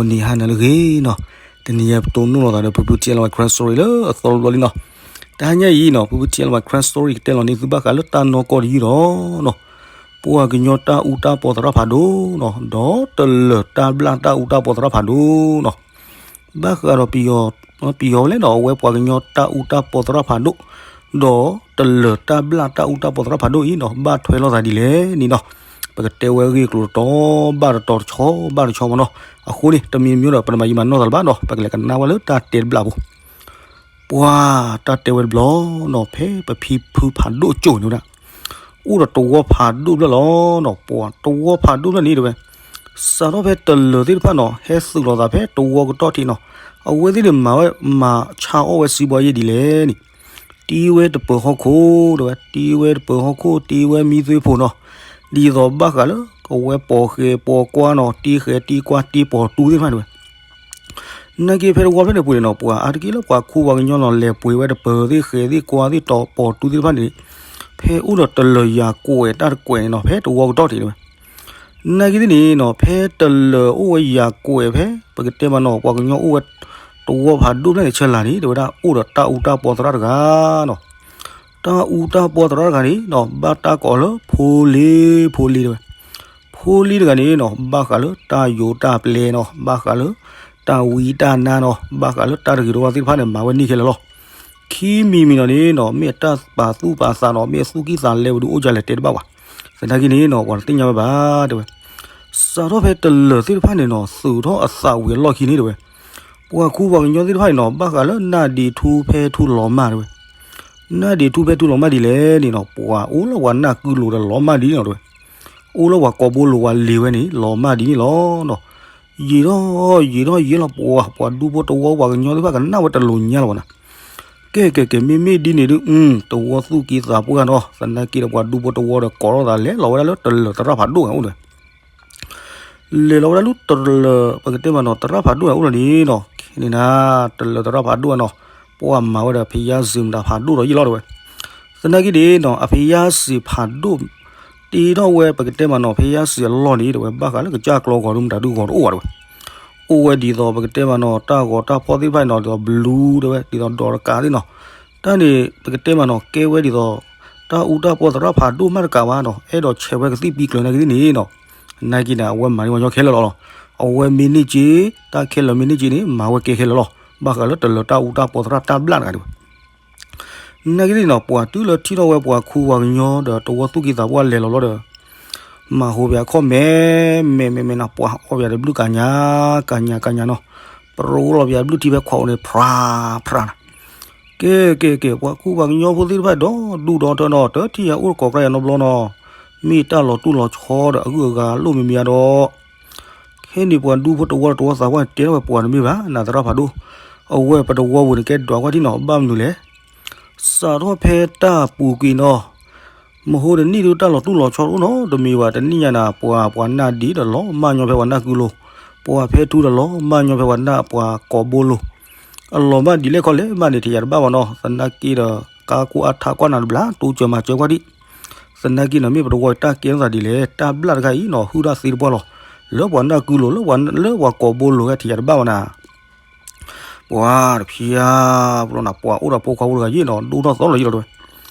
ဂီၤနံၤဟါနၤလၢအဂ့ၤနီၤ, တနံၤအံၤပတိၢ်နီၣ်လိာ်သးဒီး ဖုဖု T L Y Crime Story လၢအသီတဘျီလံနီၤ. တဟါညါအံၤနီၤ ဖုဖု T L Y Crime Story ကတဲလီၤန့ၢ်သုဘၣ်ဃးလၢတၢ်နီၢ်ကီၢ်တယုၢ်ဒီး ပှၤကညီတၢ်အူတၢ်ပီသရၣ်ဖးဒိၣ်နီၤ, ဒီးတလၢၤတၢ်ဘျၣ်တၢ်အူတၢ်ပီသရၣ်ဖးဒိၣ်နီၤ. ဘၣ်ဃးဒီးပယီၤဝဲလဲၣ်နီၤ, အဝဲပှၤကညီတၢ်အူတၢ်ပီသရၣ်ဖးဒိၣ်, ဒီးတလၢၤတၢ်ဘျၣ်တၢ်အူတၢ်ပီသရၣ်ဖးဒိၣ်အံၤနီၤ ဘၣ်ထွဲလိာ်သးဒ်လဲၣ်န့ၣ်နီၤ, ပကတဲဝဲအဂ့ၢ်အကျိၤတတီၤဘၣ်တတီၤ တဆီဘၣ်တဆီမးနီၤ. အဃိန့ၣ် တမံၤတမံၤဒီး ပတမၤယံာ်မၤနီၢ်သးလၢၤဘၣ်နီၤ, ပကလဲၤကနၣ်ဝဲလၢတၢ်တဲတဘျီဖိ ပှၤတၢ်တဲဝဲတဘျီနီၤ, ဖဲပဖံဖုဖးဒိၣ်ကၠိၣ်န့ၣ်ဝဲဒၣ်, အိၣ်ဒီးတဝီဖးဒိၣ်ဖျၢၣ်လီၤနီၤ. ပှၤတဝီဖးဒိၣ်ဖျၢၣ်န့ၣ်တဲဝဲ, စးထီၣ်ဖဲတလၢၤသ့ၣ်တဖၣ်နီၤ ဟဲသုးလိာ်သးဖဲတဝီကတီၢ်ထံးနီၤ, အဝဲသ့ၣ်န့ၣ် မၤဝဲမၤဆါအီၣ်ဝဲစံးဘီယ့ၣ်ဒ်လဲၣ်န့ၣ်, တ့ဝဲတပၢၤဟီၣ်ခိၣ်တဲဝဲ, တ့ဝဲတပၢၤဟီၣ်ခိၣ်, တ့ဝဲမံသွ့ဖိနီၤ, ဒ်သိးဘၣ်ဃးလၢ ကဝဲပိာ်ဃဲၤပိာ်ကွၢ်နီၤ, တ့ဃဲၤတ့ကွၢ်တ့ပိာ်တူသ့ၣ်တဖၣ်န့ၣ်တဲဝဲ နာ်က့ဖဲတဝီဖျၢၣ်န့ၣ်ပူၤန့ၣ်နီၤ, ပှၤအါတက့ၢ်လၢပှၤခူပှၤကညီနီၤ လဲၤပှ့ၤဝဲတပၢၤသ့ၣ်ဃဲၤသ့ၣ်ကွၢ်သ့ၣ်တီၤပိာ်တူသ့ၣ်တဖၣ်န့ၣ်, ဖဲအိၣ်ဒီးတလၢၤယၤကွဲးတၢ်တကွဲးန့ၣ်နီၤ, ဖဲတဝီကတီၢ်ထံးတဲဝဲ. နာ်က့သ့ၣ်န့ၣ်နီၤ, ဖဲတလၢၤအိၣ်ဝဲယၤကွဲးဖဲ ပကတဲမးနီၤ ပှၤကညီအိၣ်ဝဲ တဝီဖးဒိၣ်ဖျၢၣ်န့ၣ် ဆၢလာ်န့ၣ် တဲဝဲဒၣ်အိၣ်ဒီးတၢ်အူတၢ်ပီသရၣ်တဂၤနီၤ. တၢ်အူတၢ်ပီသရၣ်တဂၤန့ၣ်နီၤ ဘၣ်တၢ်ကိးလၢဖိလ့, ဖိလ့တဲဝဲ. ဖိလ့တဂၤန့ၣ်နီၤ ဘၣ်ဃးလၢတၢ်ယိးတၢ်ပျဲနီၤ, ဘၣ်ဃးလၢ တၢ်ဝံတၢ်နါနီၤ, ဘၣ်ဃးလၢတၢ်တဂ့ၤတဝါသ့ၣ်တဖၣ်န့ၣ် မၤဝဲန့ၢ်ခဲလၢာ်လီၤ. ခံမံၤမံၤနီၤန့ၣ်နီၤ မ့ၢ်အတၢ်ပာ်သူၣ်ပာ်သးနီၤ, မ့ၢ်အသူၣ်ကံၢ်သးလဲပဒုးအိၣ်ဒ်လဲၣ်တဲတဘၣ်ဘၣ်. သနာ်က့န့ၣ်နီၤ ပှၤတသ့ၣ်ညါဝဲဘၣ်တဲဝဲ. စးထီၣ်ဖဲတလၢၤသ့ၣ်တဖၣ်န့ၣ်နီၤ သုးထီၣ်အသးဝံၤအလီၢ်ခံန့ၣ်တဲဝဲ, ပှၤခူပှၤကညီသ့ၣ်တဖၣ်န့ၣ်နီၤ ဘၣ်ဃးလၢနၢ်ဒံးထူဖဲထူလီၤမၢ်တဲဝဲ. နၢ်ဒံးထူဖဲထူလီၤမၢ်ဒ်လဲၣ်န့ၣ်နီၤ ပှၤအိၣ်လၢပှၤနၢ်ကုလိၤဒီးလီၤမၢ်ဒ်န့ၣ်လီၤတဲဝဲ. အိၣ်လၢပှၤကိာ်ဘိလိၤဝဲလံၤဝဲန့ၣ် လီၤမၢ်ဒ်န့ၣ်လီၤနီၤ. ယံာ်ထီၣ်ယံာ်ထီၣ်ယံာ်လီၤ ပှၤ ပှၤဒူဖိတဝီပှၤကညီသ့ၣ်တဖၣ်ကနၣ်ဝဲတလိၤညါလၢၤဘၣ်နီၤ. ကဲကဲကဲ မ့မ့ၢ်ဒ်န့ၣ်ဒုး တဝီသူၣ်ကံၢ်သးပှၢ်နီၤ, သနာ်က့ဒီးပှၤဒူဖိတဝီဒီး ကိးထီၣ်သးလဲၤလီၤဝဲဒၣ်လၢတလၢၤသရၣ်ဖးဒိၣ်အိၣ်န့ၣ် လဲၤလီၤဝဲဒၣ်လၢတလၢၤ ပကတဲမးနီၤ သရၣ်ဖးဒိၣ်အိၣ်လီၤန့ၣ်နီၤ, ခဲန့ၣ်နၤ တလၢၤသရၣ်ဖးဒိၣ်နီၤ, ပှၤမၤဝဲဒီးဖယါစ့ၤမတၤဖးဒိၣ်ဒီးယံာ်လီၤတဲဝဲ. သနာ်က့န့ၣ်နီၤ အဖယါစ့ၤဖးဒိၣ် တ့ထီၣ်ဝဲ ပကတဲမးနီၤ ဖယါစ့ၤအလီၢ်န့ၣ်တဲဝဲ ဘၣ်ဃးလၢကစၢ်ကျီဂီၤဒုးမတၤဒုးဂီၤတအိၣ်ဘၣ်တဲဝဲ. အိၣ်ဝဲဒ်သိး ပကတဲမးနီၤ တၢ်ဂီၤတၢ်ဖီၣ်သ့ၣ်တဖၣ်န့ၣ်နီၤ ဒ်သိးဘလူးတဲဝဲ ဒ်သိးဒီးတကးသ့ၣ်နီၤ, တၢ်န့ၣ် ပကတဲမးနီၤ ကဲဝဲဒ်သိး တၢ်အူတၢ်ပီသရၣ်ဖးဒိၣ်မးတကးဘၣ်နီၤ အဲၣ်ဒိးဆဲးဝဲကသံၣ်ပံကျၢၤနာ်က့သ့ၣ်န့ၣ်နီၤ, နာ်က့န့ၣ် အဝဲမၤန့ၢ်ဝဲညီခဲလၢာ်လီၤလီၤ. အဝဲမ့ၢ်န့ၢ်က့ၤ တၢ်ခဲလၢာ်မ့ၢ်န့ၢ်က့ၤန့ၣ် မၤဝဲကဲခဲလၢာ်လီၤ. ဘၣ်ဃးလၢတလၢၤတၢ်အူတၢ်ပီသရၣ်တၢ်ဘျၣ်တဂၤန့ၣ် နာ်က့သ့ၣ်နီၤ ပှၤတုၤလၢထံၣ်ထီၣ်ဝဲပှၤခူပှၤကညီဒီးတဝီသူၣ်ကံၢ်သးပှၢ်လဲၤလီၤလီၤဒီး မၤဟူပၠးခီၣ်မဲာ်မဲာ်မဲာ်မဲာ်နီၤ ပှၤအီၣ်ပၠးတဘျုးကညး ကညးကညးနီၤ, ပရိလီၤပၠးတဘျုးထံဖဲခွးအိၣ်န့ၣ် ဖြးဖြးနီၤ. ကဲကဲကဲ ပှၤခူပှၤကညီဖိသ့ၣ်တဖၣ်ဒီးဒူၣ်ဒီးထၢနီၤ တထံၣ်ယၤအိၣ်တကိးကြၢးယၤနီတဘျီနီၤ, မ့ၢ်တၢ်လီၤတူၢ်လီၤဆီဒီးအဂုၤအဂၤလိၣ်မံၤမံၤဧါဒီး ခဲန့ၣ်ပှၤဒူဖိတဝီဒီးတဝီသးပှၢ်န့ၣ် တဲထီၣ်ဝဲပှၤတမ့ၢ်ဘၣ် နသရၣ်ဖးဒိၣ်, အဝဲပတဝီပူၤန့ၣ် ကဲဒွးကွၢ်ထံၣ်နီၤ ဘၣ်မနုၤလဲၣ်. စးထီၣ်ဖဲတၢ်ပူၤကွံာ်နီၤ မဟိတနံၣ်ဒုးတၢ်လီၤတူၢ်လီၤဆီတအိၣ်နီတမံၤဘၣ် တနံၣ်ညါနၤ ပှၤပှၤနၢ်ဒံးဒီးလီၤမၢ်ညီဖဲပှၤနၢ်ကုလိၤ, ပှၤဖဲထူဒီးလီၤမၢ်ညီဖဲပှၤနၢ်ပှၤကိးဘိလိၤ, အလီၤမၢ်ဒ်လဲၣ်ခီလဲၣ်မးန့ၣ် ထံၣ်ယၤတဘၣ်ဘၣ်နီၤ သနာ်က့ဒီး ကါကိၢ်အါထးကွၢ်နၤတဘျီ တူစၢၤမၤစၢၤကွၢ်ဒံး, သနာ်က့နီၤ မ့ၢ်ပတဝီတၢ်ကဲထီၣ်သးဒ်လဲၣ် တၢ်ဘျၣ်တခါအံၤနီၤ ဟုၣ်တၢ်သ့တပှၢ်လီၤ, လၢပှၤနၢ်ကုလိၤ လၢပှၤကိးဘိလိၤဂၤထံၣ်ယၤတဘၣ်ဘၣ်နၤ ပှၤတဖျါ ပလီနၤ ပှၤအိၣ်ဒီးဖိခွါဖိတဂၤယံၤနီၤ ဒိၣ်ထီၣ်သီလီၤယံၤလီၤတဲဝဲ,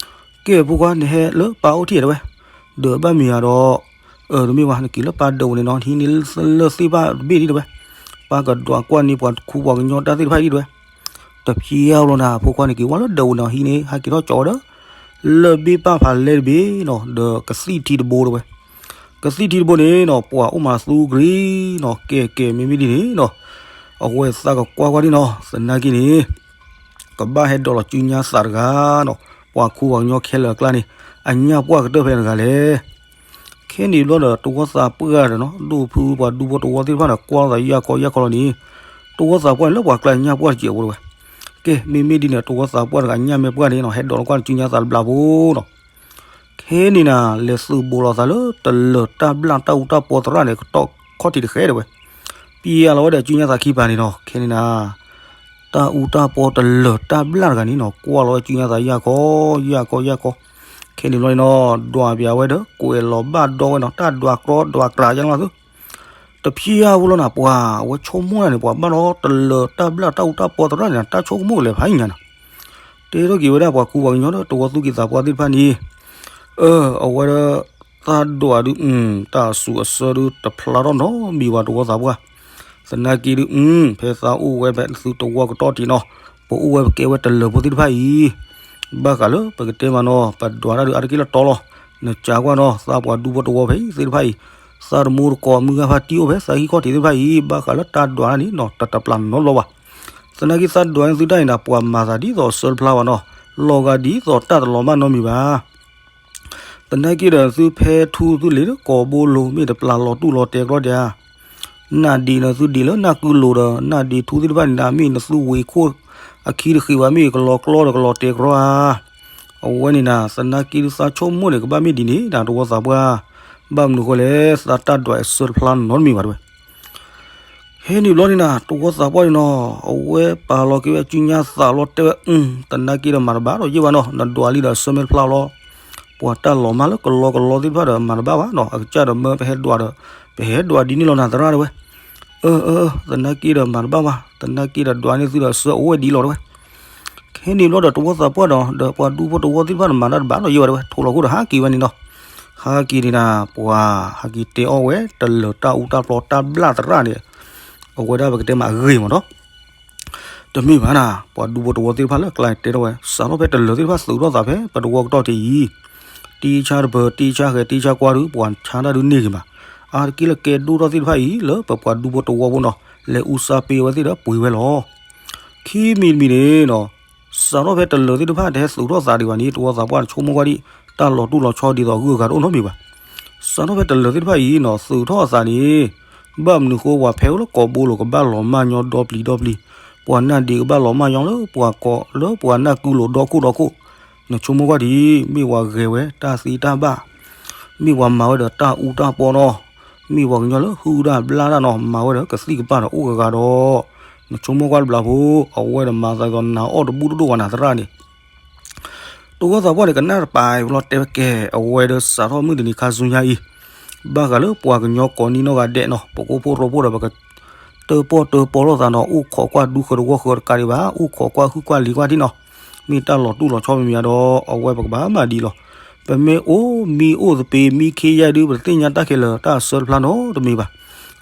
ကဲဖိခွါန့ၣ်ဟဲလၢပၢ်အိၣ်ထံၣ်တဲဝဲ, ဒီးဘၣ်မံၤဧါဒီး, အၢ တမ့ၢ်ဘၣ် နက့ၤလၢပၢ်ဒၢးပူၤန့ၣ်နီၤ ဟံးန့ၢ်လၢသ့ၣ်ဘၣ်တဘ့ၣ်ဒံးတဲဝဲ, ပၢ်ကဒွးကွၢ်န့ၢ်ပှၤခူပှၤကညီတၢ်သ့ၣ်တဖၣ်အံၤဒံးတဲဝဲ, တဖျါပလီနၤ ဖိခွါန့ၣ်က့ၤဝဲလၢဒၢးပူၤန့ၣ် ဟံးန့ၢ် ဟဲက့ၤထီၣ်ကၠီဝဲဒီး လၢၢ်ဘ့ၣ်ပၢ်ဖးလဲတဘ့ၣ်နီၤ ဒီးကသံၣ်ထံတဘိတဲဝဲ ကသံၣ်ထံတဘိန့ၣ်နီၤ ပှၤအိၣ်မးသူကရံနီၤ ကဲကဲ မ့မ့ၢ်ဒ်န့ၣ်နီၤ အဝဲသးကကွၢ်ကွၢ်ဒံးနီၤ သနာ်က့န့ၣ် ကဘၣ်ဟဲဒိးလီၤစုညါသးတဂၤနီၤ ပှၤခူပှၤကညီခဲလၢာ်အကျါန့ၣ် အညၣ်ပှၢ်ကတၢၢ်ဖဲန့ၣ်တဂၤလဲၣ် ခဲန့ၣ်ဘျီဒီး တဝီသးပှၢ်ဒီးနီၤ ဒိၣ်ဖုပှၤဒူဖိတဝီသ့ၣ်တဖၣ်န့ၣ် ကွၢ်လီၤသးယၢ်ခီယၢ်ခီလီၤန့ၣ် တဝီသးပှၢ်န့ၣ် လၢပှၤကျါညၣ်ပှၢ်တစဲးဖိတဲဝဲ ကဲ မ့မ့ၢ်ဒ်န့ၣ် တဝီသးပှၢ်တဂၤညၣ်မဲာ်ပှၢ်န့ၣ်နီၤ ဟဲဒိးလီၤကွၢ်စုညါသးတဘျီဖိနီၤ ခဲန့ၣ်နၤ လဲၤသုးဘူးလီၤသးလၢတလၢၤတၢ်ဘျၣ်တၢ်အူတၢ်ပီသရၣ်န့ၣ် ကတီၢ်ခီၣ်ထံးတဃဲတဲဝဲ ပျဲလီၤဝဲဒီးစုညါသးခံပၤန့ၣ်နီၤ ခဲန့ၣ်နၤ တၢ်အူတၢ်ပီတလၢၤတၢ်ဘျၣ်တဂၤန့ၣ်နီၤ ကွၢ်လီၤဝဲစုညါသးယၢ်ခီ ယၢ်ခီ ယၢ်ခီ ခဲန့ၣ်ဘျီန့ၣ်နီၤ ဒွးပၠးဝဲဒီး ကွဲးလီၤဘၣ်ဒီဝဲနီၤ တၢ်ဒွးကြီဒွးကြီယါလီၤသု တဖျၢၣ်ဖိလီၤနၤ ပှၤအဝဲဆိကမိၣ်နၤန့ၣ် ပှၤဘၣ်ဒီးတလၢၤတၢ်ဘျၣ်တၢ်အူတၢ်ပီသရၣ်န့ၣ် တၢ်ဆိကမိၣ်ကလဲၤဖးယံၤညါနၤ. တဲထီၣ်က့ၤဝဲဒၣ်ပှၤကူပှၤကညီဒီးတဝီသူၣ်က့သးပှၢ်သ့ၣ်တဖၣ်န့ၣ်, အဝဲဒၣ် သးဒွးဒုး တၢ်စူၤအဆၢဒုးတဖျါထီၣ်နီတမံၤဘၣ်တဝီသးပှၢ်. သနာ်က့ဒုး ဖဲသးအိၣ်ဝဲဖဲသုတဝီကတီၢ်တံၢ်နီၤ, ပအိၣ်ဝဲပကဲဝဲတလၢၤဖိသ့ၣ်တဖၣ်အံၤ ဘၣ်ဃးလၢပကတဲမးနီၤ ပဒွးတၢ်ဒုးအါတက့ၢ်လၢတီလီၤ. နကးကွၢ်နီၤ သးပှၤဒူဖိတဝီဖဲအံၤသ့ၣ်တဖၣ်အံၤ, သးတမူတကိးမုၢ်ဂၢ်ဖးတံၢ်အိၣ်ဖဲသးဟံၣ်ခီၣ်ထံးသ့ၣ်တဖၣ်အံၤ ဘၣ်ဃးလၢတၢ်ဒွးတၢ်န့ၣ်နီၤ တတပျၢ်နီတဘျီဘၣ်. သနာ်က့သးဒွးန့ၢ်သုတၢ်အံၤန့ၣ် ပှၤမၤသးဒ်သိးအဆၢတဖျါဘၣ်နီၤ, လီၤဂာ်ဒ်သိးတၢ်တလီၤမၢ်နီတမံၤဘၣ်. သနာ်က့ဒီးသုဖဲထူသုလ့ၤလၢကိာ်ဘိလိၤ မ့ၢ်တပျၢ်လီၤတူၢ်လီၤတဲာ်ကရီဒံးဧါ. နၢ်ဒံးန့ၣ်သုဒံးလၢနၢ်ကုလိၤဒီး နၢ်ဒံးထူသ့ၣ်တဖၣ်န့ၣ်ဒၣ် မ့ၢ်နသုဝ့ၤခိၣ်အခံတဃ့ဘၣ် မ့ၢ်ကလီၤကျီဒီးကလီၤတဲာ်ကရီဧါ. အဝဲန့ၣ်နၤ သနာ်က့ဒုးသးဆိကမိၣ်န့ၣ် ကဘၣ်မ့ၢ်ဒ်န့ၣ်ဒၣ်တဝီသးပှၢ်, ဘၣ်မနုၤဃိလဲၣ် သးတၢ်ဒွးအဆၢတဖျါနီတမံၤဘၣ်တဲဝဲ. ဟဲနုာ်ဘျီန့ၣ်နၤ တဝီသးပှၢ်န့ၣ်နီၤ အဝဲပာ်လီၤက့ၤဝဲစုညါသးလီၤတဲဝဲ, သနာ်က့ဒီးမၤတဘၣ်ဒီးယ့ၢ်ဘၣ်နီၤ နဒွးလံဒီးအဆၢမ့ၢ်တဖျါလီၤ. ပှၤတၢ်လီၤမၢ်လၢကလီကလီသ့ၣ်တဖၣ်ဒီးမၤတဘၣ်ဘၣ်နီၤ အကစၢ်ဒီးမၢပဟဲဒွးဒီး ပဟဲဒွးဒ်န့ၣ်လီၤနၤသရၣ်တဲဝဲ. အၢ အၢ သနာ်က့ဒီးမၤတဘၣ်ဘၣ် သနာ်က့ဒီးဒွးန့ၢ်သုဒီးအဆၢအဝဲဒ်လီၤတဲဝဲ. ခဲန့ၣ်ဘျီဒီးတဝီသးပှၢ်ဒီး ဒီးပှၤဒူဖိတဝီသ့ၣ်တဖၣ်န့ၣ် မၤတၢ်တဘၣ်ဒီးယ့ၢ်ဘၣ်တဲဝဲ ထိၣ်လီၤခိၣ်ဒီးဟးက့ၤဝဲန့ၣ်နီၤ. ဟးက့ၤန့ၣ်နၤ ပှၤဟးက့ၤတဲအီၣ်ဝဲတလၢၤတၢ်အူတၢ်ပီတၢ်ဘျၣ်သရၣ်န့ၣ် အဝဲဒၣ်ပကတဲမးအဂ့ၢ်မးနီၤ. တမ့ၢ်ဘၣ်နၤ ပှၤဒူဖိတဝီသ့ၣ်တဖၣ်လၢကျါန့ၣ်တဲထီၣ်ဝဲ စးထီၣ်ဖဲတလၢၤသ့ၣ်တဖၣ်သုးထီၣ်သးဖဲပတဝီကတီၢ်တံၢ်အံၤ, တ့ဆါတပၢၤ တ့ဆါဃဲၤ တ့ဆါကွၢ်ဒုး ပှၤဆါတၢ်ဒုးန့ၢ်ဂ့ၤမး, အါတက့ၢ်လၢကဲဒိၣ်ထီၣ်သ့ၣ်တဖၣ်အံၤ လၢပပှၤဒူဖိတဝီဖိနီၤ လဲၤအူစါပ့ၤဝဲသ့ၣ်ဒီးပှ့ၤဝဲလီၤ. ခံမံၤတမံၤန့ၣ်နီၤ စးထီၣ်ဖဲတလၢၤသ့ၣ်တဖၣ်တဟဲသုးထီၣ်သးဒံးဘၣ်န့ၣ် တဝီသးပှၢ်န့ၣ်ဆိကမိၣ်ကွၢ်ဒံး တၢ်လီၤတူၢ်လီၤဆီဒ်သိးဂုၤဂၤတအိၣ်နီတမံၤဘၣ်. စးထီၣ်ဖဲတလၢၤသ့ၣ်တဖၣ်အံၤနီၤ သုးထီၣ်အသးန့ၣ် ဘၣ်မနုၤဃိပှၤဖဲအိၣ်လၢကိာ်ဘိလိၤကဘၣ်လီၤမၢ်ညီဒီပျံၤဒီပျံၤ, ပှၤနၢ်ဒံးကဘၣ်လီၤမၢ်ညီလၢပှၤကိးလၢပှၤနၢ်ကုလိၤဒီခိၣ်ဒီခိၣ်, နဆိကမိၣ်ကွၢ်ဒံး မ့ၢ်ပှၤဂဲၤဝဲတၢ်သ့တၢ်ဘၣ်, မ့ၢ်ပှၤမၤဝဲဒီးတၢ်အူတၢ်ပီနီၤ, မ့ၢ်ပှၤကညီလၢဟုၣ်တၢ်ဘျၣ်တၢ်နီၤ မၤဝဲဒီးကသံၣ်ကပၤဒီးအိၣ်ဂၤဂၤဒီး, နဆိကမိၣ်ကွၢ်တဘျီဖိ အဝဲဒီးမၤသးဒ်သိးနၤအီၣ်တဘူၣ်တဒိၣ်ဘၣ်နၤသရၣ်န့ၣ် တဝီသးပှၢ်န့ၣ် ကနၣ်တပၤအံၤလီၤတဲဝဲကဲ အဝဲဒီးစးထီၣ်မုၢ်တနံၤခါဆူညါအံၤ, ဘၣ်ဃးလၢပှၤကညီကိးနံနီၢ်ဂၤဒဲးနီၤ ပကိးဖိရိဖိဒီး ပကတၢၣ်ပီၣ်တၢၣ်ပီလိာ်သးနီၤ အိၣ်ခိးကွၢ်ဒူဃၢၤတဝီဃၢၤတကးဒံးဘၣ် အိၣ်ခိးကွၢ်ဟုၣ်ကွၢ်လံၤကွၢ်ထံၣ်နီၤ, မ့ၢ်တၢ်လီၤတူၢ်လီၤဆီမ့ၢ်မ့ၢ်ဒီး အဝဲပကဘၣ်မၤဒ်အံၤလီၤ. ပမ့ၢ်အိၣ်မံအိၣ်သပ့ၤ မံခ့ယဲၢ်ဒုး ပတသ့ၣ်ညါတၢ်ခဲလၢာ် တၢ်အဆၢတဖျါနီတမံၤဘၣ်.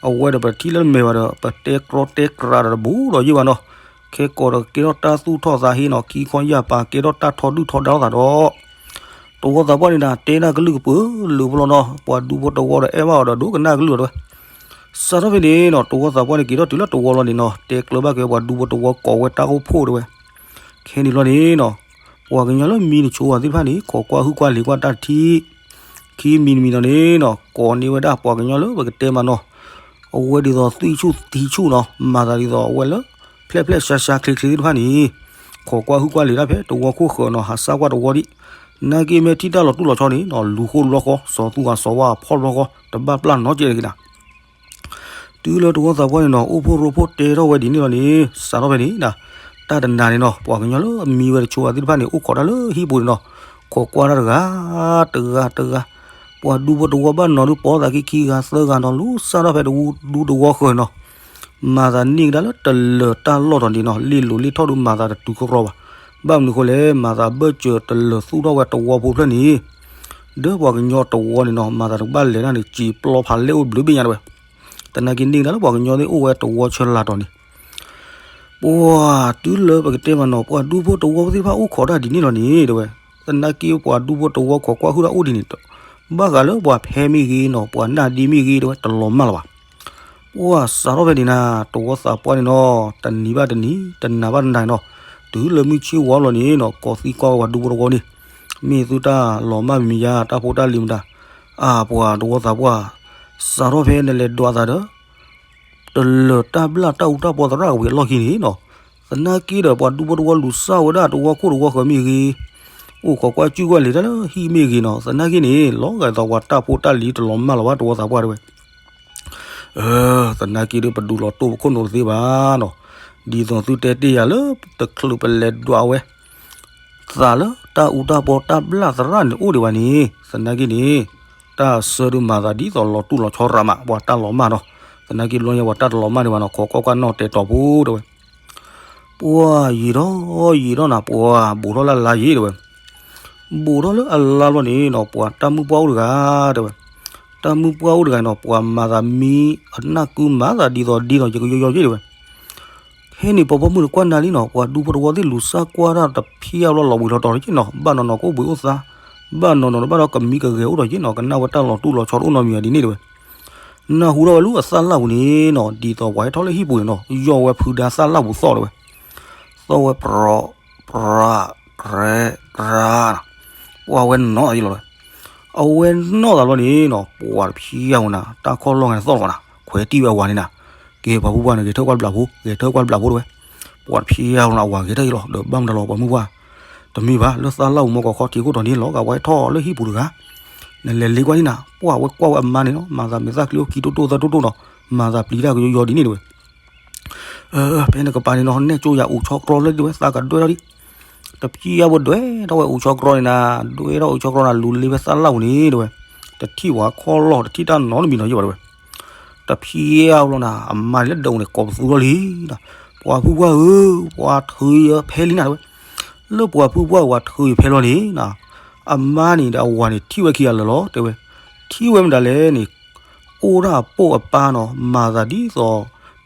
အဝဲဒီးပထံၣ်လၢမဲာ်ဘၣ်ဒီး ပတဲကြီတဲကြီဒီးတဘူးဒီးယ့ၢ်ဘၣ်နီၤ ခဲကိးဒီးကဲထီၣ်တၢ်သူၣ်ထီၣ်သးဟ့နီၤ ခံခီယၢ်ပၤ ကဲထီၣ်တၢ်ထီဒုၣ်ထီဒါလိာ်သးဒီး တဝီသးပှၢ်န့ၣ်ဒၣ် တဲဒၣ်ကလုၢ်ကပၢၤလၢာ်ဖိလီၤနီၤ ပှၤဒူဖိတဝီဒီးအဲၣ်ဘၣ်အီၤဒီးဒိကနၣ်ကလုၢ်အီၤတဲဝဲ. စးထီၣ်ဖဲန့ၣ်နီၤ တဝီသးပှၢ်န့ၣ်က့ၤထီၣ်တုၤလၢတဝီလီၤန့ၣ်နီၤ တဲကျၢၤဘၣ်က့ၤပှၤဒူဖိတဝီကိးဝဲတၢ်အိၣ်ဖှိၣ်တဲဝဲ. ခဲန့ၣ်လီၤန့ၣ်နီၤ ပှၤကညီလၢမံတဆိဝဲသ့ၣ်တဖၣ်န့ၣ် ခိးကွၢ်ဟုၣ်ကွၢ်လံၤကွၢ်တၢ်တထံၣ် ခံမံၤတမံၤဒီးန့ၣ်နီၤ ကိးန့ၢ်ဝဲဒၣ်ပှၤကညီလၢပကတဲမးနီၤ အဝဲဒ်သိးသွံၣ်ဆူၣ်သံဆူၣ်နီၤ မၤသးဒ်သိးအဝဲလၢ ဖျဲၣ်ဖျဲၣ်ဆါဆါချ့ချ့သ့ၣ်တဖၣ်န့ၣ် ခိးကွၢ်ဟုၣ်ကွၢ်လံၤတၢ်ဖဲတဝီခိၣ်ဃၢၤနီၤ ဟးစၢ်ကွၢ်တဝီဒံး နာ်က့မ့ၢ်ထံၣ်တၢ်လီၤတူၢ်လီၤဆီန့ၣ်နီၤ လူၤဃိၣ်တဘျီဃီ စီၤသူဂၤစီၤဝါအဖီၣ်တဘျီဃီ တဘၣ်ပျၢ်နီတစဲးတဂ့ၤနၤ တုၤလၢတဝီသးပှၢ်န့ၣ်နီၤ အိၣ်ဖှိၣ်ရိဖှိၣ်တဲထီၣ်ဝဲဒ်န့ၣ်လီၤန့ၣ် စးထီၣ်ဖဲန့ၣ် တၢ်တနၤန့ၣ်နီၤ ပှၤကညီလၢအမံဝဲတဆိဝဲသ့ၣ်တဖၣ်န့ၣ် အိၣ်ခိးတၢ်လၢဟံၣ်ပူၤန့ၣ်နီၤ ခိးကွၢ်တၢ်တဂၤ တဂၤတဂၤ ပှၤဒူဖိတဝီဘၣ်နီၤဒုးပိာ်သးခံခံဂၤသၢဂၤနီၤ လူၤစၢ်ထီၣ်ဖဲတဝီဒူတဝီဃၢၤနီၤ မၤသးန့ၢ်ကဒါလၢတလၢၤတၢ်လီၢ်တီၤန့ၣ်နီၤ လ့ၣ်လိၤလ့ၣ်ထီၣ်ဒုးမၤသးတတုၤကရီဘၣ် ဘၣ်မနုၤဃိလဲၣ် မၤသးဘၢၣ်စၢၤတလၢၤသူၣ်ထီၣ်ဝဲတဝီဖိဖျၢၣ်န့ၣ် ဒီးပှၤကညီတဝီန့ၣ်နီၤ မၤသးတကဘၣ်လဲၤတၢ်န့ၣ် စံာ်ပျီဖးလဲၢ်အိၣ်ဘျုးဘ့ၣ်ညါတဲဝဲ သနာ်က့န့ၢ်ကဒါလၢပှၤကညီသ့ၣ်အိၣ်ဝဲတဝီဆၢလာ်တီၤန့ၣ် ပှၤတုၤလၢပကတဲမးနီၤ ပှၤဒူဖိတဝီသ့ၣ်တဖၣ်အိၣ်ခိးတၢ်ဒ်န့ၣ်လီၤန့ၣ်တဲဝဲ သနာ်က့ပှၤဒူဖိတဝီခိးကွၢ်ဟုၣ်တၢ်အိၣ်ဒ်န့ၣ် ဘၣ်ဃးလၢပှၤဖဲမ့ၢ်ဂ့ၤနီၤ ပှၤနၢ်ဒ့မ့ၢ်ဂ့ၤတဲဝဲ တလီၤမၢ်လၢၤဘၣ် ပှၤစးထီၣ်ဖဲန့ၣ်နၤ တဝီသးပှၢ်န့ၣ်နီၤ တနံၤဘၣ်တနံၤ တနၤဘၣ်တနၤနီၤ တုၤလၢမုၢ်ဆ့ၣ်ဝါလီၤန့ၣ်နီၤ ကိးသံကွၢ်ဝဲပှၤဒူဖိတဝီန့ၣ် မ့ၢ်သုတၢ်လီၤမၢ်မံၤမံၤယါ တၢ်ဖိတၢ်လံၤမတၤ အါ ပှၤတဝီသးပှၢ် စးထီၣ်ဖဲနလဲၤဒွးသးဒီး တလၢၤတၢ်ဘျၣ်တၢ်အူတၢ်ပီသရၣ်ကဝံၤအလီၢ်ခံန့ၣ်နီၤ သနာ်က့ဒီးပှၤဒူဖိတဝီလူၤစၢ်ဝဲဒၣ်တဝီခိၣ်တဝီဃၢၤမ့ၢ်ဂ့ၤ အိၣ်ခိးကွၢ်စုၣ်ကွၢ်လံၤတၢ်လၢဟံၣ်မ့ၢ်ဂ့ၤနီၤ သနာ်က့န့ၣ် လီၤဂာ်ဒ်သိးပှၤတၢ်ဖိတၢ်လံၤတလီၤမၢ်လၢၤဘၣ်တဝီသးပှၢ်တဲဝဲ သနာ်က့ဒီးပဒုးလီၤတိၢ်ပခိၣ်နူာ်တသ့ဘၣ်နီၤ ဒ်သိးသုတဲတ့ၢ်ယၤလၢ တချုးပလဲၤဒွးဝဲ သးလၢတၢ်အူတၢ်ပီတၢ်ဘျၣ်သရၣ်န့ၣ်အိၣ်ဒံးဘၣ်န့ၣ် သနာ်က့န့ၣ် တၢ်ဆၢဒုးမၤသးဒ်သိးလီၤတူၢ်လီၤဆီရးမး ပှၤတၢ်လီၤမၢ်နီၤ သနာ်က့ဘျီညါပှၤတၢ်တလီၤမၢ်ဒံးဘၣ်နီၤ, ခိးကွၢ်ကွၢ်နီၣ်တဲာ်တီၤဖိတဲဝဲ. ပှၤယံာ်ထီၣ်ယံာ်ထီၣ်နၤ ပှၤဘူးထီၣ်လၢအလါယံၤတဲဝဲ. ဘူးထီၣ်လၢအလါဘျီန့ၣ်နီၤ ပှၤတၢ်မုၣ်ပှၢ်အိၣ်တဂၤတဲဝဲ. တၢ်မုၣ်ပှၢ်အိၣ်တဂၤနီၤ ပှၤမၤသးမံအနၢ်ကုမၤသးဒ်သိးဒ်သိးယကယီယီယံၤတဲဝဲ. ခဲန့ၣ် ပှၤပိာ်မုၣ်တကွၢ်နၤလံနီၤ, ပှၤဒူဖိတဝီသ့ၣ်လူၤစၢ်ကွၢ်တၢ်တဖံးအါဘျီလီၤဘှံးလီၤတီၤတက့ၢ်နီၤ, ဘၣ်နီၤနီၤကအိၣ်ဘှံးအိၣ်သါ, ဘၣ်နီၤနီၤဘၣ်ဒီးကမံကဂဲၤအိၣ်ဒီးက့ၢ်နီၤ, ကနၣ်ဝဲတၢ်လီၤတူၢ်လီၤဆီတအိၣ်နီတမံၤဘၣ်ဒ်န့ၣ်တဲဝဲ. နၢ်ဟူထီၣ်ဝဲလၢအသၣ်လၣ်ပူၤန့ၣ်နီၤ, ဒ်သိးပှၤဟဲထီၣ်လၢဟံၣ်ပူၤန့ၣ်နီၤ, ယီၢ်ဝဲဖုဒါသၣ်လၣ်ပူၤသီၣ်တဲဝဲ. သီၣ်ဝဲပြး ပြး ကြဲး ကြးနီၤ, ပှၤဝဲနီၣ်အံၤလီၤတဲဝဲ. အဝဲနီၣ်သးဘျီန့ၣ်နီၤ ပှၤတဖံးအါဝဲနၤ တၢ်ခီၣ်လီၢ်ဂၤန့ၣ်သီၣ်လီၤနၤ, ခွဲးတံၢ်ဝဲအဝၤန့ၣ်နၤ, ကဲပှၤဖုပှၢ်န့ၣ် ဂဲၤထၢၣ်ကွၢ်တဘျီဖိ ဂဲၤထၢၣ်ကွၢ်တဘျီဖိတဲဝဲ. ပှၤတဖံးအါဝဲနၤ အဝၤဂဲၤထၢၣ်အံၤလီၤ, ဒီးဘၣ်မတၤလီၤ ပှၤမုၣ်ပှၢ်, တမ့ၢ်ဘၣ် လၢသၣ်လၣ်ပူၤမီၢ်ကီးခီထံးခိၣ်တီၤန့ၣ်လီၤဂာ်ပှၤဟဲထီၣ်လၢဟံၣ်ပူၤတဂၤ, နလဲၤလ့ကွၢ်န့ၣ်နၤ, ပှၤဝဲကွၢ်ဝဲအမါန့ၣ်နီၤ မၤသးမဲာ်သၣ်ချံအိၣ်ခံတိၢ်တိၢ်သၢတိၢ်တိၢ်နီၤ, မၤသးပျံၤတၢ်ကယီယီဒ်န့ၣ်တဲဝဲ. ဖဲနကပၤန့ၣ်နီၤ နဲၣ်ကၠိယၤအိၣ်ဆီကြီလၢဒ်ဝဲ သးကဒွဲၣ်ထီၣ်ဒံး, တဖံးအါဝဲဒွဲၣ်ထီၣ်ဝဲအိၣ်ဆီကြီန့ၣ်နၤ, ဒွဲၣ်ထီၣ်အိၣ်ဆီကြီနၤ လူၤလ့ဖဲသၣ်လၣ်ပူၤန့ၣ်တဲဝဲ. တထံၣ်ပှၤခီၣ်လီၢ် တထံၣ်တၢ်နီတမံၤနီၤယဲၢ်ဘၣ်တဲဝဲ. တဖံးအါဝဲလီၤနၤ အမါန့ၣ်လၢဒၢးန့ၣ် ကိးပသူထီၣ်လံနၤ, ပှၤဖုပှၢ်ဧၢ, ပှၤထုးယၤဖဲလံနၤတဲဝဲ. လၢပှၤဖုပှၢ်ဝၤထုးယၤဖဲလီၤန့ၣ်နၤ, အမါန့ၣ်ဒီးအဝၤန့ၣ်ထံၣ်ဝဲခံဂၤလၢာ်လီၤတဲဝဲ. ထံၣ်ဝဲမတၤလဲၣ်န့ၣ် အိၣ်ဒၣ်ပိာ်အပၢ်နီၤ မၤသးဒ်သိး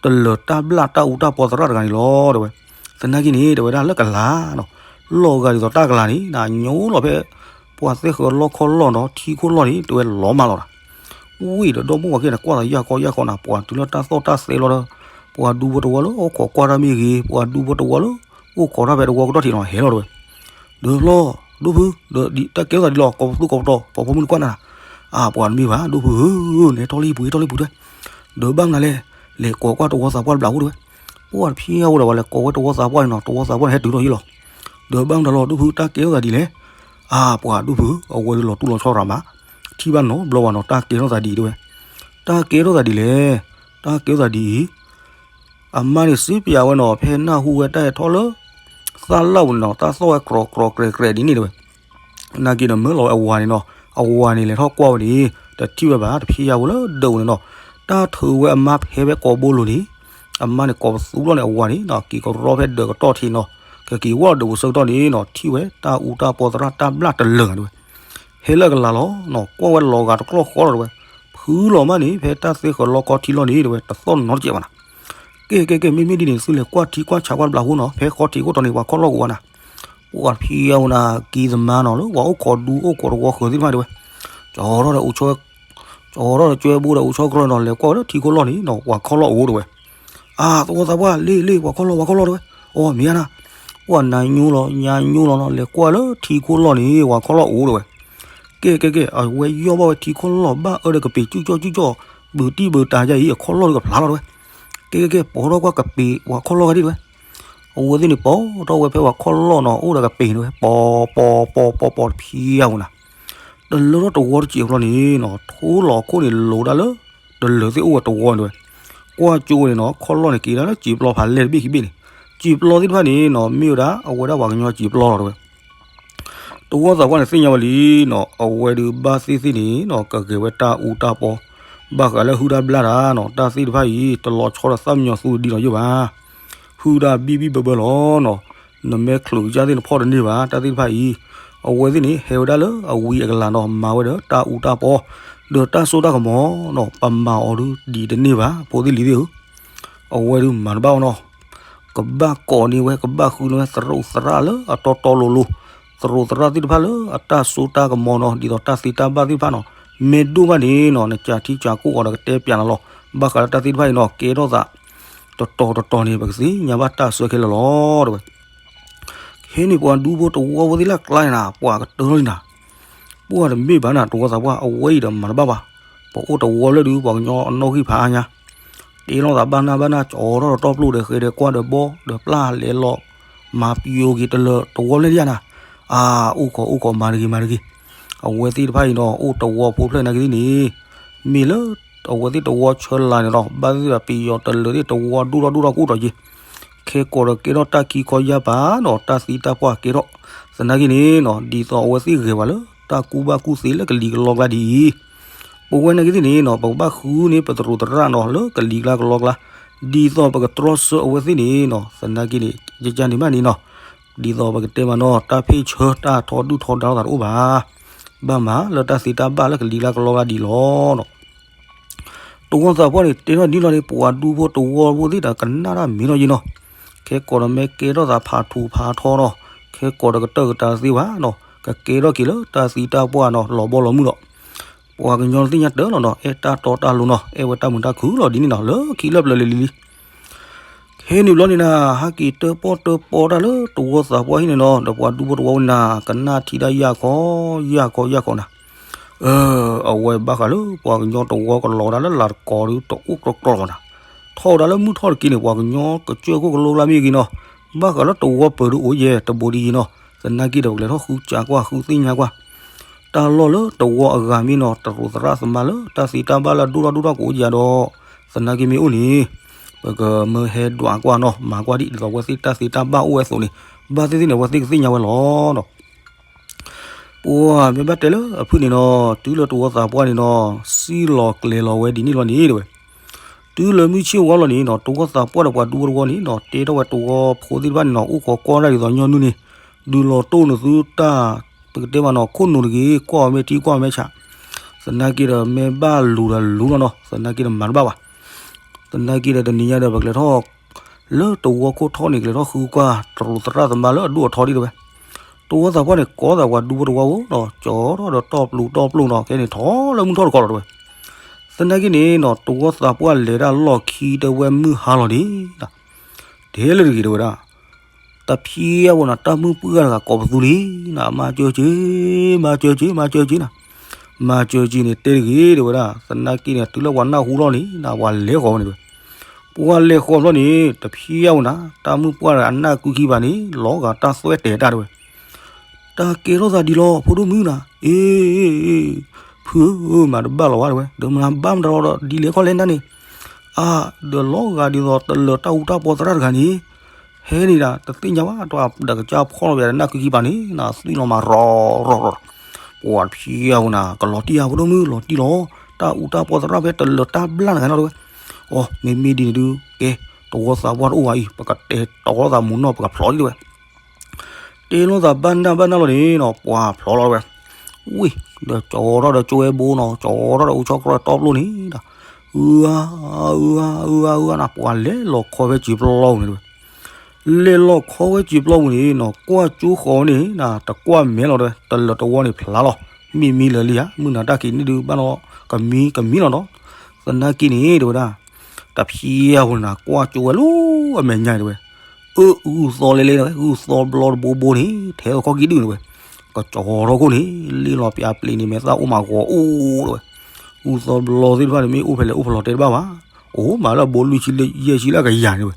တလၢၤတၢ်ဘျၣ်တၢ်အူတၢ်ပီသရၣ်တဂၤန့ၣ်လီၤတဲဝဲ. သနာ်က့န့ၣ် တဲဝဲဒၣ်လၢကလၤနီၤ, လီၤဂာ်ဒ်သိးတၢ်ကလၤန့ၣ်နၤ ညိလီၤဖဲ ပှၤသ့ၣ်ဃၢၤလီၢ်ခီၣ်လီၢ်နီၤ ထံခိၣ်လီၢ်န့ၣ် တဲဝဲလီၤမၢ်လီၤနၤ. ဝံၤဒီးဒီမိၢ်ဝၤခံဂၤန့ၣ် ကွၢ်သးယၢ်ကီယၢ်ကီနၤ ပှၤတုၤလၢတၢ်သီၣ်တၢ်သဲလီၤဒီး ပှၤဒူဖိတဝီလၢအိၣ်ခိးကွၢ်တၢ်မ့ၢ်ဂ့ၤ ပှၤဒူဖိတဝီလၢ အိၣ်ခိးတၢ်ဖဲတဝီကတီၢ်ထံးနီၤ ဟဲလီၤတဲဝဲ. ဒီးဖျီ ဒိၣ်ဖု ဒီးတၢ်ကဲထီၣ်သးဒ်လီၤ ကိးပသူကိးပတီၤ ပှၤပိာ်မုၣ်န့ၣ်ကွၢ်နၤ, အါ ပှၤတမ့ၢ်ဘၣ် ဒိၣ်ဖုဧၢ, နဟဲထီၣ်လၢဟံၣ်ပူၤ ဟဲထီၣ်လၢဟံၣ်ပူၤတဲဝဲ. ဒီးဘၣ်မနုၤလဲၣ်, လဲၤကိးကွၢ်တဝီသးပှၢ်တဘျီဖိတဲဝဲ. ပှၤတဖံးအါဝဲဒီး ပှၤလဲၤကိးဝဲတဝီသးပှၢ်န့ၣ်နီၤ တဝီသးပှၢ်န့ၣ်ဟဲတုၤထီၣ်ယဲၢ်လီၤ. ဒီးဘၣ်မတၤလီၤ ဒိၣ်ဖု တၢ်ကဲထီၣ်သးဒ်လဲၣ်. အါ ပှၤဒိၣ်ဖု အဝဲဒၣ်လီၤတူၢ်လီၤဆီရၤမး, ထံၣ်ဘၣ်နီတဘျီဘၣ်နီၤ တၢ်ကဲထီၣ်သးဒ်အံၤတဲဝဲ. တၢ်ကဲထီၣ်သးဒ်လဲၣ်, တၢ်ကဲထီၣ်သးဒ်အံၤ အမါန့ၣ်စံးပၠးဝဲနီၤ ဖဲနၢ်ဟူဝဲတၢ်ဟဲထီၣ်လၢ သၣ်လၣ်ပူၤန့ၣ်နီၤ တၢ်သီၣ်ဝဲကြီကြီကြဲးကြဲးဒ်န့ၣ်တဲဝဲ. နာ်က့ဒီးမၢလီၤဝဲအဝၤန့ၣ်နီၤ အဝၤန့ၣ်လဲၤထီၣ်ကွၢ်ဝဲန့ၣ် တထံၣ်ဝဲဘၣ် တဖံးယါဝဲလၢဒၢးပူၤန့ၣ်နီၤ တၢ်ထုးဝဲအမါဖဲဝဲကိးဘိလိၤန့ၣ် အမါန့ၣ်ကိးပသူလီၤန့ၣ် အဝၤန့ၣ်နီၤ က့ၤကရီဖဲဒၢးကတီၢ်ထံးနီၤ ကက့ၤဝဲဒၢးပူၤဆၢကတီၢ်န့ၣ်နီၤ ထံၣ်ဝဲတၢ်အူတၢ်ပီသရၣ်တၢ်ဘျၣ်တလၢာ်တဲဝဲ. ဟဲလၢအကလၤလီၤနီၤ ကွၢ်ဝဲလီၤဂာ်တကျီၢ်ဃီလီၤတဲဝဲ. ဖုလီၤမၢ်န့ၣ် ဖဲတၢ်သ့ဃၢၤလီခီထံလီၢ်န့ၣ်တဲဝဲ တသီၣ်နီတစဲးဘၣ်နၤ. ကဲ ကဲ ကဲ မ့မ့ၢ်ဒ်န့ၣ် သုလဲၤကွၢ်ထံကွၢ်ဆးကွၢ်တဘျီဖိနီၤ ဖဲဃီထံးခိၣ်တီန့ၣ် ပှၤခီၣ်လီၢ်ကဝါနၤ. ပှၤဖံးအါဝဲနၤ ကံသမါနီၤ လၢပှၤအိၣ်ခိးဒူအိၣ်ခိးတဝီဃၢၤသ့ၣ်တဖၣ်တဲဝဲ ကၠီထီၣ်ဒီးအိၣ်ဆိ ကၠီထီၣ်ဒီးကၠွဲဘိဒီးအိၣ်ဆိကရီနီၤ လဲၤကွၢ်ဝဲလၢထံခိၣ်လီၢ်န့ၣ်နီၤ ပှၤခီၣ်လီၢ်အိၣ်တဲဝဲ. အါ သဝီသးပှၢ် လ့ လ့ ပှၤခီၣ်လီၢ် ပှၤခီၣ်လီၢ်တဲဝဲ. အီ မ့ၢ်ဧါနၤ. ပှၤနၤညိလီၤ ညါညိလီၤနီၤ လဲၤကွၢ်လၢထံခိၣ်လီၢ်န့ၣ် ပှၤခီၣ်လီၢ်အိၣ်တဲဝဲ. ကဲ ကဲ ကဲ အဝဲယီၢ်ဘၣ်ဝဲထံခိၣ်လီၢ် ဘၣ်အၢဒီးကပ့ၤ ကၠူၣ်ကၠီၣ် ကၠူၣ်ကၠီၣ် ဘုးတံၢ်ဘုးတၢ်ယါအံၤ အခီၣ်လီၢ်ဒီးကဖျါလီၤတဲဝဲ. ကဲ ကဲ ကဲ ပိာ်ထီၣ်ကွၢ်ကပ့ၤ ပှၤခီၣ်လီၢ်ဂၤဒ်တဲဝဲ. အဝဲသ့ၣ်န့ၣ် ပိာ်ထီၣ်ဝဲဖဲပှၤခီၣ်လီၢ်နီၤ အိၣ်ဒီးကပ့ၤန့ၣ်ဝဲ ပိာ် ပိာ် ပိာ် ပိာ် တဖံးအါဝဲနၤ. တလၢထီၣ်တဝီတစဲးဘျီန့ၣ်နီၤ ထိလီၤခိၣ်န့ၣ်လိၤဒၣ်လၢ တလၢာ်သ့ၣ်အိၣ်ဝဲတဝီန့ၣ်တဲဝဲ. ကွၢ်ကၠိဝဲန့ၣ်နီၤ ခီၣ်လီၢ်န့ၣ်က့ၤဒၣ်လၢစံာ်ပျီဖးလဲၢ်တဘ့ၣ်ခံဘ့ၣ်န့ၣ် စံာ်ပျီသ့ၣ်တဖၣ်န့ၣ်နီၤ မ့ၢ်ဝဲဒၣ် အဝဲဒၣ်ပှၤကညီစံာ်ပျီလီၤတဲဝဲ. တဝီသးပှၢ်န့ၣ်သ့ၣ်ညါဝဲလံနီၤ အဝဲဒုးဘၣ်သ့ၣ်သ့ၣ်န့ၣ်နီၤ ကဂဲၤဝဲတၢ်အူတၢ်ပီ ဘၣ်ဃးလၢဟုတၢ်ဘျၣ်တၢ်နီၤ တၢ်သ့ၣ်တဖၣ်အံၤ တလီၤဆီဒီးသၣ်မံညီၤသူဒံးလီၤယိာ်ဘၣ်. ဟုတၢ်ဘံၣ်ဘံၣ်ဘၢဘၢလီၤနီၤ နမဲာ်ချူးကစၢ်သ့ၣ်နဖီၣ်တန့ၢ်ဘၣ် တၢ်သ့ၣ်တဖၣ်အံၤ. အဝဲသ့ၣ်န့ၣ် ဟဲဝဲဒၣ်လၢအဝံအကလၤနီၤ မၤဝဲဒီးတၢ်အူတၢ်ပီ ဒီးတၢ်စိတၢ်ကမီၤနီၤ ပမၤအီၤဒုးဒ်တန့ၢ်ဘၣ် ဖိသ့ၣ်လံၤသ့ၣ်ဧၢ. အဝဲဒုးမၤတဘၣ်အီၤနီၤ ကဘၣ်ကိးန့ၢ်ဝဲ ကဘၣ်ဃုန့ၢ်ဝဲ သရၣ်သရၣ်လၢအတီတီလိၤလိၤ, သရၣ်သရၣ်သ့ၣ်တဖၣ်လၢအတၢ်စိတၢ်ကမီၤနီၤ ဒ်သိးတၢ်သ့တၢ်ဘၣ်သ့ၣ်တဖၣ်နီၤ, မ့ၢ်ဒိၣ်ဘၣ်န့ၣ်နီၤ နကးထံကးကီၢ်အီၤဒီးကတဲပျးနၤလီၤ. ဘၣ်ဃးလၢတၢ်သ့ၣ်တဖၣ်အံၤနီၤ ကဲထီၣ်သး တတီၤတတီၤန့ၣ် ပကသ့ၣ်ညါဘၣ်တၢ်အဆၢခဲလၢာ်လီၤ တဲဝဲ. ခဲန့ၣ်ပှၤဒူဖိတဝီဖိသ့ၣ်လၢအကျါန့ၣ်နၤ ပှၤကတၢၢ်လီၤန့ၣ်နၤ ပှၤတမ့ၢ်ဘၣ်နၤ တဝီသးပှၢ် အဝဲအံၤဒီးမၤတဘၣ်ဘၣ်. ပအိၣ်တဝီလၢဒုး ပှၤကညီအနီၣ်ဂံၢ်ဖးအါညါ, တ့လီၤသးဘၣ်နၢ်ဘၣ်နၢ် ကၠီထီၣ်ဒီးတီၢ်ပျိၢ်ဒီးဃဲဒီးကွၢ်ဒီးဘီဒီးပျၢ်လဲၤလီၤ မၤပျိက့ၤတလၢာ်တဝီလၢဒ်ယါနၤ, အါ အိၣ်ခိးအိၣ်ခိးမၤတဂ့ၤမၤတဂ့ၤ. အဝဲသ့ၣ်တဖၣ်အံၤနီၤ အိၣ်တဝီဖိဖျဲၣ်နာ်က့သ့ၣ်န့ၣ် မ့ၢ်လၢ အဝဲသ့ၣ်တဝီဆၢလၤန့ၣ်ဒီး ဘၣ်သ့ၣ်ဒီးပယီၤတလၢာ်သ့ၣ်တဝီဒိၣ်ထီၣ်ဒိၣ်ထီၣ်ကအိၣ်ထီၣ်က့ၤ ခဲကိးဒီးကဲထီၣ်တၢ်ခံခီယါပၤနီၤ တၢ်သံတၢ်ပှၢ်ကဲထီၣ်, သနာ်က့န့ၣ်နီၤ ဒ်သိးအဝဲသ့ၣ်ဂဲၤပှၤလၢတၢ်ကူၣ်ဘၣ်ကူၣ်သ့လၢကလံၤကလီကျါဒ်အံၤ, ပဝဲနာ်က့သ့ၣ်န့ၣ်နီၤ ပကဘၣ်ဃုန့ၢ်ပသရူးသရၣ်နီၤ လၢကလံၤကျါကလီကျါ, ဒ်သိးပကတြီဆၢအဝဲသ့ၣ်န့ၣ်နီၤ သနာ်က့န့ၣ် ယကန့ၣ်မးန့ၣ်နီၤ, ဒ်သိးပကတဲမးနီၤ တၢ်ဖ့ၣ်ဆၢတၢ်ထီဒုၣ်ထီဒါလိာ်သးတအိၣ်ဘၣ်, ဘၣ်မၤလၢတၢ်သ့တၢ်ဘၣ်လၢကလံၤကျါကလီကျါဒ်လီၤနီၤ. တဝီသးပှၢ်န့ၣ် တဲထီၣ်ဒ်လီၤန့ၣ် ပှၤဒူဖိတဝီဖိသ့ၣ်ဒီး ကနၣ်တၢ်မ့ၢ်နီၤယံၤနီၤ, ခဲကိာ်ဒီးမ့ၢ်ကဲထီၣ်သးဖးထူဖးထီနီၤ, ခဲကိာ်ဒီးကတၢၢ်ကတၢၢ်သ့ဘၣ်နီၤ, ကကဲထီၣ်က့ၤလၢတၢ်သံတၢ်ပှၢ်နီၤ လီၤဘီလီၤမုၢ်ဒီး ပှၤကညီသ့ၣ်ညါတၢ်လီၤနီၤ, အဲၣ်တၢ်တီတၢ်လိၤနီၤ, အဲၣ်ဝဲတၢ်မုာ်တၢ်ခုၣ်လီၤဒ်န့ၣ်နီၤ, လၢခံလၢပျၢၤလံၤလံၤလံၤ ခဲန့ၣ်ဘျီန့ၣ်နၤ ဟဲက့ၤတၢၣ်ပီၣ်တၢၣ်ပီတၢ်လၢတဝီသးပှၢ်ဟံၣ်န့ၣ်နီၤ, ဒီးပှၤဒူဖိတဝီဝဲနၤ ကနၣ်ထံတၢ်ယၢ်ခီ ယၢ်ခီယၢ်ခီနၤ, အဝဲဘၣ်ဃးလၢပှၤကညီတဝီကလီၤဝဲဒၣ်လၢလာ်တကီၤဒုးတအိၣ်ကြီကြီလီၤဘၣ်နၤ, ထီၣ်ဝဲဒၣ်လၢမုၢ်ထီၣ်တက့ၢ်န့ၣ် ပှၤကညီကစၢၢ်ခိၣ်ကလိကျါမ့ၢ်ဂ့ၤနီၤ, ဘၣ်ဃးလၢတဝီပၢၤဒုးအိၣ်ယဲၢ်တဘိဒ်ယံၤနီၤ, သနာ်က့ဒီးပကလဲၤထီၣ်ဃုစၢကွၢ်ဃုသ့ၣ်ညါကွၢ် တၢ်လီၢ်လၢတဝီအဂၤမ့ၢ်နီၤ တရူးသရၣ်သမါလၢတၢ်သ့တၢ်ဘၣ်လၢအဒိၣ်ထီၣ်ဒိၣ်ထီၣ်ကအိၣ်ယၤဒီး သနာ်က့မ့ၢ်အိၣ်န့ၣ် ပကမၢဟဲဒွးကွၢ်နီၤ မၤကွၢ်ဒ်သိးအဝဲသ့ၣ်တၢ်သ့တၢ်ဘၣ်အိၣ်ဝဲအသိးန့ၣ် ဘၣ်သ့ၣ်သ့ၣ်န့ၣ် အဝဲသ့ၣ်ကသ့ၣ်ညါဝဲလီၤနီၤ. ပှၤမ့ၢ်ဘၣ်တဲလၢအဖုၣ်န့ၣ်နီၤ တုၤလၢတဝီသးပှၢ်န့ၣ်နီၤ စံၣ်လီၤကျဲၤလီၤဝဲဒ်န့ၣ်လီၤန့ၣ်တဲဝဲ, တုၤလၢမုၢ်ဆ့ၣ်ဝါလီၤန့ၣ်နီၤ တဝီသးပှၢ်ဒီးပှၤဒူဖိတဝီန့ၣ်နီၤ တဲထီၣ်ဝဲတဝီဖိသ့ၣ်တဖၣ်န့ၣ်နီၤ အိၣ်ခိးကွၢ်တၢ်ဒ်သိးညီနုၢ်န့ၣ် ဒုးလီၤတိၢ်နသုတၢ် ပကတဲမးနီၤ ခိၣ်နူာ်တဂ့ၤ ကွၢ်အီၤမ့ၢ်ထံကွၢ်အီၤမ့ၢ်ဆး သနာ်က့ဒီး မ့ၢ်ဘၣ်လူၤဒီးလူၤလီၤနီၤ သနာ်က့ဒီးမၤတဘၣ်ဘၣ်. သနာ်က့ဒီးတနံၤညါဒီး ပကလဲၤထီၣ် လၢတဝီခိၣ်ထီၣ်န့ၣ် ကလဲၤထီၣ်ဃုကွၢ် တရူးသရၣ်သမါလၢအဒိၣ်အထီဒ်တဲဝဲ. တဝီသးပှၢ်န့ၣ် ကိးသးပှၤဒူဖိတဝီဧိၤနီၤ ကၠီထီၣ်ဒီးတီၢ်ပျူၤတီၢ်ပျိၢ်နီၤ ခဲန့ၣ်ထီၣ်လၢမုၢ်ထီၣ်တကီၢ်လီၤတဲဝဲ. သနာ်က့န့ၣ်နီၤ တဝီသးပှၢ်လဲၤဒၣ်လီၢ်ခံတဲဝဲမုၢ်ဟါလီၤန့ၣ် တဲလၢတဂ့ၤတဲဝဲဒၣ် တဖျံအဝဲနၤ တၢ်မုၢ်ပှၢ်တဂၤကိးပသူလံနၤ မၤစၢၤက့ၤ မၤစၢၤက့ၤ မၤစၢၤက့ၤနၤ မၤစၢၤက့ၤန့ၣ် တဲတဂ့ၤတဲဝဲဒၣ် သနာ်က့န့ၣ် တုၤလၢပှၤနၢ်ဟူလီၤန့ၣ်နၤ ပှၤလဲၤဃီၤဝဲန့ၣ်တဲဝဲ. ပှၤလဲၤဃီၤဘျီန့ၣ် တဖျံအဝဲနၤ တၢ်မုၢ်ပှၢ်တဂၤအနၢ်ကုခံဘၣ်န့ၣ် လီၤဂာ်တၢ်သွဲတဲာ်တၢ်တဲဝဲ. တၢ်ကဲထီၣ်သးဒ်လီၤ ဖိဒိၣ်မုၣ်နၤ အ့ ဖုဧၢ မၤတဘၣ်လီၤဝဲတဲဝဲ ဒီးမနၤဘၣ်မတၤလီၤဒီး ဒ်လဲၣ်ခီလဲၣ်နၤန့ၣ် အါ ဒီးလီၤဂာ်ဒ်သိးတလၢာ်တၢ်အူတၢ်ပီသရၣ်တဂၤန့ၣ် ဟဲန့ၣ်ဒၣ် တသ့ၣ်ညါဘၣ် တၢ်ဒၣ်ကစၢ်ဖီၣ်လီၤဝဲနၢ်ကုခံဘၣ်န့ၣ် နသွံၣ်လီၤမၤရီၤရီၤရီၤ ပှၤတဖျံအဝဲနၤ ကလီၤတံၢ်ဧါ ဖိဒိၣ်မုၣ် လီၤတံၢ်လီၤ တၢ်အူတၢ်ပီသရၣ်ဖဲတလၢာ်တၢ်ဘျၣ်တဂၤနီၤတဲဝဲ. အိ မ့မ့ၢ်ဒ်န့ၣ်ဒုး ကဲ တဝီသးပှၢ်တအိၣ်ဘၣ်အံၤ ပကတဲတီသးမူးနီၢ် ပကဖျိးဒ်တဲဝဲ တဲလိာ်သးဘၣ်နၢ်ဘၣ်နၢ်လီၤန့ၣ်နီၤ ပှၤဖျိးလီၤတဲဝဲ. ဝ့ၢ် ဒီးကၠီထီၣ်ဒီးကၠိဝဲဘိနီၤ ကၠီထီၣ်ဒီးအိၣ်ဆီကြၢးတီပျိၢ်န့ၣ်ဒီး အုအါ အုအါ အုအါ အုအါနၤ ပှၤလဲၤလီၤခီဝဲစံာ်ပျီပူၤန့ၣ်တဲဝဲ. လဲၤလီၤခီဝဲစံာ်ပျီပူၤန့ၣ်နီၤ ကွၢ်ကၠိဃီၤဝဲန့ၣ်နၤ တကွၢ်မဲာ်လီၤတဲဝဲ တလၢာ်တဝီန့ၣ်ဖျါလီၤ မ့ၢ်မံလၢာ်လံဧါ မုၢ်နၤတၢ်က့ၤန့ၣ်ဒုးဘၣ်နီၤ ကမံကမံလီၤနီၤ သနာ်က့န့ၣ်တဲဝဲဒၣ် တဖျံအဝဲနၤ ကွၢ်ကၠိဝဲလၢအမဲာ်ညါတဲဝဲ အၢ ဂုၢ်သီလဲလဲတဲဝဲ ဂုၢ်သီဘျီတဘိဘိန့ၣ် ထဲသိးခီၣ်ကံၢ်ဒုၣ်န့ၣ်တဲဝဲ ကကၠီထီၣ်ခိၣ်န့ၣ် လ့ၣ်လီၤပျါပျ့ၤန့ၣ် မဲာ်သၣ်အိၣ်မးဂီၤအိၣ်တဲဝဲ ဂုၢ်သီဘျီသ့ၣ်တဖၣ်န့ၣ် မ့ၢ်အိၣ်ဖဲလဲၣ်အိၣ်ဖဲလဲၣ်တဲတဘၣ်ဘၣ် အိၣ်မးလၢအဘိလွံၢ်ဆံယဲၢ်ဆံလၢအကယၤန့ၣ်တဲဝဲ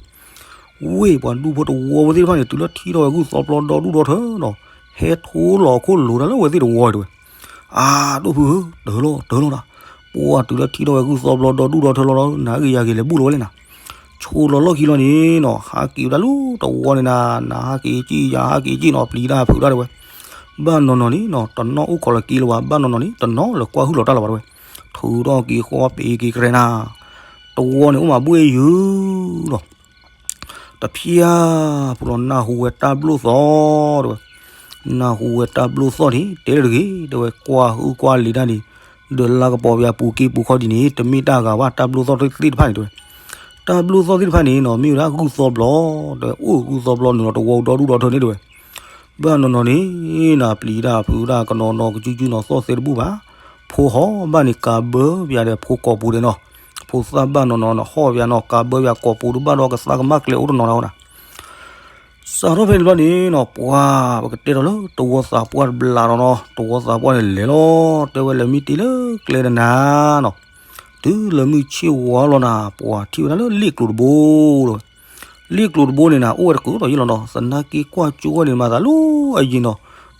ဝ့ၢ်ပှၤဒူဖိတဝီဝဲသ့ၣ်တဖၣ်န့ၣ် တုၤလၢထံၣ်ထီၣ်ဝဲဂုၢ်သီဘျီဒီဒူၣ်ဒီထၢနီၤ ဟဲထိလီၤခိၣ်လိၤတၢ်လၢအဝဲသ့ၣ်တဝီတဲဝဲ အၢ ဒိၣ်ဖုဧၢ တၢ်လီၤတၢ်လီၤနၤ ပှၤတုၤလၢထံၣ်ထီၣ်ဝဲဂုၢ်သီဘျီဒီဒူၣ်ဒီထၢလီၤလီၤ နၤဂ့ၤယၤဂ့ၤလဲၤဘူၣ်လီၤဝဲလဲၣ်နၤ ဆိလီၤလီၢ်ခံလီၤန့ၣ်နီၤ ဟးက့ၤဝဲဒၣ်လၢတဝီန့ၣ်နၤ နၤဟးက့ၤကံၣ်ယၤဟးက့ၤကံၣ်နီၤ ပျံၤတၢ်ဖုးတၢ်တဲဝဲ ဘၣ်နီၢ်နီၢ်န့ၣ်နီၤ တနီၣ်အိၣ်ခိးလီၤက့လၢၤဘၣ် ဘၣ်နီၢ်နီၢ်န့ၣ် တနီၣ်လၢကွၢ်ဟုၣ်လီၤတၢ်လၢၤဘၣ်တဲဝဲ ထုးထီၣ်က့ၤဃီပ့ၤက့ၤကရဲနၤ တဝီန့ၣ်အိၣ်မးဘှ့ၣ်ယုာ်လီၤ တဖျါ ဖိလီၤနၢ်ဟူဝဲတၢ်ဘျိၣ်သီတဲဝဲ နၢ်ဟူဝဲတၢ်ဘျိၣ်သီန့ၣ် တဲလၢတဂ့ၤ တဲဝဲကွၢ်ဟုၣ်ကွၢ်လံၤတၢ်န့ၣ် ဒီးလါကပီၤပယၤပူၤက့ပူၤခီဒ်န့ၣ် တမ့ၢ်တၢ်ဂၤဘၣ် တၢ်ဘျိၣ်သီသ့ၣ်တဖၣ်န့ၣ်တဲဝဲ တၢ်ဘျိၣ်သီသ့ၣ်တဖၣ်န့ၣ်နီၤ မ့ၢ်ဝဲဒၣ်ဂုၢ်သီဘျီ တဲဝဲအိၣ်ဂုၢ်သီဘျီနုာ်လီၤတဝီဒီဒူၣ်ဒီထၢန့ၣ်တဲဝဲ ဘၣ်နီၢ်နီၢ်န့ၣ် နၤပျံၤတၢ်ဖုးတၢ်ကနီၤနီၤကစုကစုနီၤသီၣ်သဲတဘူၣ်ဘၣ် ဖိဟီၣ်ဘၣ်န့ၣ်ကးဘၢပယၤဒီးဖိကိာ်ပူၤဒဲးနီၤ ဖိသၣ်ဘၣ်နီၢ်နီၢ်နီၤဟီၣ်ပယၤနီၤ ကးဘၢပယၤကိာ်ပူၤဒုးဘၣ်ဒီးကသးကမၣ်ကျဲအိၣ်တနီၤနီၤဝဲဒၣ် စးထီၣ်ဖဲန့ၣ်ဘျီန့ၣ်နီၤ ပှၤပကတဲဒီးလၢတဝီသးပှၢ်တဘျးဒီးနီၤ တဝီသးပှၢ်န့ၣ်လဲၤလီၤ တဲဝဲလဲၤမံတ့ၢ်လၢကျဲတနၤနီၤ တုၤလၢမုၢ်ဆ့ၣ်ဝါလီၤနၤ ပှၤထံၣ်ဝဲဒၣ်လၢလ့ၣ်ကျိၤတဘိဒီး လ့ၣ်ကျိၤတဘိန့ၣ်နၤ အိၣ်ဝဲတကူာ်ဒီးယ့ၢ်လီၤနီၤ သနာ်က့ကွၢ်ကၠိဝဲန့ၣ်မၤသးလၢအယံၤနီၤ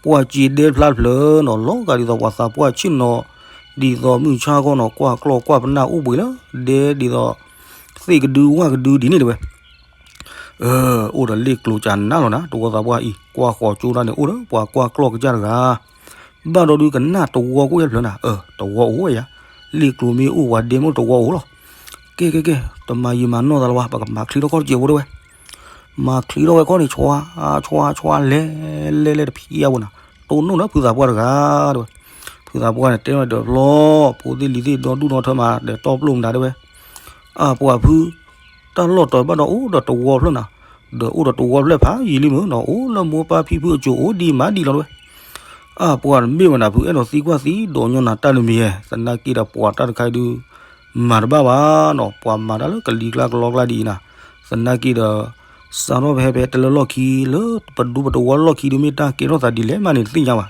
ပှၤစံးဒဲဖျါတဖျၢၣ်နီၤ လီၤဂာ်ဒ်သိးပှၤသးပှၢ်ဆ့ၣ်နီၤ ဒ်သိးမုၢ်ဆါခီနီၤ ကွၢ်ကျီၢ်ကွၢ်ပနၢ်အိၣ်ဘှံးလၢ ဒဲဒ်သိး သ့ၣ်ကဒုဝၣ်ကဒုဒ်န့ၣ်တဲဝဲ အိၣ်ဒီးလ့ၣ်ကျိၤကနၣ်လီၤနၤ တဝီသးပှၢ်အံၤ ကွၢ်ဃီၤကၠိဒၣ်န့ၣ် အိၣ်ဒီးပှၤကွၢ်ကျီၢ်ကစၢ်တဂၤ ဘၣ်ဒီးဒုးကနၣ်တဝီကိၣ်ယဲၢ်တဖျၢၣ်နၤ အၢ တဝီအိၣ်ဝဲယၤ လ့ၣ်ကျိၤမ့ၢ်အိၣ်ဝဲဒဲမ့ၢ်တဝီအိၣ်လီၤ. ကဲကဲကဲ, တမၤယံာ်မၤနီၢ်သးလၢၤဘၣ်, ပကမၤချံထီၣ်ခီၣ်တစဲးဖိတဲဝဲ. မၤချံထီၣ်ဝဲခီၣ်န့ၣ် ဆွါ ဆွါ ဆွါ လဲၤ လဲၤ လဲၤတဖျၢၣ်ဝဲနၤ, တိၢ်နီၣ်ဒီးဖုသးပှၢ်တဂၤတဲဝဲ. ဖုသးပှၢ်န့ၣ် တဲထီၣ်ဒီးဖျီ, ဖိသ့ၣ်လံၤသ့ၣ်ဒီဒူၣ်ဒီထၢမး ဒီးတီပျိၢ်မတၤတဲဝဲ. အပှၤဖု, တၢ်လီၢ်တဘၣ်ဒီးအိၣ်ဒီးတဝီဖျၢၣ်နၤ, ဒီးအိၣ်ဒီးတဝီဖျၢၣ်ဖးယံာ်လံမ့ၢ်နီၤ, အိၣ်လၢမိၢ်ပၢ်ဖံဖုအစိၤအိၣ်ဒံးမးဒံးလီၤတဲဝဲ. အပှၤတမ့ၢ်ဝဲနၤဖု, အဲၣ်ဒိးသံကွၢ်သံဒီးညီနၤတၢ်နမံၤဧါ, သနာ်က့ဒီးပှၤတၢ်တခါအံၤဒုး မၤတဘၣ်ဘၣ်နီၤ, ပှၤမၤတၢ်လၢကလံၤကျါကလီကျါဒ်အံၤနၤ, သနာ်က့ဒီး စးထီၣ်ဖဲဖဲတလၢလီၢ်ခံ လၢပဒူပတဝီလီၢ်ခံဒုးမ့ၢ်တၢ်ကဲထီၣ်သးဒ်လဲၣ်မးန့ၣ်တသ့ၣ်ညါဘၣ်.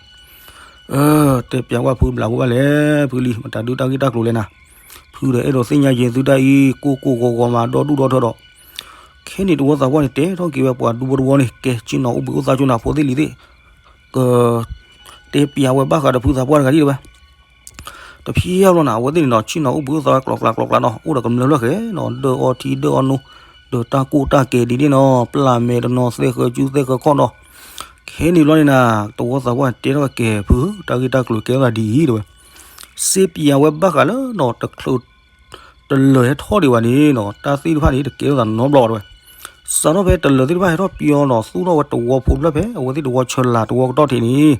အၢ, တဲပျးကွၢ်ဖုဘျးဖိဘၣ်လဲၣ်, ဖုလံၤ မတၤဒုးတၢ်ဂ့ၢ်တၢ်ကျိၤလဲၣ်နၤ, ဖုဒီးအဲၣ်ဒိးသ့ၣ်ညါက့ၤသုတၢ်အံၤ ကိၢ်ကိၢ်ဂီၤဂီၤမးဒီဒူၣ်ဒီထၢဒီး ခဲန့ၣ်တဝီသးပှၢ်န့ၣ် တဲထီၣ်က့ၤဝဲပှၤဒူဖိတဝီန့ၣ် ကဲဆ့ၣ်နီၤအိၣ်ဘှံးအိၣ်သါကၠိနၤ ဖိသ့ၣ်လံၤသ့ၣ်, က တဲပျးဝဲဘၣ်ဃးဒီးဖုသးပှၢ်တဂၤဒ်တဲဝဲ. တဖျၢၣ်လီၤနၤ အဝဲသ့ၣ်န့ၣ်နီၤ ဆ့ၣ်နီၤအိၣ်ဘှံးအိၣ်သါဝဲကျိၤကျါကျိၤကျါနီၤ အိၣ်ဒီးကမျၢၢ်လၢဃဲနီၤ ဒၢအီထံဒၢအီနိ ဒီးတၢ်ကိၢ်တၢ်ကဲဒ်န့ၣ်နီၤ ပျၢ်မဲာ်တနီၤ သဲဃၢၤကူသဲဃၢၤခီၣ်နီၤ ခဲန့ၣ်ဘျီန့ၣ်နၤ တဝီသးပှၢ်တဲထီၣ်ကဲဖု တၢ်ဂ့ၢ်တၢ်ကျိၤကဲထီၣ်သးဒ်အံၤတဲဝဲ. စ့ပျးဝဲဘၣ်ဃးလၢနီၤ တချုး တလၢာ်ဟဲထီၣ်ဒံးဘၣ်န့ၣ်နီၤ တၢ်သ့ၣ်တဖၣ်န့ၣ် တကဲထီၣ်သးနီတဘျီဘၣ်တဲဝဲ. စးထီၣ်ဖဲတလၢာ်သ့ၣ်တဖၣ်ဟဲထီၣ်ပၠီနီၤ သူၣ်ထီၣ်ဝဲတဝီဖိတဖျၢၣ်ဖဲ အဝဲသ့ၣ်တဝီဆၢလာ်တဝီကတီၢ်ထံးန့ၣ်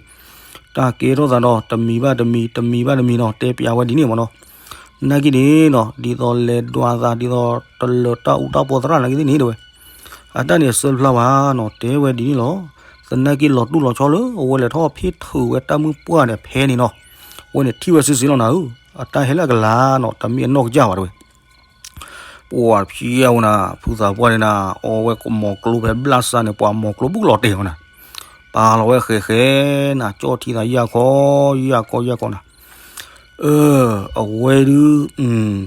တၢ်ကဲထီၣ်သးဒီး တမံၤဘၣ်တမံၤ တမံၤဘၣ်တမံၤနီၤ တဲပျးဝဲဒ်န့ၣ်မ့ၢ်နီၤ. နာ်က့န့ၣ်နီၤ ဒ်သိးလဲၤဒွးသး ဒ်သိးတလၢာ်တၢ်အူတၢ်ပီသရၣ်နာ်က့သ့ၣ်န့ၣ်တဲဝဲ အတၢ်န့ၣ်အစၢတဖျါဘၣ်နီၤ တဲဝဲဒ်န့ၣ်လီၤ. သနာ်က့လီၤတူၢ်လီၤဆီလၢ အဝဲလဲၤထီၣ်ဖ့ၣ်ထုးဝဲတၢ်မုၢ်ပှၢ်န့ၣ်ဖဲန့ၣ်နီၤ အဝဲန့ၣ်ထံၣ်ဝဲစုာ်စုာ်လီၤနၤဧၢ အတၢ်ဟဲလၢအကလၤနီၤ တမ့ၢ်အနီၢ်ကစၢ်ဘၣ်တဲဝဲ. ပှၤဖျါဝဲနၤ ဖုသးပှၢ်န့ၣ်နၤ အီဝဲမိၤကျိဖဲဘျၣ်စၢ်န့ၣ် ပှၤမိၤကျိဘူးကလီၤတဲာ်ဝဲနၤ ပာ်လီၤဝဲဃဲးဃဲးနၤ ကၠီၣ်ထံသးယၢ်ခီ ယၢ်ခီ ယၢ်ခီနၤ အၢ အဝဲဒုး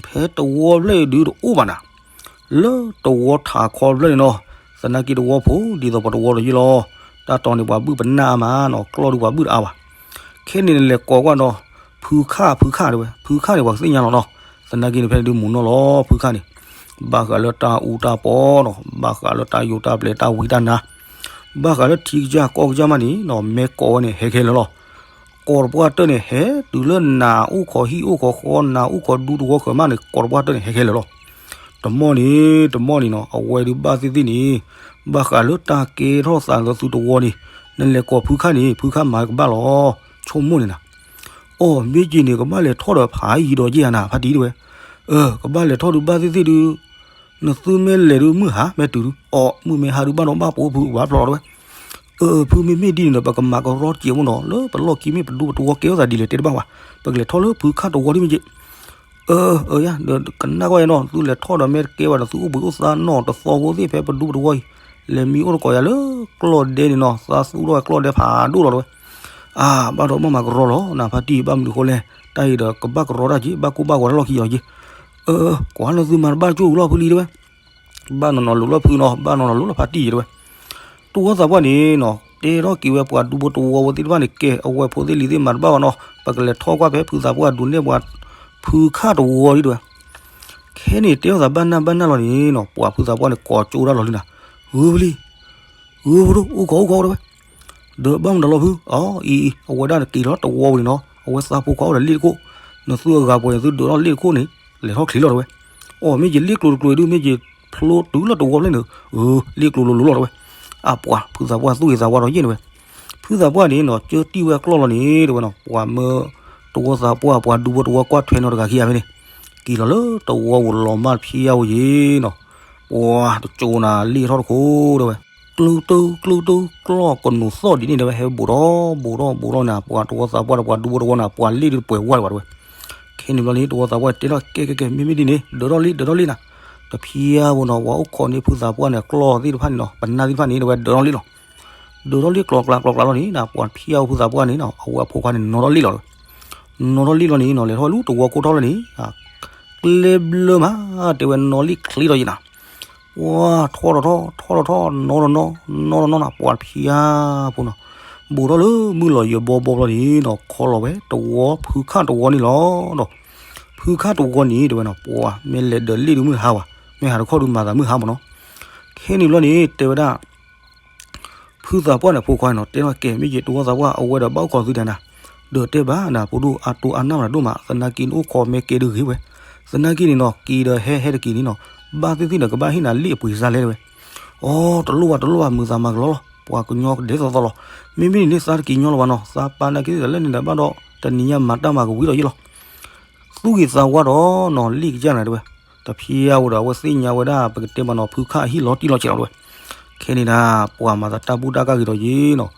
ဖဲတဝီဖျၢၣ်အံၤဒုးတအိၣ်ဘၣ်နၤ လၢတဝီထးခီဖျၢၣ်န့ၣ်နီၤ သနာ်က့တဝီဖိ ဒ်သိးပတဝီလီၤယ့ၢ်လီၤ တၢ်တီန့ၣ် ပှၤဘုၣ်ပနၢ်အါမးနီၤ ကျီၢ်ဒုးပှၤဘုၣ်တအါဘၣ်. ခဲန့ၣ်နလဲၤကိးကွၢ်ဒီး ဖုခၣ် ဖုခၣ်တဲဝဲ ဖုခၣ်န့ၣ် ပှၤကသ့ၣ်ညါလီၤနီၤ သနာ်က့န့ၣ် ဖဲန့ၣ်ဒုးမုၢ်နီၢ်လီၤ ဖုခၣ်န့ၣ် ဘၣ်ဃးလၢတၢ်အူတၢ်ပီနီၤ ဘၣ်ဃးလၢတၢ်ယိးတၢ်ပျဲၤတၢ်ဝံတၢ်နါ ဘၣ်ဃးလၢထံကစၢ်ကီၢ်ကစၢ်မးန့ၣ်နီၤ မ့ၢ်ကိးဝဲန့ၣ် ဟဲခဲလၢာ်လီၤ ကိးတပှၢ်တၢၢ်န့ၣ် ဟဲတုၤလၢနၤအိၣ်ခိးဟံၣ်အိၣ်ခိးဃီ နၤအိၣ်ခိးဒူသဝီဃၢၤမးန့ၣ် ကိးတပှၢ်တၢၢ်န့ၣ် ဟဲခဲလၢာ်လီၤ. တမီၢ်န့ၣ် တမီၢ်န့ၣ်နီၤ အဝဲဒုးဘၣ်သ့ၣ်သ့ၣ်န့ၣ် ဘၣ်ဃးလၢတၢ်ကဲထီၣ်သးလၢသုတဝီန့ၣ် နလဲၤကိးဖုခၣ်န့ၣ် ဖုခၣ်မၤကဘၣ်လီၤ ဆိကမိၣ်န့ၣ်နၤ အိၣ်မ့ၢ်က့ၤန့ၣ် ကဘၣ်လဲၤထီၣ်ဒီးဖးယံၤဒီးယ့ၢ်ဧါနၤ ဖါတံၢ်တဲဝဲ. အၢ ကဘၣ်လဲၤထီၣ်ဒုးဘၣ်သ့ၣ်သ့ၣ်ဒုး နသုမ့ၢ်လဲၤဒုးမုၢ်ဟါ မ့ၢ်တုၤဒုး အိၣ်မုၢ်မ့ၢ်ဟါဒုးဘၣ်နီၤဘၣ်ပိာ်ဖုဘၣ်ဖျီတဲဝဲ. အၢ ဖုမ့မ့ၢ်ဒ်န့ၣ်ဒီး ပကမၤကရီတစဲးဖိနီၤ လၢပလီၢ်ခံမ့ၢ်ပဒူပတဝီကဲထီၣ်သးဒ်လဲၣ်တဲတဘၣ်ဘၣ်. ပကလဲၤထီၣ်လၢဖုခၣ်တဝီဒ်မ့ၢ်က့ အၢ အၢ ယၤ ဒီးကနၣ်ကွၢ်ယဲနီၤ သုလဲၤထီၣ်ဒီးမ့ၢ်တကဲဘၣ်ဒီး သုအိၣ်ဘှံးအိၣ်သါနီၤတသီဖိသ့ၣ်ဖဲပဒူပတဝီအံၤ လဲၤမံအိၣ်တကိးယၤလၢကျီၢ်ဒဲန့ၣ်နီၤ သးသူၣ်ထီၣ်ဝဲကျီၢ်ဒဲဖးဒိၣ်လီၤတဲဝဲ. အါ ဘၣ်ဒီးဘၣ်မၤကရီလီၤ နဖါတံၢ် ဘၣ်မနုၤဃိလဲၣ် တၢ်အံၤဒီးကဘၣ်ကရီတၢ်က့ၤ ဘၣ်ကိၢ်ဘၣ်ဂီၤတၢ်လီၢ်ခံအီၤက့ၤ. အၢ ကွၢ်လၢသုမၤတဘၣ်ကၠိၣ်ဝံၤလီၤဖုလံတဲဝဲ ဘၣ်နီၤနီၤလိၤလီၤဖုနီၤ ဘၣ်နီၤနီၤလိၤလီၤဖါတံၢ်တဲဝဲ. တဝီသးပှၢ်န့ၣ်နီၤ တဲထီၣ်က့ၤဝဲပှၤဒူဖိတဝီဝဲသ့ၣ်တဖၣ်န့ၣ် ကဲအဝဲဖိသ့ၣ်လံၤသ့ၣ်မၤတဘၣ်ဘၣ်နီၤ ပကလဲၤထီၣ်ကွၢ်ဖဲဖုသးပှၢ်ဒုးနဲၣ်ပှၤ ဖုခၣ်တဝီဒ်တဲဝဲ. ခဲန့ၣ်တဲထီၣ်သးဘၣ်နၢ်ဘၣ်နၢ်လီၤန့ၣ်နီၤ ပှၤဖုသးပှၢ်န့ၣ် ကိးကၠိဒၣ်လီၤလံနၤ ဂုာ်ဖုလံ ဂုာ်ဖုဒိၣ် အိၣ်ခိးအိၣ်ခိးတဲဝဲ. ဒီးဘၣ်မတၤလီၤဖု အီ အံၤ အံၤ အဝဲဒၣ်န့ၣ်က့ၤလီၤတဝီဝံၤန့ၣ်နီၤ အဝဲသးဖိခွါအိၣ်ဒီးလ့ၣ်တခိၣ် နသုအဂၤပှဲၤန့ၣ် သုဒုးထီၣ်လ့ၣ်တခိၣ်န့ၣ် လဲၤထီၣ်ချံလီၤတဲဝဲ. အိၣ်မ့ၢ်က့ၤလ့ၣ်ကျိၤတကျိၤဒုး မ့ၢ်က့ၤဖျိတုၤလၢတဝီဖျၢၣ်န့ၣ် အၢ လ့ၣ်ကျိၤလိၤလိၤလီၤတဲဝဲ. အပှၤဖုသးပှၢ်သူၣ်ဂ့ၤသးဝါဒီးယဲၢ်န့ၣ်ဝဲ ဖုသးပှၢ်န့ၣ်နီၤ ကၢတံၢ်ဝဲအကျီၢ်လီၤန့ၣ်တဲဝဲနီၤ ပှၤမၢ တဝီသးပှၢ် ပှၤဒူဖိတဝီကွၢ်ထွဲနီၤတဂၤခံဂၤဖဲန့ၣ် က့ၤလီၤလၢတဝီပူၤလီၤမၢ်ဖျါဝဲယ့ၣ်နီၤ ပှၤတကၠိနၤလ့ၣ်ထီၣ်တခိၣ်တဲဝဲ ကျိတၢ ကျိတၢ ကျီၢ်ကနိးသီၣ်ဒ်န့ၣ်တဲဝဲ ဟဲဘူးထီၣ်ဘူးထီၣ်ဘူးထီၣ်နၤ ပှၤတဝီသးပှၢ်ဒီးပှၤဒူဖိတဝီနၤ ပှၤလ့ၣ်ဒုးတပှဲၤဝဲဒၣ်ဘၣ်တဲဝဲ. ခဲန့ၣ်ဘျီန့ၣ် တဝီသးပှၢ်တဲထီၣ်ကဲကဲကဲ မ့မ့ၢ်ဒ်န့ၣ် ဒၢးထီၣ်လံ ဒၢးထီၣ်လံနၤ တဖျါဝဲနီၤ ပှၤအိၣ်ခိးန့ၢ်ဖုသးပှၢ်န့ၣ် ကျီၢ်သ့ၣ်တဖၣ်န့ၣ်နီၤ ပနၢ်သ့ၣ်တဖၣ်န့ၣ် တဲဝဲဒၢးထီၣ်လံလီၤ ဒၢးထီၣ်လံကျီၤကျါကျီၤကျါလီၤန့ၣ် ပှၤဖျါဝဲဖုသးပှၢ်န့ၣ်နီၤ အဝဲအဖိခွါန့ၣ် နီၣ်ထီၣ်လံလီၤ နီၣ်ထီၣ်လံလီၤန့ၣ်နီၤ လဲၤထီၣ်လၢတဝီကိးထီၣ်လီၤန့ၣ် ကျဲဘျၢမး တဲဝဲနီၣ်လံချ့လီၤယံၤနၤ ပှၤထီၣ်ထီၣ်ထီၣ်ထီၣ်ထီၣ်ထီၣ် နီၣ်ထီၣ်နီၣ် နီၣ်ထီၣ်နီၣ်နၤ ပှၤဖျါဖိနီၤ ဘူးထီၣ်လၢမုၢ်လီၤယၢၤဘီဘီဘျီန့ၣ်နီၤ ခီလီၤဝဲတဝီဖုခၣ်တဝီန့ၣ်လီၤ ဖုခၣ်တဝီန့ၣ်တဲဝဲနီၤ ပှၤမ့ၢ်လဲၤဒၢးလ့ၣ်ဒုးမုၢ်ဟါဝဲ မ့ၢ်ဟးတခီဒုးမၤသးမုၢ်ဟါမးနီၤ ခဲန့ၣ်ဘျီန့ၣ် တဲဝဲဒၣ် ဖုသးပှၢ်န့ၣ် ဖိခွါန့ၣ်နီၤ တဲထီၣ်ကဲ မ့ၢ်ယတဝီသးပှၢ် အဝဲဒီးဘၣ်အိၣ်ခိးသုဒၣ်နၤ, ဒီးတဲဘၣ်နၤ ဖိဒိၣ် အတိၢ်အါနၢ်မနၤဒိၣ်မး သနာ်က့န့ၣ်အိၣ်ခိးမဲကဲဒုဂ့ၤဝဲ, သနာ်က့န့ၣ်နီၤ က့ၤဒီးဟဲဟဲတက့ၤန့ၣ်နီၤ ဘၣ်သ့ၣ်သ့ၣ်ဒီးကဘၣ်ဟ့ၣ်နၤလံာ်အပှ့ၤစၢ်လဲၣ်တဲဝဲ. အိ တလိၣ်ဘၣ်တလိၣ်ဘၣ် မုာ်သးမၤကလီလီၤ ပှၤကညီကဒဲသိးသိးလီၤ. မ့မ့ၢ်န့ၣ်သးတက့ၤညီလီၤဘၣ်နီၤ သးပာ်နာ်က့သ့ၣ်ဒီးလၢန့ၣ်ဒီးဘၣ်ဒီး တနံၤညါမၤတၢ်မၤကဝံၤဒီးယ့ၢ်လီၤ. သူၣ်ဂ့ၤသးဝါဒီးနီၤ လ့ၣ်ကစၢ်န့ၣ်တဲဝဲ, တဖျဲဝဲဒီး အဝဲသ့ၣ်ညါဝဲဒၣ် ပကတဲမးနီၤ ဖုခၣ်အဟံၣ်လီၤတံၢ်လီၤဆဲးလီၤတဲဝဲ. ခဲန့ၣ်နၤ ပှၤမၤသးတၢ်ဘူၣ်တၢ်ကၢ်ဂ့ၤဒီးယ့ၢ်နီၤ,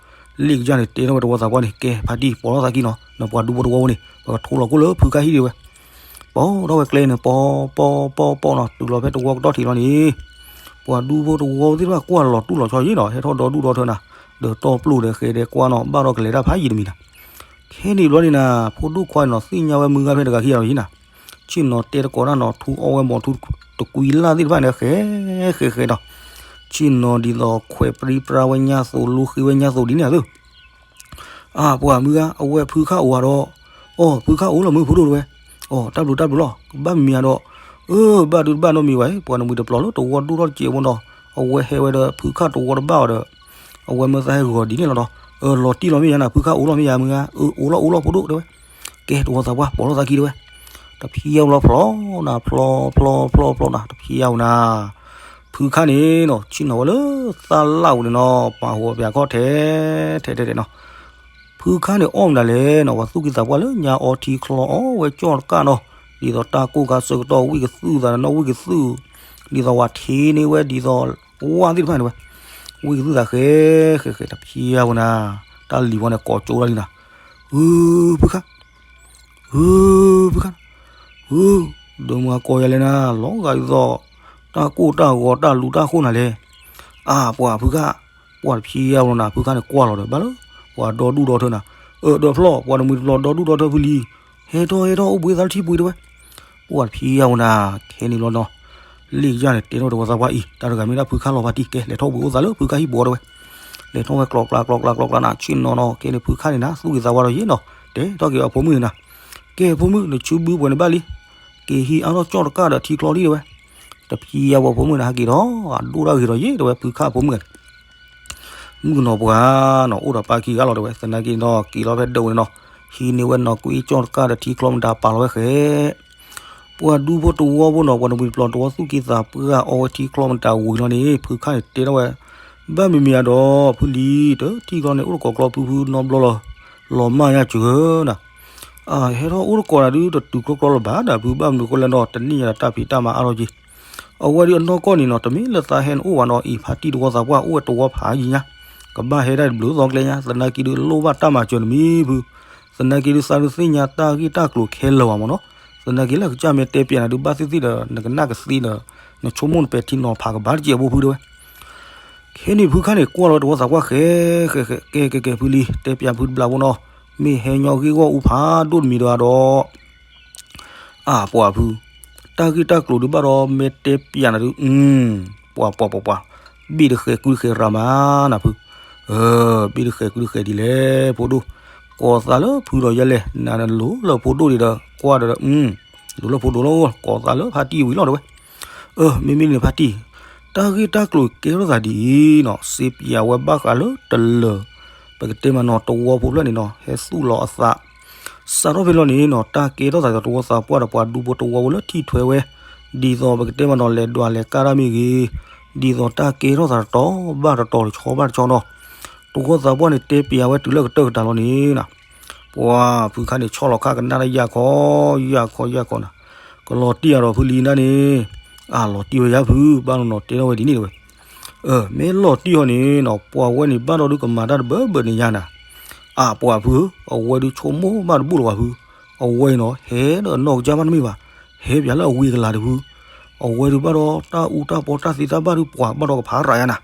လ့ၣ်ကစၢ်န့ၣ်တဲထီၣ်ဝဲတဝီသးပှၢ်န့ၣ် ကဲဖါတံၢ် ပိာ်ထီၣ်သးကံၢ်နီၤ နပှၤဒူဖိတဝီဖိန့ၣ် ပကထိလီၤကိၣ်လၢဖုခၣ်ဟံၣ်ဒံးဝဲ. ပိာ်ထီၣ်ဝဲကျဲန့ၣ် ပိာ်ပိာ်ပိာ်ပိာ်နီၤ တုၤလီၤဖဲတဝီကတီၢ်ထံးလီၤန့ၣ် ပှၤဒူဖိတဝီသ့ၣ်တဖၣ်ကွၢ်လီၤတူၢ်လီၤဆီယ့ၢ်နီၤ ဟဲထီၣ်ဒီဒူၣ်ဒီထၢနၤ, ဒီးတီၢ်ပျိၢ်ဒီးဃဲၤဒီးကွၢ်နီၤ ဘၣ်ဒီးကလဲၤတၢ်ဖးယံာ်တမံၤနၤ. ခဲန့ၣ်ဘျီန့ၣ်နၤ ဖိဒိၣ်ခွါန့ၣ်နီၤ သ့ၣ်ညါဝဲမုၢ်ဂၤဖဲတဂၤခံဂၤလီၤယ့ၢ်နၤ, ဆ့ၣ်နီၤတဲတကိးတၢ်နီၤ ထူအီၣ်ဝဲမီၤထူတကွံလၢ်သ့ၣ်တဖၣ်န့ၣ် ဃဲၤဃဲၤဃဲၤဒီး ဆ့ၣ်နီၤဒ်သိးခွဲးပြံပြါဝဲညါသိး လိဃ့ဝဲညါသိးဒ်န့ၣ်ဧါသ့ၣ် အါ ပှၤမုၢ်ဂၤ အဝဲဖုခၣ်အိၣ်ဧါဒီး, အိ ဖုခၣ်အိၣ်လီၤမုၢ်ဖိဒိၣ်တဲဝဲ, အိ တၢ်ဘျုးတၢ်ဘျုးလီၤ ကဘၣ်မံၤမံၤဧါဒီး, အၢ ဘၣ်ဒုးတဘၣ်နီတမံၤဘၣ် ပှၤနမှံၤတပျီၤလၢတဝီဒိၣ်ထီၣ်တစဲးဖိနီၤ, အဝဲဟဲဝဲဒီးဖုခၣ်တဝီတဘၣ်အီၤဒီး, အဝဲမ့ၢ်သးဟဲဂီၤဒ်န့ၣ်လီၤဒီး, အၢ လီၤတံၢ်လီၤမ့ၢ်ယါနၤ ဖုခၣ်အိၣ်လီၤမ့ၢ်ယါမုၢ်ဂၤ, အၢ အိၣ်လီၤအိၣ်လီၤဖိဒိၣ်တဲဝဲ, ကဲတဝီသးပှၢ် ပိာ်ထီၣ်သးကံၢ်တဲဝဲ တဖျဲလီၤဖျီနၤ ဖျီဖျီဖျီဖျီနၤ တဖျဲဧိၤနၤ, ဖုခၣ်န့ၣ်နီၤ ဆ့ၣ်နီၤဝဲလၢသၣ်လၣ်ပူၤန့ၣ်နီၤ ပာ်ဟူးပာ်ခီၣ်ထဲထဲထဲထဲနီၤ, ဖုခၣ်န့ၣ်အီၣ်မနုၤလဲၣ်နီၤ ပှၤသူၣ်က့သးပှၢ်လၢညါအီထံချီအီၣ်ဝဲကၠီၣ်တကၣ်နီၤ, ဒ်သိးတၢ်ကိၢ်ခါဆၢကတီၢ်ဝံၣ်ကသူၣ်သးနီၤ ဝံၣ်ကသူၣ်, ဒ်သိးပှၤထံန့ၢ်ဝဲဒ်သိး, ဝၣ်သ့ၣ်တဖၣ်န့ၣ်ဝဲ, ဝံၣ်ကသူၣ်သးဃဲဃဲဃဲတဖျဲဧိၤနၤ, တၢ်လံၤဝဲန့ၣ်ကိးကၠိဒၣ်လံနၤ, ဟု ဖုခၣ် ဟု ဖုခၣ်, ဟု, ဒီးမၤကိးယၤလဲၣ်နၤ လီၤဂာ်ဒ်သိး, တၢ်ကိၢ်တၢ်ဂီၤတၢ်လူၤတၢ်ဃိၣ်နၤလဲၣ်, အါ ပှၤဖုခၣ်, ပှၤတဖျဲဧိၤလီၤနၤ ဖုခၣ်န့ၣ်ကွၢ်လီၤဒီးဘၣ်လၢ, ပှၤဒီဒူၣ်ဒီထၢနၤ, အၢ ဒီးဖျီၣ် ပှၤနမှံၤတပျီၤဒီဒူၣ်ဒီထၢဖုလံ, ဟဲထီၣ်ဟဲထီၣ်အိၣ်ဘှံးသးလၢထံပှ့ၤတဲဝဲ, ပှၤတဖျဲဧိၤနၤ, ခဲန့ၣ်လီၤနီၤ လ့ၣ်ကစၢ်န့ၣ် တဲထီၣ်တဝီသးပှၢ်အံၤ တၢ်တဂၤမ့ၢ်ဒၣ်ဖုခၣ်လီၤဖါတံၢ် ကဲလဲၤထီၣ်ဘှံးအိၣ်သးလၢဖုခၣ်ဟံၣ်ဘှီတဲဝဲ, လဲၤထီၣ်ဝဲကျီကျါကျီကျါကျီကျါနၤ ဆ့ၣ်နီၤနီၤ ခဲန့ၣ်ဖုခၣ်န့ၣ်နၤ သူၣ်ဂ့ၤသးဝါဒီးယ့ၢ်နီၤ တဲထီၣ်က့ၤအဖိမုၣ်န့ၣ်နၤ, ကဲဖိမုၣ် နဆူဘုပှဲၤန့ၣ်ဘၣ်လံ, က့ၤဟံးအါထီၣ်ကၠီၣ်တကၣ်ဒီးထံချီဒံးတဲဝဲ, တဖျဲဧိၤဖိမုၣ်န့ၣ် ဟဲက့ၤဒီး အဒိၣ်တၢ်ဂ့ၤဒီးယ့ၢ်တဲဝဲ ဖုခၣ်အဖိမုၣ်ဂၤန့ၣ် မုၣ်ကနီၤပှၤနီၤ အိၣ်ဒီးပၢ်ခံဂၤလီၤတဲဝဲ သနာ်က့နီၤ က့ၤလီၤဖဲဒၢးဝဲန့ၣ်နီၤ, ဟံးန့ၢ်ဝဲနီၣ်ကွံကၠီၣ်တကၣ်ဒီးထံချီမတၤပာ်လီၤဝဲဃဲ, ပှၤဒူဖိတဝီဖိနီၤ ပှၤနမှံၤတပျီၤတဝီသူၣ်က့သးပှၢ်အီၣ်ဝဲထံချီမတၤဝံၤလီၤန့ၣ် ဖုခၣ်န့ၣ်တဲထီၣ်ဝဲ, ဘၣ်မံၤမံၤဧါဒီး ဖုလံၤ တထံချီန့ၣ် အိၣ်တကိးကျီဖုဖုနီတဘျီလီၤ, လီၤမၢ်ယါစၢၤနၤ အဟဲထီၣ်အိၣ်တကိးနၤဒုးတတုၤကျီကျီလၢၤဘၣ်ဒီး ဖုဘၣ်မနုၤဃိလဲၣ်နီၤ တနံၣ်ညါဒီးတၢ်ဖံးတၢ်မၤအါထီၣ်က့ၤ, အဝဲဒုးအနီၢ်ကီၢ်န့ၣ်နီၤ တမ့ၢ်လၢသးဟဲနအိၣ်ဘၣ်နီၤ အံၤဖါတံၢ်တဝီသးပှၢ်အိၣ်ဝဲတဝီဖးယံၤညါ, ကဘၣ်ဟဲဒၣ်တဘျုးသီကျဲညါ သနာ်က့ဒုးလိၣ်ဘၣ်တၢ်မၤစၢၤနမံၤဖု, သနာ်က့ဒုးသးဒုးသ့ၣ်ညါတၢ်ဂ့ၢ်တၢ်ကျိၤခဲလၢာ်ဘၣ်မ့ၢ်နီၤ, သနာ်က့လၢကစၢ်မ့ၢ်တဲပျးနၤဒုးဘၣ်သ့ၣ်သ့ၣ်ဒီး နကနၣ်ကသ့ဒီး နဆိကမိၣ်နပဲာ်ထံနီၤဖးကဘၣ်တစဲးဖိဖုတဲဝဲ ခဲန့ၣ်ဖုခၣ်န့ၣ် ကွၢ်လီၤတဝီသးပှၢ်ဃဲ, ဃဲဃဲ ကဲကဲကဲဖုလံၤ တဲပျးဖုတဘျီဖိနီၤ, မ့ၢ်ဟဲညီဂ့ၢ်ဂီၢ်အူဖးဒိၣ်တမံၤဒီးဒီး, အါပှၤဖု, တၢ်ဂ့ၢ်တၢ်ကျိၤဒုးဘၣ်ဒီး မ့ၢ်တဲပျးနၤဒုး, ပှၤပှၤပှၤပှၤ, ဘ့ၣ်တဃဲၤကုတဃဲၤရၤမးနၤဖု, ဘ့ၣ်တဃဲၤကုတဃဲၤဒ်လဲၣ် ဖိဒိၣ်, ကိးသးလၢဖုဒီးယဲလဲၣ် နၤနလိၤလၢဖိဒိၣ်ဒံးဒီး ကွၢ်ဒီး လိၤလၢဖိဒိၣ်လီၤ, ကိးသးလၢဖါတံၢ်ဝံၤလီၤတဲဝဲ အၢ မ့မ့ၢ်န့ၣ်ဖါတံၢ်, တၢ်ဂ့ၢ်တၢ်ကျိၤကဲထီၣ်သးဒ်အံၤနီၤ စ့ပၠးဝဲဘၣ်ဃးလၢတလၢၤ, ပကတဲမးနီၤ တဝီဖိဖျၢၣ်န့ၣ်နီၤ ဟဲသူၣ်လီၤအသး, စးထီၣ်ဖဲလီၤန့ၣ်နီၤ တၢ်ကဲထီၣ်သးဒီးတဝီသးပှၢ်ဒီးပှၤဒူဖိတဝီဖိလၢထံၣ်ထွဲဝဲ, ဒ်သိးပကတဲမးနီၤ လဲၤဒွးလဲၤကၢ်တၢ်မ့ၢ်ဂ့ၤ, ဒ်သိးတၢ်ကဲထီၣ်သးတတီၤဘၣ်တတီၤတဆီဘၣ်တဆီနီၤ, တဝီသးပှၢ်န့ၣ်တဲပၠးဝဲတုၤလၢကတၢၢ်ကတၢၢ်လီၤန့ၣ်နီၤ ပှၤဖုခါန့ၣ် ဆီၣ်လီၤခါကနၣ်တၢ်ယၢ်ခီ, ယၢ်ခီယၢ်ခီနၤ, ကလီၤတံၢ်အါဒီးဖုလံနၢ်န့ၣ်, အလီၤတံၢ်ဝဲယါဖု, ဘၣ်နီၤနီၤတဲထီၣ်ဝဲဒ်န့ၣ်တဝဲ, မ့ၢ်လီၤတံၢ်အီၤန့ၣ်နီၤ ပှၤဝဲန့ၣ်ဘၣ်ဒီးဒုးကမၤတၢ်တဘၢဘၢန့ၣ်ယါနၤ, အပှၤဖုဧၢ, အဝဲဒုးဆိကမိၣ်ဘၣ်တဘူၣ်လၢၤဘၣ်ဖု, အဝဲအံၤနီၤ ဟဲဒီးအနီၢ်ကစၢ်ဘၣ်တမ့ၢ်ဘၣ်, ဟဲပၠးလၢအဝ့ၢ်ကလၤတဖု, အဝဲဒုးဘၣ်ဒီးတၢ်အူတၢ်ပီတၢ်သ့တၢ်ဘၣ်ဒုးပှၤဘၣ်ဒီးကဖးရၤယါနၤ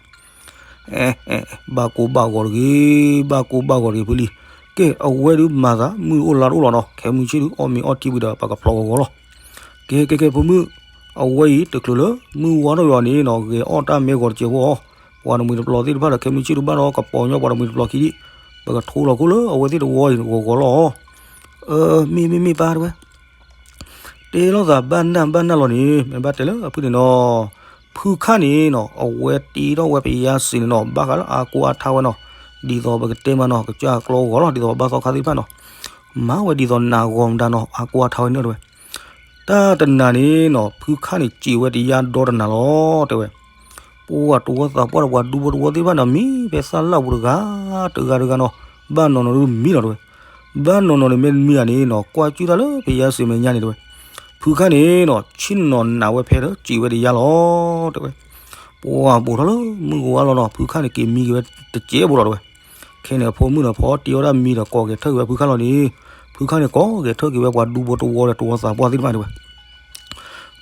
ဘၣ်ကိၢ်ဘၣ်ဂီၤတဂ့ၤ, ဘၣ်ကိၢ်ဘၣ်ဂီၤတဂ့ၤဖုလံ, ကဲ အဝဲဒုးမၤသး မုၢ်အိၣ်လါတအိၣ်လီၤနီၤ, ခဲမုၢ်ဆ့ၣ်ဒုး အီၣ်မ့ၤအီထံဝံၤဒီး ပကဖျီဂီၤဂီၤလီၤ. ကဲ ကဲ ကဲ ဖိမုၣ်, အဝဲအံၤတချုးလၢ မုၢ်ဝါထီၣ်ယွၤန့ၣ်နီၤ ဂဲၤအီၣ်တၢ်မ့ၢ်ဂီၤတစဲးဖိအီၤ, ပှၤတမှံၤတပျီၤသ့ၣ်တဖၣ်ဒီး ခဲမုၢ်ဆ့ၣ်ဒုးဘၣ်ဒီး ကပီၤညီပှၤတမှံၤတပျီၤခံဒံး, ပကထိလီၤခိၣ်လၢအဝဲသ့ၣ်တဝီအံၤဂီၤဂီၤလီၤ. အၢ မ့ၢ်မ့ၢ်မ့ၢ်ပၢ်တဲဝဲ တဲလိာ်သးဘၣ်နၢ်ဘၣ်နၢ်လီၤန့ၣ် မ့ၢ်ဘၣ်တဲလၢအဖုန့ၣ်နီၤ, ဖုခါန့ၣ်နီၤ အဝဲတ့ထီၣ်ဝဲပယါစ့န့ၣ်နီၤ ဘၣ်ဃးလၢအါကိၢ်အါထါဝဲနီၤ, ဒ်သိးပကတဲမးနီၤ ကစၢ်ကျီဂီၤလီၤ ဒ်သိးပဘၣ်သီခါသ့ၣ်တဖၣ်နီၤ, မၤဝဲဒ်သိးနးဂီၤမတၤနီၤ အကွၢ်ထါဝဲန့ၣ်တဲဝဲ. တၢ်တနၤန့ၣ်နီၤ ဖုခါန့ၣ်စံးဝဲတယါဒီတနၤလီၤ တဲဝဲ. ပှၤတဝီသးပှၢ်ဒီးပှၤဒူဖိတဝီသ့ၣ်တဖၣ်န့ၣ် မံဖဲသၣ်လၣ်ပူၤတဂၤ တဂၤတဂၤနီၤ, ဘၣ်နီၢ်နီၢ်ဒုးမံလီၤတဲဝဲ. ဘၣ်နီၢ်နီၢ်န့ၣ်မ့ၢ်တမံဧါန့ၣ်နီၤ ကွၢ်ကၠုၣ်တၢ်လၢဖဲယါစံးမဲာ်ညါန့ၣ်တဲဝဲ. ဖုခါန့ၣ်နီၤ ဆ့ၣ်နီၤနးဝဲဖဲဒီးစံးဝဲတယါလီၤ တဲဝဲ. ပှၤဘူးထီၣ်လၢမုၢ်ကဝါလီၤနီၤ ဖုခါန့ၣ်က့ၤမံက့ၤဝဲတစဲးဖိလီၤတဲဝဲ. ခဲန့ၣ်အဖိမုၣ်ဒီးဖီတ့အီၣ်တၢ်မံဒီး ကိးဂဲၤထၢၣ်က့ၤဝဲဖုခါလီၤန့ၣ်, ဖုခါန့ၣ်ကိးဂဲၤထၢၣ်က့ၤဝဲပှၤဒူဖိတဝီဒီးတဝီသးပှၢ်သ့ၣ်တဖၣ်တဲဝဲ.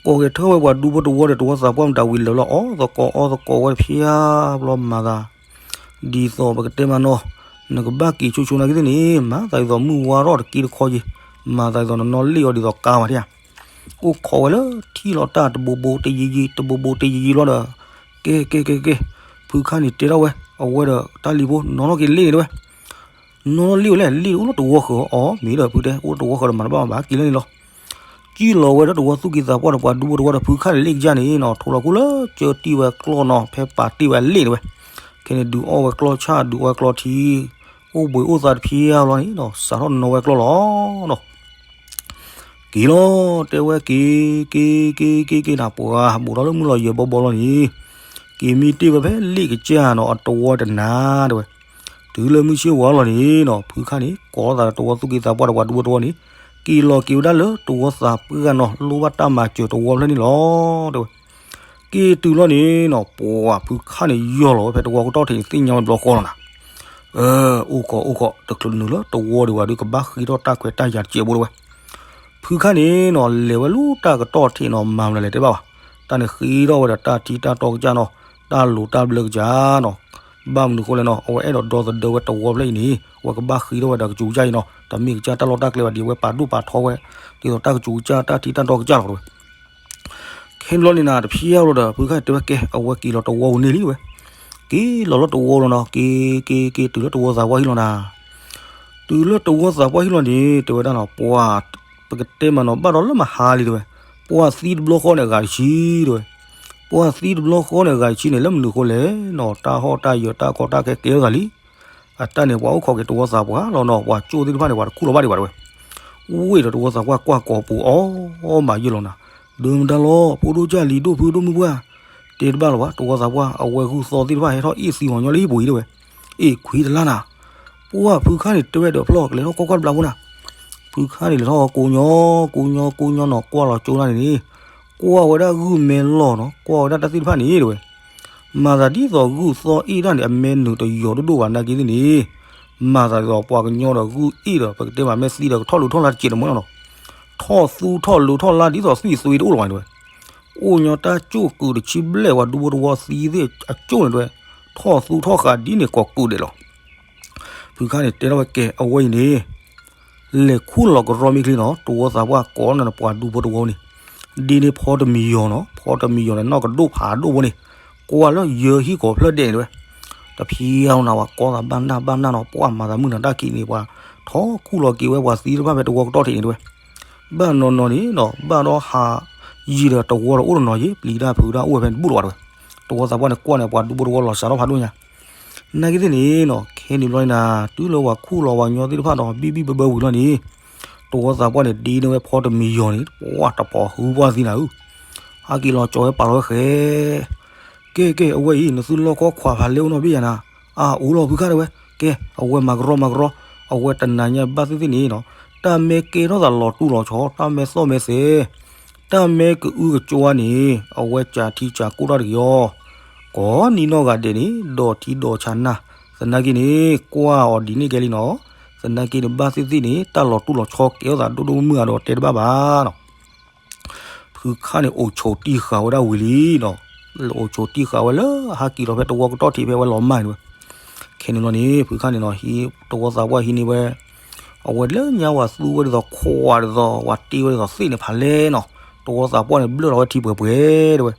ကိးဂဲၤထၢၣ်ဝဲပှၤဒူဖိတဝီဒီးတဝီသးပှၢ်မတၤဝံၤလၢာ်လီၤ အီၣ်သကိးအီသကိးဝဲတဖျါဘျီမၤသး ဒ်သိးပကတဲမးနီၤ, နကဘၣ်က့ၤဆိဆိနာ်က့သ့ၣ်န့ၣ် မၤသးဒ်သိးမုၢ်ဝါထီၣ်တက့တခီက့ၤ, မၤသးဒ်သိးနနီၣ်လ့ၣ်အီၤဒ်သိးကါဘၣ်ဒၣ်ဧါ. အိၣ်ခိးဝဲလၢထံၣ်လီၤတၢ်တဘိဘိတယံၤယံၤ တဘိဘိတယံၤယံၤလီၤဒီး, ကဲကဲကဲကဲ, ဖုခါန့ၣ်တဲထီၣ်ဝဲ, အဝဲဒီးတၢ်လံၤဖိ နီၣ်ထီၣ်က့ၤလ့ၣ်န့ၣ်တဲဝဲ. နီၣ်လ့ၣ်ဝဲလဲၣ် လ့ၣ်အိၣ်လၢတဝီဃၢၤအီၤ မ့ၢ်ဒီးဖုတဲ အိၣ်တဝီဃၢၤဒီးမၤတဘၣ်မၤဘၣ်က့ၤလၢန့ၣ်လီၤ. ကံၣ်လီၤဝဲဒီးတဝီသူၣ်က့သးပှၢ်ဒီးပှၤဒူဖိတဝီဒီးဖုခါန့ၣ်လ့ၣ်ကစၢ်န့ၣ်နီၤ ထိးလီၤခိၣ်လၢကၢတံၢ်ဝဲကျီၢ်နီၤ ဖဲပာ်တ့ၢ်ဝဲလ့ၣ်န့ၣ်ဝဲ. ခဲန့ၣ်ဒုးအီၣ်ဝဲကျီၢ်ဆၣ် ဒုးအီၣ်ဝဲကျီၢ်ထံ, အိၣ်ဘှံးအိၣ်သါတဖျါလီၤန့ၣ်နီၤ စးထီၣ်နီၣ်ဝဲကျီၢ်လီၤနီၤ. က့ၤလီၤ တဲဝဲက့ၤ က့ၤ က့ၤ က့ၤ က့ၤ နၤပှၤဘူးထီၣ်လၢမုၢ်လီၤယဲၢ်ဘီဘီလီၤန့ၣ်, က့ၤမံတ့ၢ်ဝဲဖဲလ့ၣ်ကစၢ်နီၤ အတဝီတနၤတဲဝဲ. တုၤလၢမုၢ်ဆ့ၣ်ဝါလီၤန့ၣ်နီၤ ဖုခါန့ၣ် ကိးသးဒီးတဝီသူၣ်က့သးပှၢ်ဒီးပှၤဒူဖိတဝီန့ၣ်, က့ၤလီၤက့ၤဝဲဒၣ်လၢတဝီသးပှၢ်နီၤ လိၣ်ဘၣ်တၢ်မၤစၢၤတဝီဖျၢၣ်န့ၣ်လီၤ တဲဝဲ. က့ၤတုၤလီၤန့ၣ်နီၤ ပှၤဖုခါန့ၣ်ယီၢ်လီၤဝဲဖဲတဝီကတီၢ်ထံးန့ၣ် သ့ၣ်ညါဝဲတဘျီဃီလီၤနၤ. အိၣ်ခိးအိၣ်ခိး တချုးနုာ်လၢတဝီဒံးဘၣ်ဒီး ကဘၣ်ဃ့ထီၣ်တၢ်ခွဲးတၢ်ယာ်တစဲးဖိတဲဝဲ. ဖုခါန့ၣ်နီၤ လဲၤဝဲလၢတၢ်ကတီၢ်ထံးနီၤ မၤမနုၤလဲၣ်တဲဘၣ်ဘၣ်. တၢ်န့ၣ်ဃ့ထီၣ်ဝဲဒီးတၢ်ထံတၢ်တီကစၢ်နီၤ, တၢ်လိၤတၢ်ဘျၢကစၢ်နီၤ. ဘၣ်မနုၤဃိလဲၣ်နီၤ အဝဲအဲၣ်ဒိးဒီသဒၢဝဲတဝီဖျၢၣ်အံၤန့ၣ် အဝဲကဘၣ်ဃ့ထီၣ်ဝဲဒီးကစူၤကစၢ်အံၤနီၤ, တမ့ၢ်ကစၢ်တၢ်လီၢ်တၢ်ကျဲဘၣ်ဒီး အဝဲပာ်ဒိၣ်ပာ်ထီဝဲ ဒ်သိးတၢ်ကစူၤကစၢ်တၢ်ထံတၢ်တီကစၢ်လီၤတဲဝဲ. ခဲန့ၣ်ဘျီန့ၣ်နၤ တဖျါလီၤဒီး ဖုခါန့ၣ်တဲဝဲကဲ အဝဲက့ၤလီၤတဝီပူၤန့ၣ်လံဝဲ. က့ၤလီၤလၢတဝီလီၤနီၤ က့ၤ က့ၤ က့ၤတုၤလၢတဝီသးပှၢ်ဟံၣ်လီၤနၤ. တုၤလၢတဝီသးပှၢ်ဟံၣ်လီၤန့ၣ် တဲဝဲဒၣ်နီၤ ပှၤ ပကတဲမးနီၤ ဘၣ်ဒီးလၢမဟါလံတဲဝဲ, ပှၤသံတဘျီဃီန့ၣ် အဂၤတဆံတဲဝဲ. ပှၤသံတဘျီဃီန့ၣ် အဂၤတဆံန့ၣ် လၢမနုၤဃိလဲၣ်နီၤ တၢ်ဟီၣ်တၢ်ယၢၤတၢ်ကီတၢ်ခဲကဲထီၣ်သးလံ. အတၢ်န့ၣ် ပှၤအိၣ်ခိးက့ၤတဝီသးပှၢ်လီၤနီၤ ပှၤကၠိၣ်သ့ၣ်တဖၣ်န့ၣ် ပှၤတခူၣ်လီၤဘၣ်ဒံးဘၣ်တဲဝဲ. ဝ့ၢ်ဒီးတဝီသးပှၢ်ကွၢ်ကိးပူၤအီၣ်မးယဲၢ်လီၤနၤ. ဒၢမတၤလီၤ ဖိဒိၣ်ကၢ်လံၤဒိၣ်ဖုဒိၣ်မုၢ်ပှၢ်, တဲတဘၣ်လၢၤဘၣ် တဝီသးပှၢ် အဝဲဂုၢ်သီသ့ၣ်တဖၣ်ဟဲထီၣ်အ့ၣ်သံအီၤညီလၢဟံၣ်ပူၤအံၤတဲဝဲ. အ့ၣ်ခွံတလါနၤ. ပှၤဖုခါန့ၣ်တဲဝဲဒီးဖျီၣ်ကလဲၤထီၣ်ကွၢ်ကွၢ်တဘျီဖိနၤ. ဖုခါန့ၣ်လဲၤထီၣ်ကိးညီ ကိးညီ ကိးညီနီၤ ကွၢ်လီၤကၠိတၢ်န့ၣ်န့ၣ် ကွၢ်ဝဲဒၣ်ဂုၢ်မဲလီၢ်နီၤ ကွၢ်ဝဲဒၣ်တၢ်သ့ၣ်တဖၣ်န့ၣ်တဲဝဲ. မၤသးဒ်သိးဂုၢ်သီအ့ၣ်တၢ်န့ၣ် အမဲနုာ်တယီၤဒိၣ်ဒိၣ်ဘၣ်နာ်က့သ့ၣ်န့ၣ်, မၤသးဒ်သိးပှၤကညီဒီးဂုၢ်အ့ၣ်ဒီး ပကတဲမး မဲာ်သံဒီးကထီၣ်လိၤထီၣ်လါတစဲးတမံၤလီၤနီၤ. ထီၣ်သူထီၣ်လိၤထီၣ်လါဒ်သိးသွံၣ်သွံတအိၣ်လၢၤဘၣ်န့ၣ်တဲဝဲ. အိၣ်ညီတၢ်ကၠိၣ်ကုာ်တဆံဘျဲၣ် ပှၤဒူဖိတဝီသံသ့ၣ်အကၠိၣ်န့ၣ်တဲဝဲ, ထီၣ်သူထီၣ်ဃာ်ဒ်န့ၣ်ကိးကုာ်ဒဲးလီၤ. ဖုခါန့ၣ်တဲထီၣ်ဝဲကဲ အဝဲအံၤန့ၣ် လဲၤခူၣ်လီၤကရီမ့ၢ်ချ့နီၤ တဝီသးပှၢ်ကိးန့ၣ်ပှၤဒူဖိတဝီန့ၣ်, ဒ်န့ၣ်ဖီတမံၤယီၤနီၤ ဖီတမံၤယီၤန့ၣ် နီၢ်ကဒိၣ်ဖးဒိၣ်ဖိန့ၣ်, ကွၢ်လၢယၢၤဟံၣ်ကိးဖျၢၣ်ဒဲးန့ၣ်တဲဝဲ. တဖံးအါနၤ ပှၤကိးသးဘၣ်နၢ်ဘၣ်နၢ်နီၤ ပှၤမၤသးမုၢ်နၤတၢ်ခံးန့ၣ် ပှၤထီၣ်ခူၣ်လီၤက့ၤဝဲပှၤသံတဖၣ်ဖဲတဝီကတီၢ်ထံးန့ၣ်တဲဝဲ. ဘၣ်နီၢ်နီၢ်န့ၣ်နီၤ ဘၣ်ဒီးဟးယံာ်ဒီးတဝီဒီးအိၣ်တနီၤယံာ် ပျံၤတၢ်ဖုးတၢ်အိၣ်ဝဲဖဲန့ၣ်တဘူၣ်လီၤဘၣ်တဲဝဲ. တဝီသးပှၢ်န့ၣ်ကွၢ်န့ၣ် ပှၤဒူဖိတဝီလီၤစးထီၣ်ဖးဒိၣ်ညါ နာ်က့သ့ၣ်န့ၣ်နီၤ ခဲန့ၣ်ဘျီန့ၣ်နၤ တုၤလၢပှၤခူၣ်လီၤပှၤကညီသ့ၣ်တဖၣ်ဒီး ဘံၣ်ဘံၣ်ဘၢဘၢဝံၤလီၤန့ၣ်, တဝီသးပှၢ်န့ၣ် ဒ်န့ၣ်ဝဲဖီတမံၤယီၤန့ၣ် ပှၤတပီၤဟုပှၢ်သံနၤဧၢ, ဟးက့ၤလီၤကၠီၤဝဲပာ်လီၤဝဲဃဲ ကဲကဲ အဝဲအံၤ နသုလီၢ်ခီခွါဖးလဲအိၣ်နီတဘ့ၣ်ယၤနၤ, အအိၣ်လီၤဖုခါတဲဝဲ, ကဲ အဝဲမၤကရီမၤကရီ, အဝဲတနၤညါဘၣ်သ့ၣ်သ့ၣ်န့ၣ်နီၤ, တၢ်မဲကဲထီၣ်သးလီၤတူၢ်လီၤဆီ တၢ်မဲသီၣ်မဲသဲ တၢ်မဲကအုကကွါန့ၣ် အဝဲကးထံကးကိၢ်တၢ်တဂ့ၤအီၤ, ကိးနံၤနီၢ်ဂၤဒဲးန့ၣ် ဒီးထံဒီးဆးနၢ်, သနာ်က့န့ၣ် ကွၢ်အီၤဒ်န့ၣ်ကဲလံနီၤ, သနာ်က့န့ၣ် ဘၣ်သ့ၣ်သ့ၣ်န့ၣ် တၢ်လီၤတူၢ်လီၤဆီကဲထီၣ်သးဒိၣ်ဒိၣ်မုၢ်မုၢ်အါဒီးတဲတဘၣ်ဘၣ်နီၤ. ဖုခါန့ၣ် အိၣ်ဆိးတံၢ်ဃာ်ဝဲဒၣ်ဝံၤလံနီၤ, အိၣ်ဆိးတံၢ်ဃာ်ဝဲလၢဟးက့ၤလီၤဖဲတဝီကတီၢ်ထံးဖဲဝဲလီၤမၢ်န့ၣ်ဝဲ, ခဲန့ၣ်လီၤန့ၣ် ဖုခါန့ၣ်နီၤ ဟံးတဝီသးပှၢ်ဟံးန့ၢ်ဝဲ အဝဲလၢညါဝဲသူဝဲဒ်သိးခွါဒ်သိး ဝဲတ့ဝဲဒ်သိးသ့ၣ်န့ၣ်ဖးလဲနီၤ, တဝီသးပှၢ်န့ၣ် ဘျၢၣ်လီၤဝဲထံပှဲၤပှဲၤတဲဝဲ,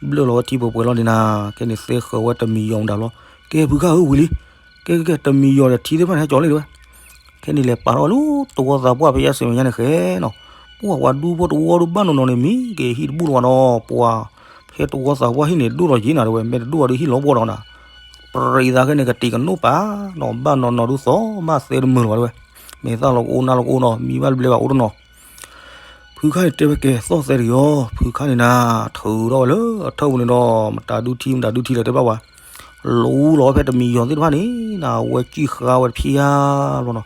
ဘျၢၣ်လီၤဝဲထံပှဲၤပှဲၤလီၤန့ၣ်နၤ, ခဲန့ၣ်သဲဃၢၤဝဲတမံၤယီၤမတၤလီၤ, ကဲဖုခါဧၢဝံၤလံ, ကဲကဲကဲ တမံၤယီၤဒီးထံသ့ၣ်တဖၣ်န့ၣ်ဟဲကၠီၤလံတဲဝဲ ခဲန့ၣ်လဲၤပာ်ထီၣ်ဝဲလၢတဝီသးပှၢ်ဖဲယါစ့ၣ်မဲာ်ညါန့ၣ်ဃဲနီၤ, ပှၤပှၤဒူဖိတဝီဒုးဘၣ်နီၢ်နီၢ်န့ၣ် မံက့ၤဟံၣ်တဘူၣ်လီၤဘၣ်နီၤ, ပှၤဖဲတဝီသးပှၢ်ဟံၣ်န့ၣ် ဒိၣ်လီၤယံၤနၤတဲဝဲ, မဲာ်တဒိၣ်ဘၣ်ဒုးဟံၣ်လီၤဘီဒီးနၤ, ပြံသးခဲန့ၣ် ကတံၤကနိးပာ်နီၤ, ဘၣ်နီၢ်နီၢ်ဒုးသီၣ်မးသဲတမုာ်လီၤဘၣ်တဲဝဲ, မဲာ်သၣ်လီၤကအိၣ် နၢ်လီၤကအိၣ်နီၤ, မံဘၣ်တဘျဲဘၣ် အိၣ်တနီၤ. ဖုခါန့ၣ်တဲဝဲ ကဲ သီၣ်သဲတဂ့ၤအီၤ. ဖုခါန့ၣ်နၤ ထုးထီၣ်ဝဲလၢအထၢၣ်ပူၤန့ၣ်ဒီး မတၤဒုထံ မတၤဒုထံလၢၤ တဲဘၣ်ဝဲ, လူလီၤဝဲဖဲတမံၤယီၤသ့ၣ်တဖၣ်န့ၣ် နဝဲစံၣ်ဃါဝဲတဖျၢၣ်ဘျီနီၤ,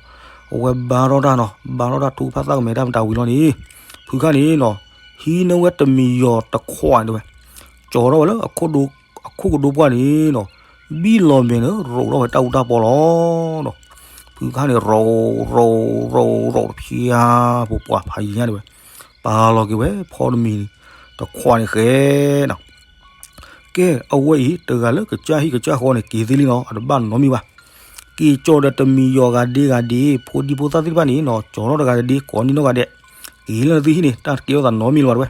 အဝဲဘါထီၣ်တၢ်နီၤ, ဘါထီၣ်တၢ် ထူဖးသၣ်ကမဲာ်တၢ် မတၤဝံၤလီၤန့ၣ်, ဖုခါန့ၣ်နီၤ ဟံးန့ၢ်ဝဲတမံၤယီၤတခွးန့ၣ်ဝဲ, ကၠီၤထီၣ်ဝဲလၢ အခိၣ်ကဒိပှၢ်န့ၣ်နီၤ, ဘံၣ်လီၤမဲာ်န့ၣ် ရိးထီၣ်ဝဲတၢ်အူတၢ်ပီလီၤနီၤ. ဖုခါန့ၣ် ရိး ရိး ရိး ရိးတဖျၢၣ်ဖိ ပှၤဖးယံၤညါန့ၣ်ဝဲ, ပာ်လီၤက့ၤဝဲဖီတမံၤတခွးန့ၣ်ဃဲနီၤ. ကဲ အဝဲအံၤ တဂၤလၢကစၢ်ဟံၣ်ကစၢ်ဃီန့ၣ် က့ၤသ့လံနီၤ, အတဘၣ်နီတမံၤဘၣ်. က့ၤကၠီၤဒီးတမံၤယီၤဂၤဒ့ဂၤဒ့ ဖိဒံဖိသၣ်သ့ၣ်တဖၣ်န့ၣ်နီၤ, ကၠီၤထီၣ်တဂၤဒ့ ကိးနံၣ်နီၢ်ဂၤဒဲး, က့ၤလၢနသုဟံၣ်န့ၣ် တၢ်တကဲထီၣ်သးနီတမံၤလၢၤဘၣ်တဲဝဲ.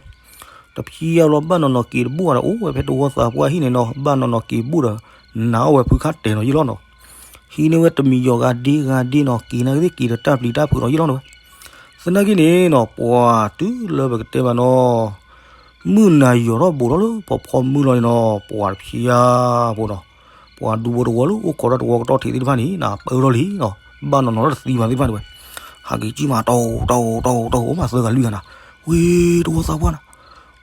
တဖျၢၣ်လီၤ ဘၣ်နီၢ်နီၢ်က့ၤတဘူၣ်ဘၣ်ဒီး အိၣ်ဝဲဖဲတဝီသးပှၢ်ဟံၣ်န့ၣ်နီၤ, ဘၣ်နီၢ်နီၢ်က့ၤဘူၣ်ဒီး နာ်အီၣ်ဝဲဖုခါတဲာ်နီၤယ့ၢ်လီၤနီၤ. ဟံးန့ၢ်ဝဲတမံၤယီၤဂၤဒ့ဂၤဒ့နီၤ, က့ၤနာ်က့ၤသ့ၣ် က့ၤဒီးတၢ်ပျံၤတၢ်ဖုးနီၤယ့ၢ်လီၤနီၤဝဲ. သနာ်က့န့ၣ်နီၤ ပှၤတုၤလၢပကတဲဘၣ်နီၤ မုၢ်နၤယီၤထီၣ်ဘူးထီၣ်လၢဖီဖီမုၢ်လီၤန့ၣ်နီၤ, ပှၤတဖျၢၣ်ဖိနီၤ, ပှၤဒူဖိတဝီလၢအိၣ်ခိးတၢ်တဝီကတီၢ်ထံးသ့ၣ်တဖၣ်န့ၣ်နီၤ ပၢထီၣ်လံနီၤ, ဘၣ်နီၢ်နီၢ်လၢတသံဘၣ်သ့ၣ်တဖၣ်န့ၣ်ဝဲ, ဟးက့ၤကံၣ်မး တီတီတီတီ အိၣ်မးသၢဂၤလွံၢ်ဂၤနၤ, ဝ့ၢ်တဝီသးပှၢ်နၤ, ဝ့ၢ်တဝီသးပှၢ်နၤ,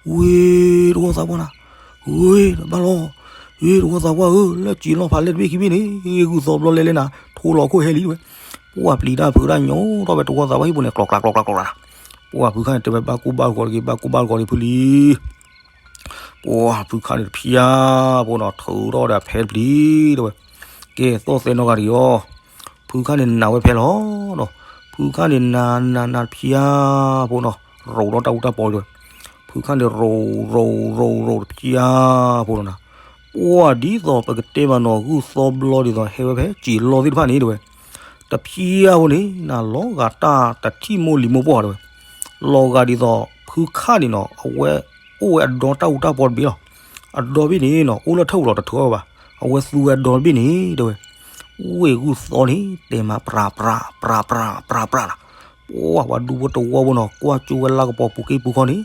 ဝ့ၢ်တဘၣ်လီၤ, ဝ့ၢ်တဝီသးပှၢ်ဧၢ, လၢစံာ်လီၤဖးလဲၣ်တဘ့ၣ်ခံဘ့ၣ်န့ၣ် ဂုၢ်သီဘျီလဲၣ်လဲၣ်နၤ ထိလီၤခိၣ်ဟဲလံဝဲ, ပှၤပျံၤတၢ်ဖုးတၢ်ညီထီၣ်ဝဲတဝီသးပှၢ်ဟံၣ်ပူၤန့ၣ် ကျီကျီကျီကျီကျီ, ပှၤဖုခါန့ၣ်တဲဝဲ ဘၣ်ကိၢ်ဘၣ်ဂီၤတဂ့ၤ ဘၣ်ကိၢ်ဘၣ်ဂီၤတဂ့ၤဖုလံ ပှၤဖုခါန့ၣ်တဖျၢၣ်ဖိနီၤ ထုးထီၣ်ဒီးဖဲတပျံၤတဲဝဲ, ကဲသီၣ်သဲနီၢ်ဂၤတဂ့ၤအီၤ, ဖုခါန့ၣ်နာ်ဝဲဖဲလီၤနီၤ, ဖုခါန့ၣ်နာ်နာ်နာ်တဖျၢၣ်ဖိနီၤ ရိးထီၣ်တၢ်အူတၢ်ပီလံတဲဝဲ, ဖုခါန့ၣ်ရိးရိးရိးရိးတဖျၢၣ်ဖိနီၤနၤ, ပှၤဒ်သိးပကတဲဘၣ်နီၤ ဂုၢ်သီဘျီဒ်သိးဟဲဝဲဖဲစံာ်လီၤသ့ၣ်တဖၣ်န့ၣ်တဲဝဲ, တဖျၢၣ်ဖိန့ၣ် နၤလီၤဂာ်တၢ်တထံၣ်မိၢ်လံၤမိၢ်ပှၢ်တဲဝဲ, လီၤဂာ်ဒ်သိး ဖုခါန့ၣ်နီၤ အဝဲအိၣ်ဝဲအဒီတၢ်အူတၢ်ပီတဘ့ၣ်လီၤ. အဒီဘ့ၣ်န့ၣ်နီၤ အိၣ်လၢထၢၣ်ပူၤလီၤ တထုးအီၣ်ဝဲဘၣ်. အဝဲသူဝဲအဒီတဘ့ၣ်န့ၣ်တဲဝဲ, ဝ့ၢ်ဂုၢ်သီန့ၣ် တဲမး ပြးပြး ပြးပြး ပြးပြးနၤ, ပှၤပှၤဒူဖိတဝီဖိနီၤ ကွၢ်ကၠိဝဲလၢကပီၤပူၤက့ၢ်ပူၤခီန့ၣ်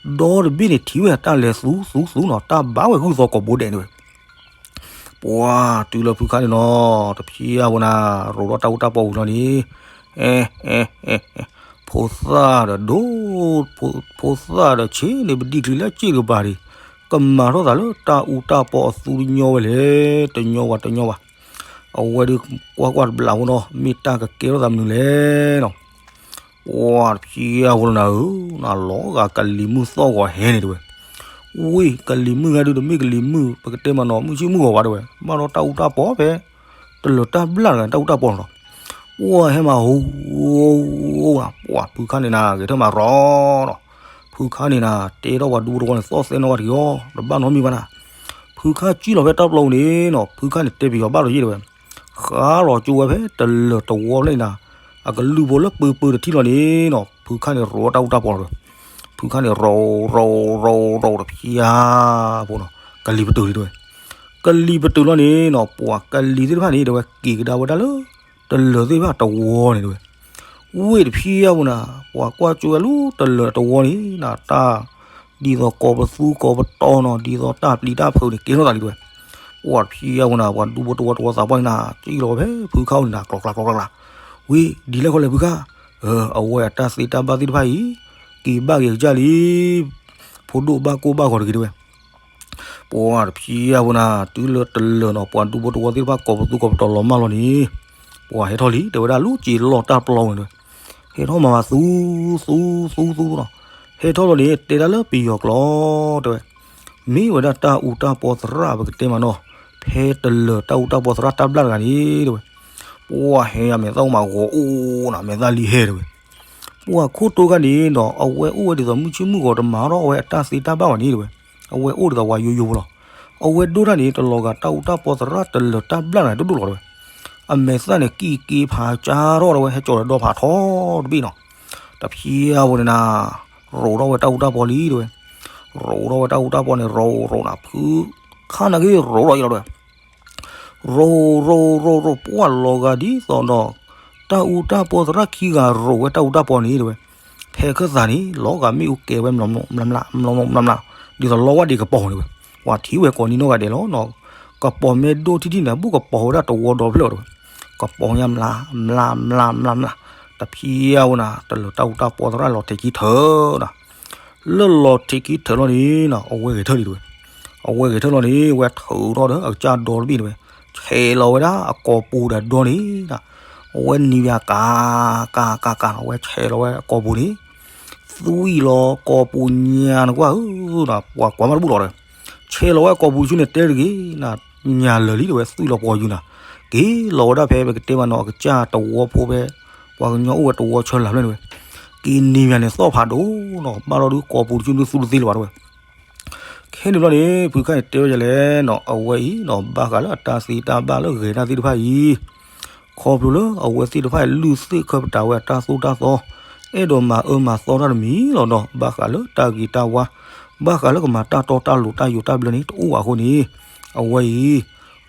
ဒီတဘ့ၣ်န့ၣ်ထံၣ်ဝဲတၢ်လဲၤသူသူသူနီၤ တၢ်ဘၣ်ဝဲဂုၢ်သီကိးဘိဒဲးန့ၣ်ဝဲ ပှၤတုၤလၢဖုခါန့ၣ်နီၤ တဖျၢၣ်ဖိနၤ ရိးထီၣ်တၢ်အူတၢ်ပီဝံၤလီၤန့ၣ်, အဲ အဲ အဲ အဲ ဖိသၣ်ဒီးဒိၣ်, ဖိသၣ်ဒီးဆ့န့ၣ် ပဒံၣ်ချံလၢစ့ၣ်တကပၤဒံး, ကမၤထီၣ်သးလၢတၢ်အူတၢ်ပီအသူတညီဝဲလဲၣ်, တညီဝဲတညီဝဲ, အဝဲဒုးကွၢ်ကွၢ်တဘျီဖိနီၤ မ့ၢ်တၢ်ကကဲထီၣ်သးမနုၤလဲၣ်နီၤ ပှၤတဖျၢၣ်ဖိလီၤနၤဧၢ, နလီၤဂာ်ကလံၤမုၢ်သီၣ်ဂီၤဟဲန့ၣ်တဲဝဲ, ဝ့ၢ်ကလံၤမုၢ်ဂၤဒုးတမ့ၢ်ကလံၤမုၢ် ပကတဲမးနီၤ မုၢ်ဆ့ၣ်မုၢ်ဂီၤဘၣ်တဲဝဲ, ဘၣ်ဒီးတၢ်အူတၢ်ပီဖဲ တလၢာ်တၢ်ဘျၣ်တဂၤန့ၣ် တၢ်အူတၢ်ပီလီၤနီၤ, ပှၤဟဲမးဟူ, ပှၤဖုခါန့ၣ်နၤ ဂဲၤထၢၣ်မးရီနီၤ, ဖုခါန့ၣ်နၤ တဲထီၣ်ပှၤဒူဖိတဝီန့ၣ် သီၣ်သဲနီၢ်ဂၤတဂ့ၤအီၤ တဘၣ်နီတမံၤဘၣ်နၤ, ဖုခါကံၣ်လီၤဖဲတၢ်ပျီပူၤန့ၣ်နီၤ ဖုခါန့ၣ်တဲပယီၤဘၣ်ဒီးယ့ၢ်တဲဝဲ ဃးလီၤကၠိဝဲဖဲတလၢာ်တဝီဖျၢၣ်န့ၣ်နၤ, အကလုၢ်ဖိလၢပၢပၢတထံၣ်လီၤန့ၣ်နီၤ ဖုခါန့ၣ်ရိးတၢ်အူတၢ်ပီလီၤတဲဝဲ, ဖုခါန့ၣ်ရိး ရိး ရိး ရိးတဖျၢၣ်ဖိနီၤ ကလံၤပတုာ်လံတဲဝဲ, ကလံၤပတုာ်လီၤန့ၣ်နီၤ ပှၤကလံၤသ့ၣ်တဖၣ်န့ၣ်တဲဝဲ က့ၤကဒါဝဲဒၣ်လၢ တလၢာ်သ့ၣ်တဖၣ်တဝီန့ၣ်တဲဝဲ, ဝ့ၢ်တဖျၢၣ်ဖိနၤ ပှၤကွၢ်ကၠိဝဲလၢတလၢာ်တဝီန့ၣ်နၤ တၢ် ဒ်သိးကိးပသူကိးပတီၤနီၤ ဒ်သိးတၢ်ပျံၤတၢ်ဖုးန့ၣ် ကဲထီၣ်သးလံတဲဝဲ, ပှၤတဖျၢၣ်ဖိနၤ ပှၤဒူဖိတဝီတဝီသးပှၢ်န့ၣ်နၤ ကံၣ်လီၤဖဲဖုခါအအိၣ်န့ၣ်နၤ ကျီကျီကျီကျီ, ဝ့ၢ်ဒ်လဲၣ်ခီလဲၣ်ဖုခါ, အဝဲအတၢ်သ့တၢ်ဘၣ်သ့ၣ်တဖၣ်အံၤ က့ၤဘၣ်က့ၤကစၢ်လံ ဖိဒိၣ်ဘၣ်ကိၢ်ဘၣ်ဂီၤတဂ့ၤတဲဝဲ, ပှၤတဖျၢၣ်ဖိနၤ တုၤလၢတလၢာ်နီၤ ပှၤဒူဖိတဝီသ့ၣ်တဖၣ်ကိးပသူကိးပတီၤလီၤမၢ်လီၤန့ၣ်, ပှၤဟဲထီၣ်လံတဲဝဲဒၣ်လၢစ့လီၤတၢ်ပျီဝဲန့ၣ်တဲဝဲ, ဟဲထီၣ်မၤမၤသူ သူ သူ သူနီၤ, ဟဲထီၣ်လီၤန့ၣ် တဲဒၣ်လၢပယီၤကျိာ်တဲဝဲ, မ့ၢ်ဝဲဒၣ်တၢ်အူတၢ်ပီသရၣ်ပကတဲမးနီၤ, ဖဲတလၢာ်တၢ်အူတၢ်ပီသရၣ်တၢ်ဘျၣ်တဂၤန့ၣ်တဲဝဲ, ပှၤဟဲယမဲာ်သၣ်အိၣ်မးဂီၤအိၣ်နၤ မဲာ်သၣ်လံဟဲတဲဝဲ ပှၤခိၣ်တိခါန့ၣ်နီၤ အဝဲအိၣ်ဝဲဒ်သိးမုၢ်ဆ့ၣ်မုၢ်ဂီၤတမၤထီၣ်အဝဲအတၢ်သ့တၢ်ဘၣ်ဘၣ်န့ၣ်တဲဝဲ, အဝဲအိၣ်ဒ်သိးပှၤယိယိဖိလီၤ, အဝဲဒိၣ်တၢ်န့ၣ် တလီၤဂာ်တၢ်အူတၢ်ပီသရၣ်တလၢာ်တၢ်ဘျၣ်တဂၤတဒိၣ်လီၤတဲဝဲ, အမဲာ်သၣ်န့ၣ် ကံၣ်က့ဖးကၢထီၣ်တဲဝဲ ဟဲကၠီၤဒီးဒီဖးထီတဘ့ၣ်နီၤ, တဖျၢၣ်ဖိန့ၣ်နၤ ရိးထီၣ်ဝဲတၢ်အူတၢ်ပီလံတဲဝဲ, ရိးထီၣ်ဝဲတၢ်အူတၢ်ပီန့ၣ် ရိးရိးနၤ ဖုခါန့ၣ်က့ၤရိးထီၣ်အံၤလီၤတဲဝဲ ရိးရိးရိးရိး ပှၤလီၤဂာ်ဒ်သိးဒီး တၢ်အူတၢ်ပီသရၣ်ခံဂၤရိးဝဲတၢ်အူတၢ်ပီန့ၣ်တဲဝဲ, ဖဲခၢၣ်သးန့ၣ် လီၤဂာ်မ့ၣ်အူကဲဝဲ မျးမျးမျးမျး ဒ်သိးလီဝၢ်ဒံးကပီၤတဲဝဲ, ပှၤထံၣ်ဝဲကိးနံၤနီၢ်ဂၤဒဲးလီၤနီၤ, ကပီၤမ့ၢ်ဒိၣ်ထံထံန့ၣ် ဘူးကပီၤဝဲဒၣ်တဝီဒီဖျၢၣ်တဲဝဲ, ကပီၤညါမျး မျး မျး မျး မျး တဖျါဝဲနၤ တလၢာ်တၢ်အူတၢ်ပီသရၣ်လီၤထံးခံထၢနၤ, လၢလီၤထံးခံထၢလီၤန့ၣ်နၤ အဝဲဂဲၤထၢၣ်လံတဝဲ, အဝဲဂဲၤထၢၣ်လီၤန့ၣ် ဝဲထုးထီၣ်ဒီးအကစၢ်ဒီတဘ့ၣ်တဝဲ, ဆဲးလီၤဝဲဒၣ်အကိာ်ပူၤဒီးဒီန့ၣ်နၤ, အဝဲနံၤဘၣ်ကး ကး ကး ကးနီၤ အဝဲဆဲးလီၤဝဲအကိာ်ပူၤန့ၣ် သွံၣ်လီၤကိာ်ပူၤညါနကွၢ်ဧၢနၤ ပှၤကွၢ်မးတဘူၣ်လီၤဒီး, ဆဲးလီၤဝဲအကိာ်ပူၤတဆူန့ၣ် တဲတဂ့ၤနၤ, ညါလၢာ်လံတဝဲ သွံၣ်လီၤပှီၤယူၤနၤ, က့ၤလီၤဝဲဒၣ်ဖဲပကတဲမးနီၤ အကစၢ်တဝီဖိဖဲ ပှၤကညီအိၣ်ဝဲတဝီဆၢလၢ်ဖျၢၣ်န့ၣ်ဝဲ, က့ၤနံၤဘၣ်န့ၣ်သီၣ်ဖးဒိၣ်နီၤ ဘၣ်လီၤဒုးကိာ်ပူၤတဆူဒုးသူတသ့လၢၤဘၣ်တဝဲ ခဲန့ၣ်ဘျီန့ၣ် ဖုခါန့ၣ်တဲဝဲဒ်လဲၣ်နီၤ အဝဲအံၤနီၤ ဘၣ်ဃးလၢအတၢ်သ့တၢ်ဘၣ်လၢဂဲၤတၢ်သ့ၣ်တဖၣ်အံၤ, ခီဖျိလၢအဝဲသ့ၣ်တဖၣ်အံၤ လုၢ်သ့ၣ်ခၢၣ်ပတာ်ဝဲအတၢ်သိၣ်တၢ်သီ, အဲၣ်ဒိးမၤအၢမၤသီတၢ်တမံၤလီၤနီၤ ဘၣ်ဃးလၢတၢ်ဂ့ၤတၢ်ဝါ, ဘၣ်ဃးလၢကမၤတၢ်တီတၢ်လိၤတၢ်ယိာ်တၢ်ဘျၢန့ၣ် တအိၣ်ဘၣ်အဃိန့ၣ်, အဝဲအံၤ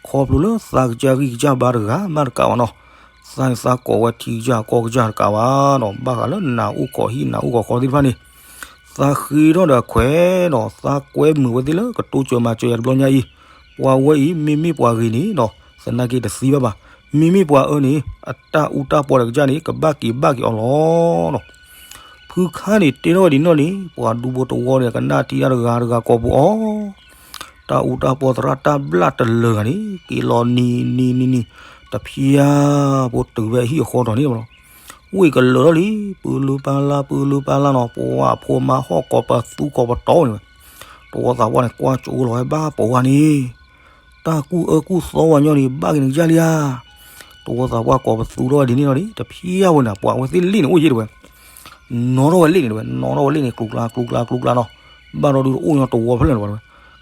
ခီဖျိလၢသးကစၢ်ဂံၢ်ကစၢ်ဘါတဂၤမးတကးဘၣ်နီၤ, သးန့ၣ်သးကိးဝဲထံကစၢ်ကီၢ်ကစၢ်တကးဘၣ်နီၤ ဘၣ်ဃးလၢနးအိၣ်ခိးဟံၣ်နးအိၣ်ခိးဃီသ့ၣ်တဖၣ်န့ၣ်, သးဃ့ထီၣ်ဒီးအခွဲးနီၤ သးကွဲမုာ်ဝဲသ့ၣ်လၢကတိစၢၤမၤစၢၤယၤတဘျီညါအံၤ, ပှၤဝဲအံၤ မ့မ့ၢ်ပှၤဂ့ၤန့ၣ်နီၤ သနာ်က့တသံဘၣ်ဘၣ်, မ့မ့ၢ်ပှၤအၢန့ၣ် အတၢ်အူတၢ်ပီဒီးကစၢ်န့ၣ် ကဘၣ်က့ၤဘၣ်က့ၤအီၤလီၤနီၤ ဖုခါန့ၣ်တဲထီၣ်ဝဲဒ်နီၣ်န့ၣ် ပှၤဒူဖိတဝီန့ၣ် ကနၣ်ထံတၢ်တဂၤတဂၤကိာ်ပူၤအီၤ, တၢ်အူတၢ်ပီသရၣ်တၢ်ဘျၣ်တလၢာ်ဂၤန့ၣ် က့ၤလီၤနံၤနံၤနံၤနံၤ, တဖျါဖိတုၤဖဲအဟံၣ်အဃီထီၣ်န့ၣ်မးလီၤ, ဝ့ၢ်ကလၢာ်ထီၣ်လံ ပၢၤလၢပၢၤလၢပၢၤလၢပၢၤလၢနီၤ ပှၤဖိမါဟီၣ်ကိးပသူကိးပတီၢ်န့ၣ်ဝဲ, တဝီသးပှၢ်န့ၣ် ကွၢ်ကၠိလီၤဝဲဘၣ်ပှၤဝါန့ၣ် တၢ်ကူၣ်အၢကူၣ်သီဝဲညီန့ၣ် ဘၣ်က့ၤနကစၢ်လံဧါ, တဝီသးပှၢ်ကိးပသူထီၣ်ဝဲဒ်န့ၣ်လီၤန့ၣ် တဖျါဝဲန့ၣ် ပှၤဝဲသ့ၣ်လ့ၣ်န့ၣ်အိၣ်ယ့ၢ်တဝဲ, နီၣ်ထီၣ်ဝဲလ့ၣ်န့ၣ်တဝဲ နီၣ်ထီၣ်ဝဲလ့ၣ်န့ၣ် ကျူကျါကျူကျါကျူကျါနီၤ, ဘၣ်ဒီးဒုးတအိၣ်ညီတဝီဖဲလဲၣ်တဝဲ,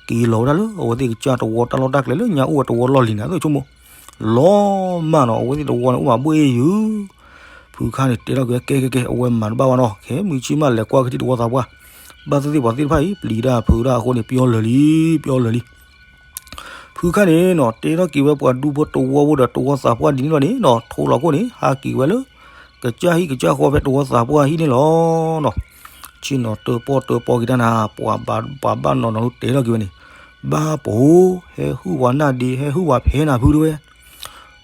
က့ၤလီၤဝဲဒၣ်လၢအဝဲသ့ၣ်ကစၢ်တဝီတၢ်လီၢ်တၢ်ကျဲလၢညါအိၣ်ဝဲတဝီလီၢ်လံၤနၤ သ့ၣ်ဆိကမိၣ် လီၤမၢ်နီၤ အဝဲသ့ၣ်တဝီန့ၣ် အိၣ်မးဘှ့ၣ်ယုၤ ဖုခါန့ၣ်တဲထီၣ်က့ၤဝဲ ကဲကဲကဲ အဝဲမၤတဘၣ်ဘၣ်နီၤ ခဲမုၢ်ဆ့ၣ်မးလဲၤကွၢ်က့ၤထံတဝီသးပှၢ်, ဘၣ်သ့ၣ်သ့ၣ်ပှၤသ့ၣ်တဖၣ်အံၤ ပျံၤတၢ်ဖုးတၢ်အဃိန့ၣ် ပျီလၢာ်လံ ပျီလၢာ်လံ. ဖုခါန့ၣ်နီၤ တဲထီၣ်က့ၤဝဲပှၤဒူဖိတဝီဖိဒီးတဝီသးပှၢ်ဒ်န့ၣ်လီၤန့ၣ်နီၤ ထိလီၤခိၣ်န့ၣ် ဟးက့ၤဝဲလၢ ကစၢ်ဟံၣ်ကစၢ်ဃီဖဲတဝီသးပှၢ်ဟံၣ်န့ၣ်လီၤနီၤ. ဆ့ၣ်နီၤတၢပီၣ်တၢပီက့ၤတၢ်နၤ ပှၤဘၣ်နီၤနီၤလၢတဲထီၣ်က့ၤဝဲန့ၣ်, ဘၣ်ပိာ်, ဟဲဟုၣ်ဝဲနၢ်ဒ့ ဟဲဟုၣ်ဝဲဖဲနၤဖုတဝဲ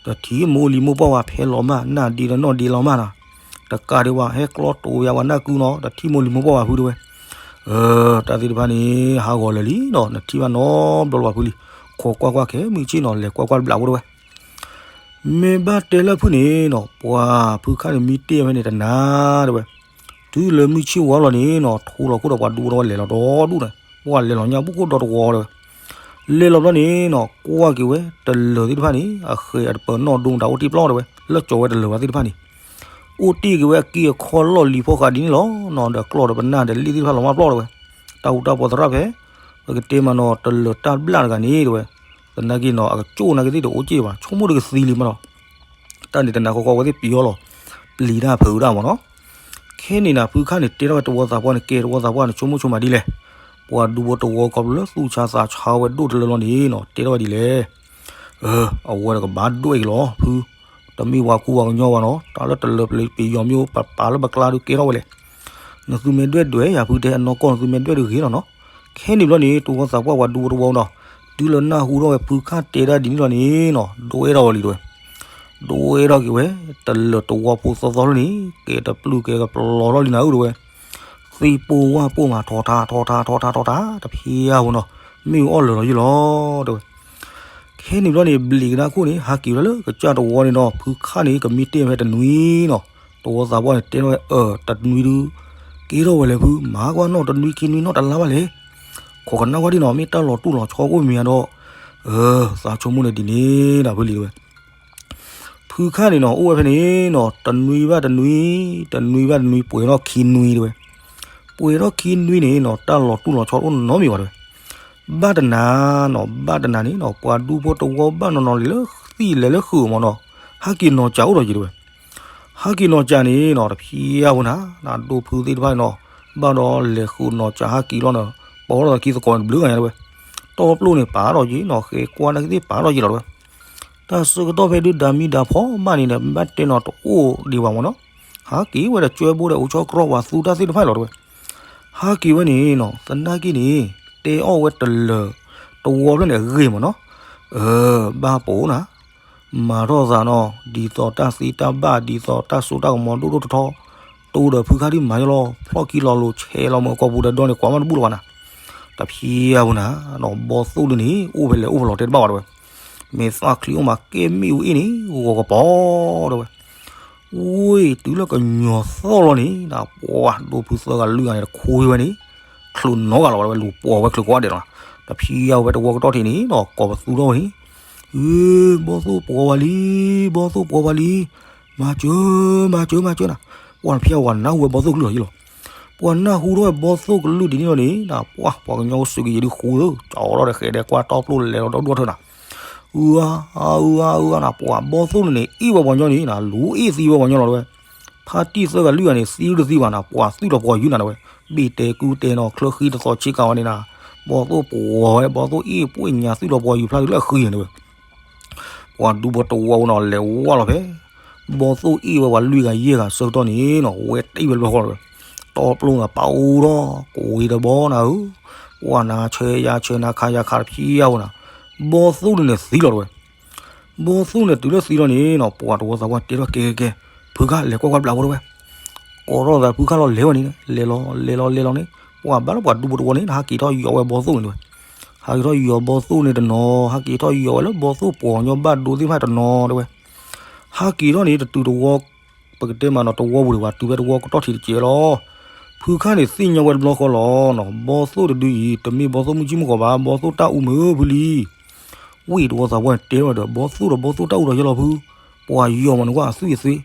တထံၣ်မိၢ်လံၤမိၢ်ပှၢ်ဝဲဖဲလီၤမၢ် နၢ်ဒ့ဒီးနီၢ်ဒ့လီၤမၢ်နီၤ, တကးဒံးဘၣ် ဟဲကျီတိၤယၤဝဲနၢ်ကုနီၤ တထံၣ်မိၢ်လံၤမိၢ်ပှၢ်ဝဲဖုတဝဲ. တၢ်သ့ၣ်တဖၣ်န့ၣ် ဟးဂီၤလၢာ်လံနီၤ နထံၣ်ဘၣ်နီတဘျီလၢၤဘၣ်ဖုလံ. ခိးကွၢ်ကွၢ်ခဲမုၢ်ဆ့ၣ်နီၤ လဲၤကွၢ်ကွၢ်တဘျီဖိတဝဲ မ့ၢ်ဘၣ်တဲလၢဖုန့ၣ်နီၤ ပှၤဖုခါန့ၣ်မံတ့ၢ်ဖဲန့ၣ်တနၤတဝဲ. တုၤလၢမုၢ်ဆ့ၣ်ဝါလီၤန့ၣ်နီၤ ထိလီၤခိၣ်ဒီးပှၤဒူဖိတဝီလဲၤလီၤဒီဒူၣ်န့ၣ် ပှၤလဲၤလီၤညါဘူးခိၣ်ဒီတဝီတဝဲ. လဲၤလီၤဘျီန့ၣ်နီၤ ကွၢ်က့ၤဝဲတလၢာ်သ့ၣ်တဖၣ်န့ၣ် အဃဲၤအတပၢၤနီၣ်ဒိမတၤအိၣ်တ့ၢ်ပျီတဝဲ လၢကၠီၤဝဲတလၢာ်ဝဲသ့ၣ်တဖၣ်န့ၣ် အိၣ်တ့ၢ်က့ၤဝဲအက့အခီလီၢ်လံၤဖီဃးဒ်န့ၣ်လီၤနီၤ ဒီးကျီၢ်ဒီးပနၢ်ဒီးလ့ၣ်သ့ၣ်တဖၣ်လီၤမၢ်ပျီတဝဲ. တၢ်အူတၢ်ပီသရၣ်ဖဲ ပကတဲမးနီၤ တလၢာ်တၢ်ဘျၣ်တဂၤန့ၣ်တဝဲ သနာ်က့နီၤ အကကၠိၣ်နာ်က့သ့ၣ်တအိၣ်က့ၢ်ဘၣ် ဆိကမိၣ်ဒီးကသံလံမးနီၤ. တၢ်န့ၣ်တနၤဃီဃီဝဲသ့ၣ်ပျီလီၤ ပျံၤတၢ်ဖုးတၢ်မးနီၤ. ခဲန့ၣ်နၤ ဖုခါန့ၣ်တဲထီၣ်ဝဲတဝီသးပှၢ်န့ၣ် ကဲတဝီသးပှၢ်န့ၣ် ဆိကမိၣ်ဆိကမးဒ်လဲၣ်. ပှၤဒူဖိတဝီခီဖျိလၢသူၣ်ဆါသးဆါဝဲဒိၣ်တလၢလီၤန့ၣ်နီၤ တဲထီၣ်ဝဲဒ်လဲၣ်. အဝဲဒီးကဘၣ်ဒွဲၣ်က့ၤလီၤ ဖု တမ့ၢ်ပှၤကူပှၤကညီဘၣ်နီၤ တၢ်လၢတလၢာ်ပျံၤယီၤမ့ၢ်အိၣ်ပပာ်လၢပကျါဒုးကဲထီၣ်ဝဲလဲၣ်. နသုမ့ၢ်ဒွဲၣ်ဒွဲၣ်ယၤဖုတဲအနီၢ်ကီၢ် နသုမ့ၢ်ဒွဲၣ်ဒုးဂ့ၤလီၤနီၤ. ခဲန့ၣ်ဘျီန့ၣ် တဝီသးပှၢ်ပှၤဒူဖိတဝီနီၤ တုၤလၢနၢ်ဟူထီၣ်ဝဲဖုခါတဲဒၣ်ဒ်န့ၣ်လီၤန့ၣ်နီၤ ဒွဲၣ်ထီၣ်ဝဲလံတဝဲ ဒွဲၣ်ထီၣ်က့ၤဝဲ တလၢာ်တဝီဖိသီသီလၢန့ၣ် ကဲတပျုၢ်ကဲကပျီၤထီၣ်လံနၤဧၢတဝဲ. သံၣ်ပိၢ်ဝၣ်ပိၢ်မးထီၣ်ထါထီၣ်ထါထီၣ်ထါတဖျါဝဲနီၤ မ့ၣ်အူအီၣ်လၢာ်လီၤယံၢ်လီၤတဝဲ. ခဲန့ၣ်ဘျီန့ၣ် ဘျံးကဒါခိၣ်န့ၣ် ဟးက့ၤဝဲဒၣ်လၢကစၢ်တဝီန့ၣ်နီၤ ဖုခါန့ၣ် ကမံတ့ၢ်ဖဲတနွံနီၤ တဝီသးပှၢ်န့ၣ် တဲထီၣ်ဝဲ အၢ တနွံဒုး ကဲထီၣ်ဝဲလဲၣ်ဖု မၤကွၢ်နီၣ်တနွံခံနွံနီၣ်တလါဘၣ်လဲၣ်. ခိးကနၣ်ဝဲဒ်နီၤ မ့ၢ်တၢ်လီၤတူၢ်လီၤဆီအိၣ်မ့ၢ်ဧါဒီး အၢ သးဆိကမိၣ်န့ၣ်ဒ်န့ၣ်ဒီးဖုလံတဝဲ ဖုခါန့ၣ်နီၤ အိၣ်ဝဲဖဲန့ၣ်နီၤ တနွံဘၣ်တနွံ တနွံဘၣ်တနွံ ပှဲၤထီၣ်ခံနွံတဝဲ. ပှဲၤထီၣ်ခံနွံန့ၣ်နီၤ တၢ်လီၤတူၢ်လီၤဆီအိၣ်နီတမံၤဘၣ်တဝဲ. ဘၣ်တနၤနီၤ ဘၣ်တနၤန့ၣ်နီၤ ပှၤဒူဖိတဝီဘၣ်နီၤနီၤလံၤလၢသံၣ်လဲၤလၢဃုာ်မးနီၤ ဟးက့ၤနီၤစၢ်အိၣ်ဒီးယံၤတဝဲ. ဟးက့ၤနီၤစၢ်န့ၣ်နီၤ တဖျါဝဲနၤ နဒိဖုသ့ၣ်တဖၣ်န့ၣ်နီၤ ဘၣ်ဒီးလဲၤဃုာ်နီၤစၢ်ဟးက့ၤလီၤနီၤ ပီၣ်ထီၣ်သးခံသကိးန့ၣ်တဘျုးဂၤညါတဝဲ. တီပျိၣ်န့ၣ်ပာ်ထီၣ်က့ၤနီၤ ဃဲၤကွၢ်နာ်က့သ့ၣ်ပာ်ထီၣ်က့ၤလီၤတဝဲ. တၢ်ဆၢကတီၢ်ဖဲဒုးဒၤမံဒၤဖီမးန့ၣ်ဒီး ဘၣ်တဲနီၤတအိၣ်ဒံးဘၣ်မးနီၤ ဟးက့ၤဝဲဒီးကၠွဲဘိဒီးအိၣ်ဆီကြီပှၤသူတၢ်သ့ၣ်တဖၣ်လီၤတဝဲ. ဟးက့ၤဝဲန့ၣ်နီၤ သနာ်က့န့ၣ် တဲအီၣ်ဝဲတလၢာ်တဝီဖျၢၣ်န့ၣ်အဂ့ၢ်မးနီၤ အၢ ဘၣ်ပိာ်နၤ မၤထီၣ်သးနီၤ ဒ်သိးတၢ်သ့တၢ်ဘၣ် ဒ်သိးတၢ်စိတၢ်ကမီၤဒိၣ်ဒိၣ်ထီထီ တိဒီးဖုခါဒ်မၤယီၤလီၤ ဖျီၣ်ခံလီၤလိၤ ဆဲးလီၤမ့ၢ်ကိာ်ပူၤဒီးဒီန့ၣ် ကွၢ်မးတဘူၣ်လၢၤဘၣ်နၤ. တဖံးအပူၤနၤ ဘီသိၣ်ဒ်န့ၣ် အိၣ်ဖဲလဲၣ်အိၣ်ဖဲလဲၣ်တဲတဘၣ်ဘၣ်တဲဝဲ, မ့ၢ်သၣ်ချံအိၣ်မးကဲမ့ၣ်အူအ့ၣ်န့ၣ် ဂီၤကပီၤတဲဝဲ ဝ့ၢ်တုၤလၢကညီၤသီၣ်လီၤန့ၣ် ပှၤဒိဖုသၢဂၤလွံၢ်ဂၤန့ၣ် တခူဝဲန့ၣ် ချုးနီတဂၤလီၤဝဲ လူၤပိာ်ဝဲချုးကိးဂၤဒဲးလီၤ. တဖံးအဝဲတဝီကတီၢ်ထံးန့ၣ်ဒီး ကိးပသူထီၣ်ဝဲန့ၣ်, အၢ ဘီသိၣ်ပိာ်ဝဲလံ, ဘီသိၣ်ပိာ်ဝဲလံ, မၤစၢၤ မၤစၢၤ မၤစၢၤနၤ. ပှၤတဖံးအဝဲနၢ်ဟူဝဲဘီသိၣ်ကလုၢ်လီၤယံလီၤ. ပှၤနၢ်ဟူထီၣ်ဝဲဘီသိၣ်ကလုၢ်ဒ်န့ၣ်လီၤန့ၣ် ပှၤ ပှၤကညီအိၣ်စူးကယံၤဒ်ဃူဧၢ ကၠီထီၣ်ဒီးဃဲးဒဲးကွၢ်တီပျိၣ်လဲၤလီၤဒီဒူၣ်ထၢနၤ အၢ အၢ အၢ အၢ နၤ ပှၤဘီသိၣ်န့ၣ်န့ၣ် အ့ၣ်ဝဲပှၤညီန့ၣ်နၤ လူၤအ့ၣ်သံဝဲပှၤညီလီၤတဲဝဲ. ဖါတံၢ်သၢဂၤလွံၢ်ဂၤန့ၣ် သံတသံဘၣ်နၤ ပှၤသွံၣ်လီၤပှီၤယုာ်နၤတဲဝဲ. ဘ့ၣ်တဲကူတဲနီၤ ချၢဃံတသီဆ့ကၤဝဲန့ၣ်နၤ ဘီသိၣ်ပိာ်ဝဲ ဘီသိၣ်အ့ၣ်ပှ့ၢ်ညါသွံၣ်လီၤပှီၤယုာ်ဖျါတုၤလၢအဃံန့ၣ်တဲဝဲ. ပှၤဒူဖိတဝီနီၤ လဲၤဝါလီၤဖဲ ဘီသိၣ်အ့ၣ်ဝဲပှၤလွံၢ်ဂၤယဲၢ်ဂၤဆၢကတီၢ်န့ၣ်နီၤ ဝဲတ့ၢ်ဝဲတဘျီဃီလီၤဝဲ. တီပျိၣ်နၤပာ်အိၣ်ထီၣ် ကိးဝံၤတဘီနၤဧၢ, ပှၤနၤဆၢယၤဆၢနၤခးယၤခးတဖံးအဝဲနၤ, ဘီသိၣ်န့ၣ်န့ၣ်သံလီၤတဲဝဲ. ဘီသိၣ်န့ၣ်တုၤလၢသံလီၤန့ၣ်နီၤ ပှၤတဝီသးပှၢ်တဲထီၣ်ကဲကဲကဲ, ဖုခါလဲၤကွၢ်ကွၢ်ဘျးဖိတဲဝဲ. ကိးထီၣ်သးဖုခါလီၤလဲၤဝဲန့ၣ် လဲၤလီၤလဲၤလီၤလဲၤလီၤန့ၣ် ပှၤဘၣ်လၢပှၤဒူဖိတဝီန့ၣ် ဟးက့ၤထီၣ်ယီၤဝဲဘီသိၣ်န့ၣ်တဲဝဲ. ဟးက့ၤထီၣ်ယီၤဘီသိၣ်န့ၣ်တနီၤ ဟးက့ၤထီၣ်ယီၤဝဲလၢဘီသိၣ်ပိာ်ကညီဘၣ်ဒိသ့ၣ်တဖၣ်တနီၤတဲဝဲ. ဟးက့ၤထီၣ်န့ၣ်တတုၤတဝီ ပကတဲမးနီၤ တဝီပူၤဒံးဘၣ် တုၤဖဲတဝီကတီၢ်ထံးတစဲးလီၤ. ဖုခါန့ၣ်သ့ၣ်ညါဝဲတဘျီဃီလီၤနီၤ ဘီသိၣ်တဒုအံၤ တမ့ၢ်ဘီသိၣ်မုၢ်ကံၢ်မုၢ်ကီၤဘၣ် ဘီသိၣ်တၢ်အူမုၢ်ဖုလံ. ဝ့ၢ်တဝီသးပှၢ်န့ၣ်တဲထီၣ်ဒီး ဘီသိၣ်ဒီးဘီသိၣ်တၢ်အူဒီးယဲလီၤဖု, ပှၤယီၤမးန့ၣ်ကွၢ်အသွံၣ်အသွံၣ်, အသွံၣ်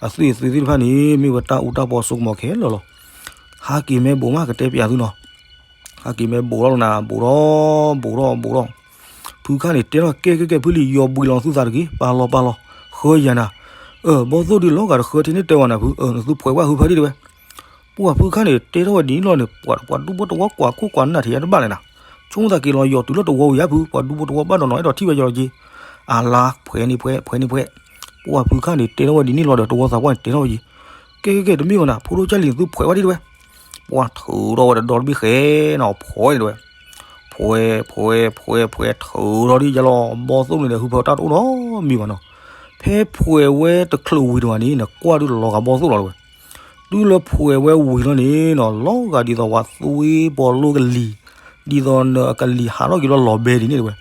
အသွံၣ်သ့ၣ်တဖၣ်န့ၣ် မ့ၢ်ဝဲတၢ်အူတၢ်ပီအစိကမီၤခဲလၢာ်လီၤ. ဟးက့ၤမ့ၢ်ဘိးမးကတဲပျးသုနီၤ ဟဲက့ၤမ့ၢ်ဘိးထီၣ်လီၤနၤ ဘိးထီၣ် ဘိးထီၣ် ဘိးထီၣ်. ဖုခါန့ၣ်တဲထီၣ်ကဲကဲကဲ ဖုလံယီၤဘှံးလီၤသုသးတဂ့ၤ ပာ်လီၤပာ်လီၤ ဃၢယၤနၤ. အၢ ဘီသိၣ်ဒုးလီၤဂာ်တဃၢထံန့ၣ်တဲဝဲနၤဖု အၢ နသုဖှဲးဝဲဃုဖၢဒံးတဲဝဲ. ပှၤဖုခါန့ၣ်တဲထီၣ်ဝဲဒ်န့ၣ်လီၤန့ၣ် ပှၤတဝီတဝီကွၢ်ခိၣ်ကွၢ်နၢ်ထံးယါတဘၣ်လဲၣ်နၤ. ဆိကမိၣ်သးက့ၤလီၤယီၤတုၤလီၤတဝီဝံၤယါဖု ပှၤဒူဖိတဝီဘၣ်နီၤနီၤအဲၣ်ဒိးထံၣ်ဝဲယီၤလီၤက့ၤ. အလါ ဖှဲးန့ၣ်ဖှဲး ဖှဲးန့ၣ်ဖှဲး. ပှၤဖုခါန့ၣ်တဲထီၣ်ဝဲဒ်န့ၣ်လီၤဒီးတဝီသးပှၢ်န့ၣ်တဲထီၣ်ဝဲက့ၤ ကဲကဲကဲ တမ့ၢ်ဝဲနၤ ဖိဒိၣ်ကၢ်လံၤနသုဖှဲးဝဲဒံးတဲဝဲ. ပှၤထုးထီၣ်ဝဲဒီးဒီတဘ့ၣ်ဃဲနီၤ ဖှဲးန့ၣ်တဲဝဲ. ဖှဲး ဖှဲး ဖှဲး ဖှဲး ထုးထီၣ်ဒ်ယါလီၤ ဘီသိၣ်န့ၣ်ဒီးဟုဖၢတၢ်တအိၣ်နီတမံၤဘၣ်နီၤ. ဖဲဖှဲးဝဲတချုးဝံၤတဂၤန့ၣ် နကွၢ်ဒုးလီၤဂာ်ဘီသိၣ်လီၤတဲဝဲ. တုၤလၢဖှဲးဝဲဝံၤလီၤန့ၣ်နီၤ လီၤဂာ်ဒ်သိးပှၤသွံၣ်ပီၤလိကလံၤ ဒ်သိးနကလံၤဟးထီၣ်က့ၤလီၤလီၤဘဲဒ်န့ၣ်တဲဝဲ.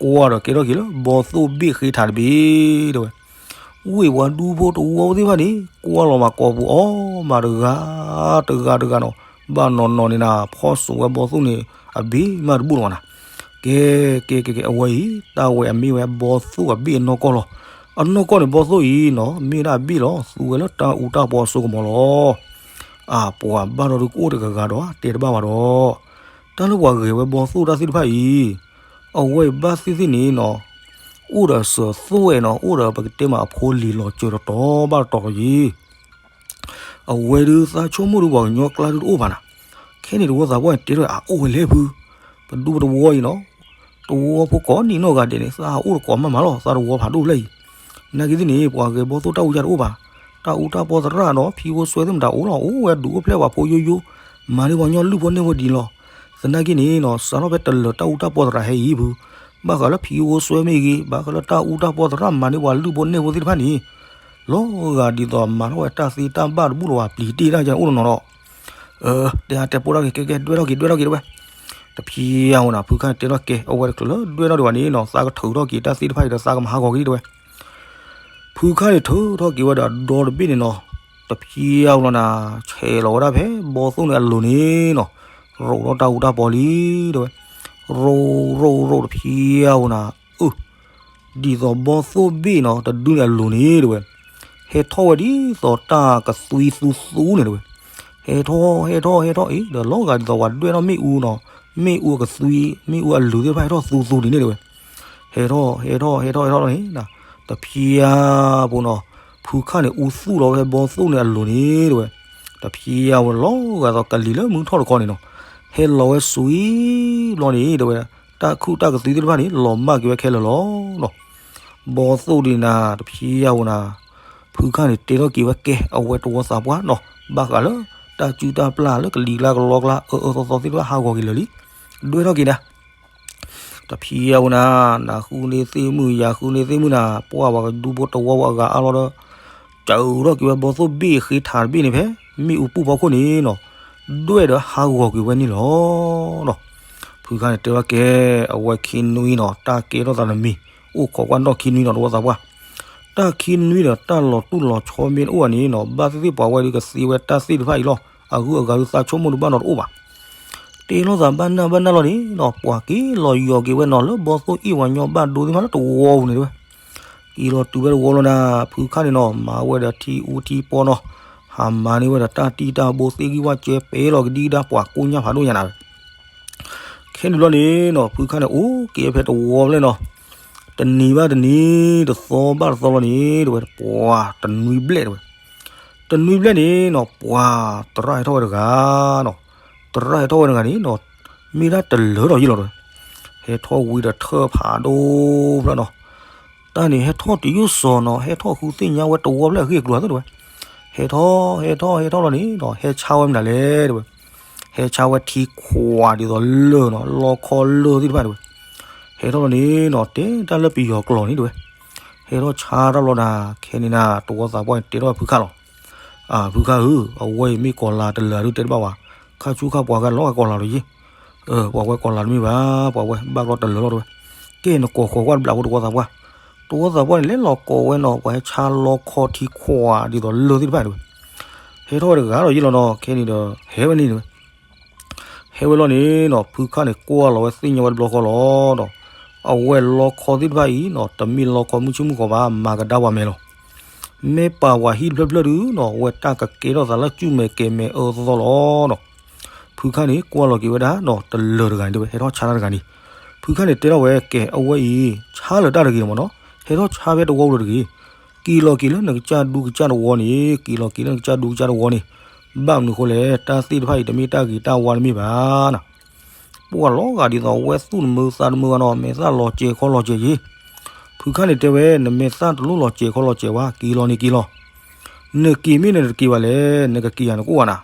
ကွၢ်ဒီးကဲထီၣ်က့ၤလၢဘီသိၣ်ဘ့ၣ်ဃ့ထးတဘ့ၣ်တဲဝဲ. ဝ့ၢ်ပှၤဒူဖိတဝီသ့ၣ်တဖၣ်န့ၣ် ကွၢ်လီၤမးကိာ်ပူၤအီၤမးတဂၤ တဂၤတဂၤနီၤ ဘၣ်နီၤနီၤန့ၣ်နၤ ဖီၣ်စိးဝဲဘီသိၣ်န့ၣ် အဘ့ၣ်မးတဘူၣ်လၢၤဘၣ်နၤ. ကဲ ကဲ ကဲ ကဲ အဝဲအံၤ တၢ်ဝဲအမ့ၢ်ဝဲဘီသိၣ်အဘ့ၣ်အနီၢ်ကီၢ်လီၤ. အနီၢ်ကီၢ်န့ၣ်ဘီသိၣ်အံၤနီၤ မ့ၢ်ဒၣ်အဘ့ၣ်လီၤ သူဝဲလၢတၢ်အူတၢ်ပီအစိကမီၤလီၤ. အပှၤဘၣ်ဒီးဒုးကအိၣ်တဂၤဂၤဒီး တဲတဘၣ်ဘၣ်ဒီး တၢ်လၢပှၤဂဲၤဝဲဘီသိၣ်တၢ်သ့ၣ်တဖၣ်အံၤ အဝဲအံၤဘၣ်သ့ၣ်သ့ၣ်န့ၣ်နီၤ အိၣ်ဒီးစၢၤသွဲၣ်နီၤ အိၣ်ဒီးပကတဲမးအဖိလံၤလီၤစၢၤတတီၤဘၣ်တတီၤလီၤယံၤ အဝဲဒုးသးဆိကမိၣ်ဒုးပှၤကညီကျါဒုးတအိၣ်ဘၣ်နၤ. ခဲန့ၣ်တဝီသးပှၢ်န့ၣ်တဲထီၣ်အအိၣ်ဝဲလဲၣ်ဖု ပဒူပတဝီအံၤနီၤ တဝီဖိကိးနံၤနီၢ်ဂၤဒဲးန့ၣ် သးဟးအိၣ်တကိးမးမးလီၤ သးတဝီဖးဒိၣ်ဖျဲၣ်အံၤ. နာ်က့သ့ၣ်န့ၣ် ပှၤဂဲၤဘီသိၣ်တၢ်အူယါတအိၣ်ဘၣ်. တၢ်အူတၢ်ပီသရၣ်ဒီး ဖံဖိဆွဲသ့ၣ်မတၤအိၣ်လီၤ အိၣ်ဝဲဒုးအိၣ်ဖျဲၣ်ပှၤဖိယိယိ မၤန့ၢ်ပှၤကညီလုၢ်ဖိန့ၢ်ဖိဒ်န့ၣ်လီၤ. သနာ်က့န့ၣ်နီၤ စးထီၣ်ဖဲတလၢာ်တၢ်အူတၢ်ပီသရၣ်ဟဲအံၤဖု ဘၣ်ဃးလၢဖံဖိဆွဲမ့ၢ်ဂ့ၤ ဘၣ်ဃးလၢတၢ်အူတၢ်ပီသရၣ်မၤန့ၢ်ပှၤလုၢ်ဖိန့ၢ်ဖိသ့ၣ်တဖၣ်န့ၣ် လီၤဂာ်ဒ်သိးမၤထီၣ်ဝဲတၢ်သ့တၢ်ဘၣ်တဘူၣ်လၢၤဘၣ် ပျံၤတ့ၢ်တၢ်ယါအိၣ်တနီၤနီၤ. အၢ တဲအါတဲပိာ်ထီၣ်က့ၤ ကဲကဲ ဒွဲၣ်ထီၣ်က့ၤ ဒွဲၣ်ထီၣ်က့ၤတဲဝဲ. တဖံးအဝဲနၤ ဖုခါန့ၣ်တဲထီၣ်ကဲ အဝဲတချုးလၢဒွဲၣ်ထီၣ်ဒံးဘၣ်န့ၣ်နီၤ သးကထုးထီၣ်က့ၤတၢ်သ့ၣ်တဖၣ်အံၤဒီး သးကမၤဟးဂီၤက့ၤဒံးတဲဝဲ. ဖုခါန့ၣ်ထုးထီၣ်က့ၤဝဲဒီးအဒီတဘ့ၣ်န့ၣ်နီၤ တဖံးအဝဲလီၤနၤ ဆဲးလီၤဝဲဒၣ်ဖဲဘီသိၣ်န့ၣ်အလိၤန့ၣ်နီၤ ရိးထီၣ်တၢ်အူတၢ်ပီလံ တဲဝဲ. ရိးရိးရိးတဖံးအဝဲနၤ အၢ ဒ်သိးဘီသိၣ်ဘ့ၣ်နီၤ တဒုန့ၣ်အလိၤန့ၣ်တဲဝဲ ဟဲထီၣ်ဝဲဒ်သိးတၢ်ကသွံသူသူန့ၣ်တဲဝဲ. ဟဲထီၣ် ဟဲထီၣ် ဟဲထီၣ်အံၤ ဒီးလီၤဂာ်ဒ်သိးပှၤဒွဲၣ်ထီၣ်မ့ၣ်အူနီၤ မ့ၣ်အူအကသွံ မ့ၣ်အူအလုၢ်သ့ၣ်တဖၣ်ဟဲထီၣ်သူသူဒ်န့ၣ်တဲဝဲ. ဟဲထီၣ် ဟဲထီၣ် ဟဲထီၣ် ဟဲထီၣ်န့ၣ် တဖံးအပူၤနီၤ ဖုခါန့ၣ်အူသူၣ်လီၤဝဲဘီသိၣ်န့ၣ်အလိၤန့ၣ်တဲဝဲ. တဖံးအဝဲလီၤဂာ်ဒ်သိးကလံၤလၢမုၢ်ထီၣ်တခီန့ၣ်နီၤ ဟဲလီၤဝဲစွံဘျီန့ၣ်တဲဝဲ တၢ်ခုၣ်တၢ်ကသွံသ့ၣ်တဖၣ်န့ၣ် လီၤမၢ်က့ၤဝဲခဲလၢာ်လီၤနီၤ. ဘီသိၣ်ဒ်နၤ တဖံးအဝဲနၤ ဖုခါန့ၣ်တဲထီၣ်က့ၤဝဲကဲ အဝဲတဝီသးပှၢ်နီၤ ဘၣ်ဃးလၢ တၢ်စုၣ်တၢ်ပျၢ်လၢကလံၤကျါကလီကျါ အၢအၢသီသီသ့ၣ်တဖၣ်ဟးဂီၤက့ၤလၢာ်လံ ဒွဲၣ်ထီၣ်က့ၤနၤ တဖံအဝဲနၤ, နဃုန့ၢ်သ့ၣ်မုၣ် ယၤဃုန့ၢ်သ့ၣ်မုၣ်နၤ, ပှၢ်ပှၤကဒူဖိတဝီဖိအဂၤအါလီၤဒီး စၢၤထီၣ်က့ၤဝဲဘီသိၣ်ဘ့ၣ်ဃ့ထးတဘ့ၣ်န့ၣ်ဖဲ မ့ၣ်အူပူၤဖီခိၣ်န့ၣ်နီၤ, ဒွဲၣ်ဒီးဟးဂီၤကွံာ်ဝဲန့ၣ်လီၤ. ဖုခါန့ၣ်တဲဝဲကဲ, အဝဲခံနွံနီၤ, တၢ်ကဲထီၣ်သးတမံၤ, အိၣ်ခိးကွၢ်နီၣ်ခံနွံနီၤ တဝီသးပှၢ်, တၢ်ခံနွံဒီးတၢ်လီၤတူၢ်လီၤဆီမ့ၢ်အိၣ်ဧါန့ၣ်နီၤ, ဘၣ်သ့ၣ်သ့ၣ်ပှၤဝဲဒုးကသ့ဝဲတၢ်သ့ၣ်တဖၣ်အံၤလီၤ, အဂုၤအဂၤဒုးသးဆိကမိၣ်ဒုးဘၣ်နီတအိၣ်ဘၣ်. တဲလိာ်သးဘၣ်နၢ်ဘၣ်နၢ်လီၤန့ၣ်နီၤ, ပှၤက့ၤလီၤယီၤက့ၤဝဲနီၤ လၢဘီသိၣ်အ့ၣ်ဝၤညီဘၣ်ဒိသ့ၣ်တဖၣ်လၢတဝီပူၤန့ၣ်တဲဝဲ, က့ၤလီၤတုၤဝဲတဝီလီၤနၤ, ဖုခါန့ၣ်နီၤ မၤဝဲဒီးထံအူထံပီနီၤ, ဟးမၤန့ၢ်ဝဲဒီးတၢ်တံၢ်တၢ်ဘိ သ့ၣ်ဂံၢ်ဝၣ်စဲ ပဲလီၤကဒံကဒါ ပှၤကိညၢ်ဖးဒိၣ်ညါနၤဝဲ. ခဲန့ၣ်ဘျီန့ၣ်နီၤ ဖုခါန့ၣ်အိၣ်က့ၤဖဲတဝီဖျဲၣ်နီၤ, တနံၤဘၣ်တနံၤ တသီဘၣ်တသီလီၤန့ၣ် တဲဝဲ ပှၤတနွံဘျဲၣ်တဲဝဲ, တနွံဘျဲၣ်န့ၣ်နီၤ ပှၤသရၣ်ဟဲထီၣ်ဝဲတဂၤနီၤ, သရၣ်ဟဲထီၣ်ဝဲတဂၤန့ၣ်နီၤ, မ့ၢ်ဒၣ်တလၢၤထီၣ်ယံာ်လီၤတဲဝဲ, ဟဲထီၣ်ဝံၤဒီးထၢၣ်ဖးဒိၣ်ဖျၢၣ်နီၤ, တၢ်န့ၣ်ဟဲထီၣ်တယုၢ်စီၤနီၤ, ဟဲထီၣ်ဃုသ့ၣ်ညါဝဲတဝီဖျဲၣ်အဂ့ၢ်အကျိၤသ့ၣ်တဲဝဲ, ဟဲထီၣ် ဟဲထီၣ် ဟဲထီၣ်လီၤန့ၣ်နီၤ ဟဲဆါဝဲမနုၤလဲၣ်တဲဝဲ, ဟဲဆါဝဲထံခွးဒ်သိးလၢၢ်နီၤ, လီခီလၢၢ်သ့ၣ်တဖၣ်တဲဝဲ, ဟဲထီၣ်လီၤန့ၣ်နီၤ တဲတၢ်လၢပယီၤကျိာ်န့ၣ်တဲဝဲ, ဟဲထီၣ်ဆါတၢ်ဘျီဒၣ် ခဲန့ၣ်နၤ တဝီသးပှၢ်န့ၣ်တဲထီၣ်ဝဲဖုခါလီၤ. ဖုခါဧၢ, အဝဲအံၤမ့ၢ်ကီၤလၤတလၢၤဒုးတဲတဘၣ်ဝဲ, ခါဆူခါပှၤဂၤလီၤဂာ်ကီၤလၤလီၤယ့ၢ်, ပှၤဝဲကီၤလၤတမ့ၢ်ဘၣ်, ပှၤဝဲဘၣ်ဘျီတလၢၤလီၤတဲဝဲ, ကဲနကိးဃီၤကွၢ်တဘျီဖိတဝီသးပှၢ်, တဝီသးပှၢ်န့ၣ် လဲၤလီၤကိးဝဲနီၤ ပှၤဟဲဆါလီခီထံခွးဒ်သိးလၢၢ်သ့ၣ်တဖၣ်တဲဝဲ, ဟဲထီၣ်ဝဲတဂၤဒီးယံာ်လီၤနီၤ ခဲန့ၣ်ဒီး ဟဲဝဲန့ၣ်တဲဝဲ ဟဲဝဲလီၤန့ၣ်နီၤ ဖုခါန့ၣ်ကွၢ်လီၤဝဲသ့ၣ်ညါဝဲတဘျီဃီလီၤဒီး အဝဲလီခီသ့ၣ်တဖၣ်အံၤနီၤ တမ့ၢ်လီခီမုၢ်ဆ့ၣ်မုၢ်ဃီဘၣ် မၤကဒါပှၤမဲာ်လီၤ. မ့ၢ်ပာ်ဝဲဟံၣ်တဖျၢၣ်တဖျၢၣ်ဒုးနီၤ အဝဲတၢ်ကကဲထီၣ်သးလၢကုၢ်မဲာ်ကဲမဲာ်အၢသီသီလီၤနီၤ. ဖုခါန့ၣ်ကွၢ်လီၤက့ၤဝဲဒၣ်နီၤ တလၢၤတဂၤန့ၣ်တဲဝဲ ဟဲထီၣ်ဆါတၢ်တဂၤန့ၣ် ဖုခါန့ၣ်တဲထီၣ်ဝဲ ကဲအဝဲအံၤ ဆါလၢၤတၢ်တဂ့ၤမ့ၢ်နီၤ ဟဲထီၣ်ဆါဖဲတဝီပူၤလၢၤတဂ့ၤ က့ၤလီၤက့ၤလၢနကစၢ်ဒူကစၢ်တဝီန့ၣ် က့ၤလီၤက့ၤလၢနကစၢ်ဒူကစၢ်တဝီန့ၣ် ဘၣ်မနုၤဃိလဲၣ် တၢ်သ့ၣ်တဖၣ်အံၤတမ့ၢ်တၢ်ဂ့ၤတၢ်ဝါတမ့ၢ်ဘၣ်နီၤ. ပှၤလီၤဂာ်ဒ်သိးအဝဲသူၣ်တမုာ်သးတမုာ်ဘၣ်နီၤ မဲာ်သၣ်လီၤစဲၤခီလီၤစဲၤယ့ၢ်. ဖုခါန့ၣ်တဲဝဲ နမဲာ်သၣ်တလိၣ်လီၤစဲၤခီလီၤစဲၤဘၣ် က့ၤလီၤန့ၣ်က့ၤလီၤ. နက့ၤမ့ၢ်နတက့ၤဘၣ်လဲၣ် နကက့ၤယၤနကအိၣ်ဘၣ်နၤ.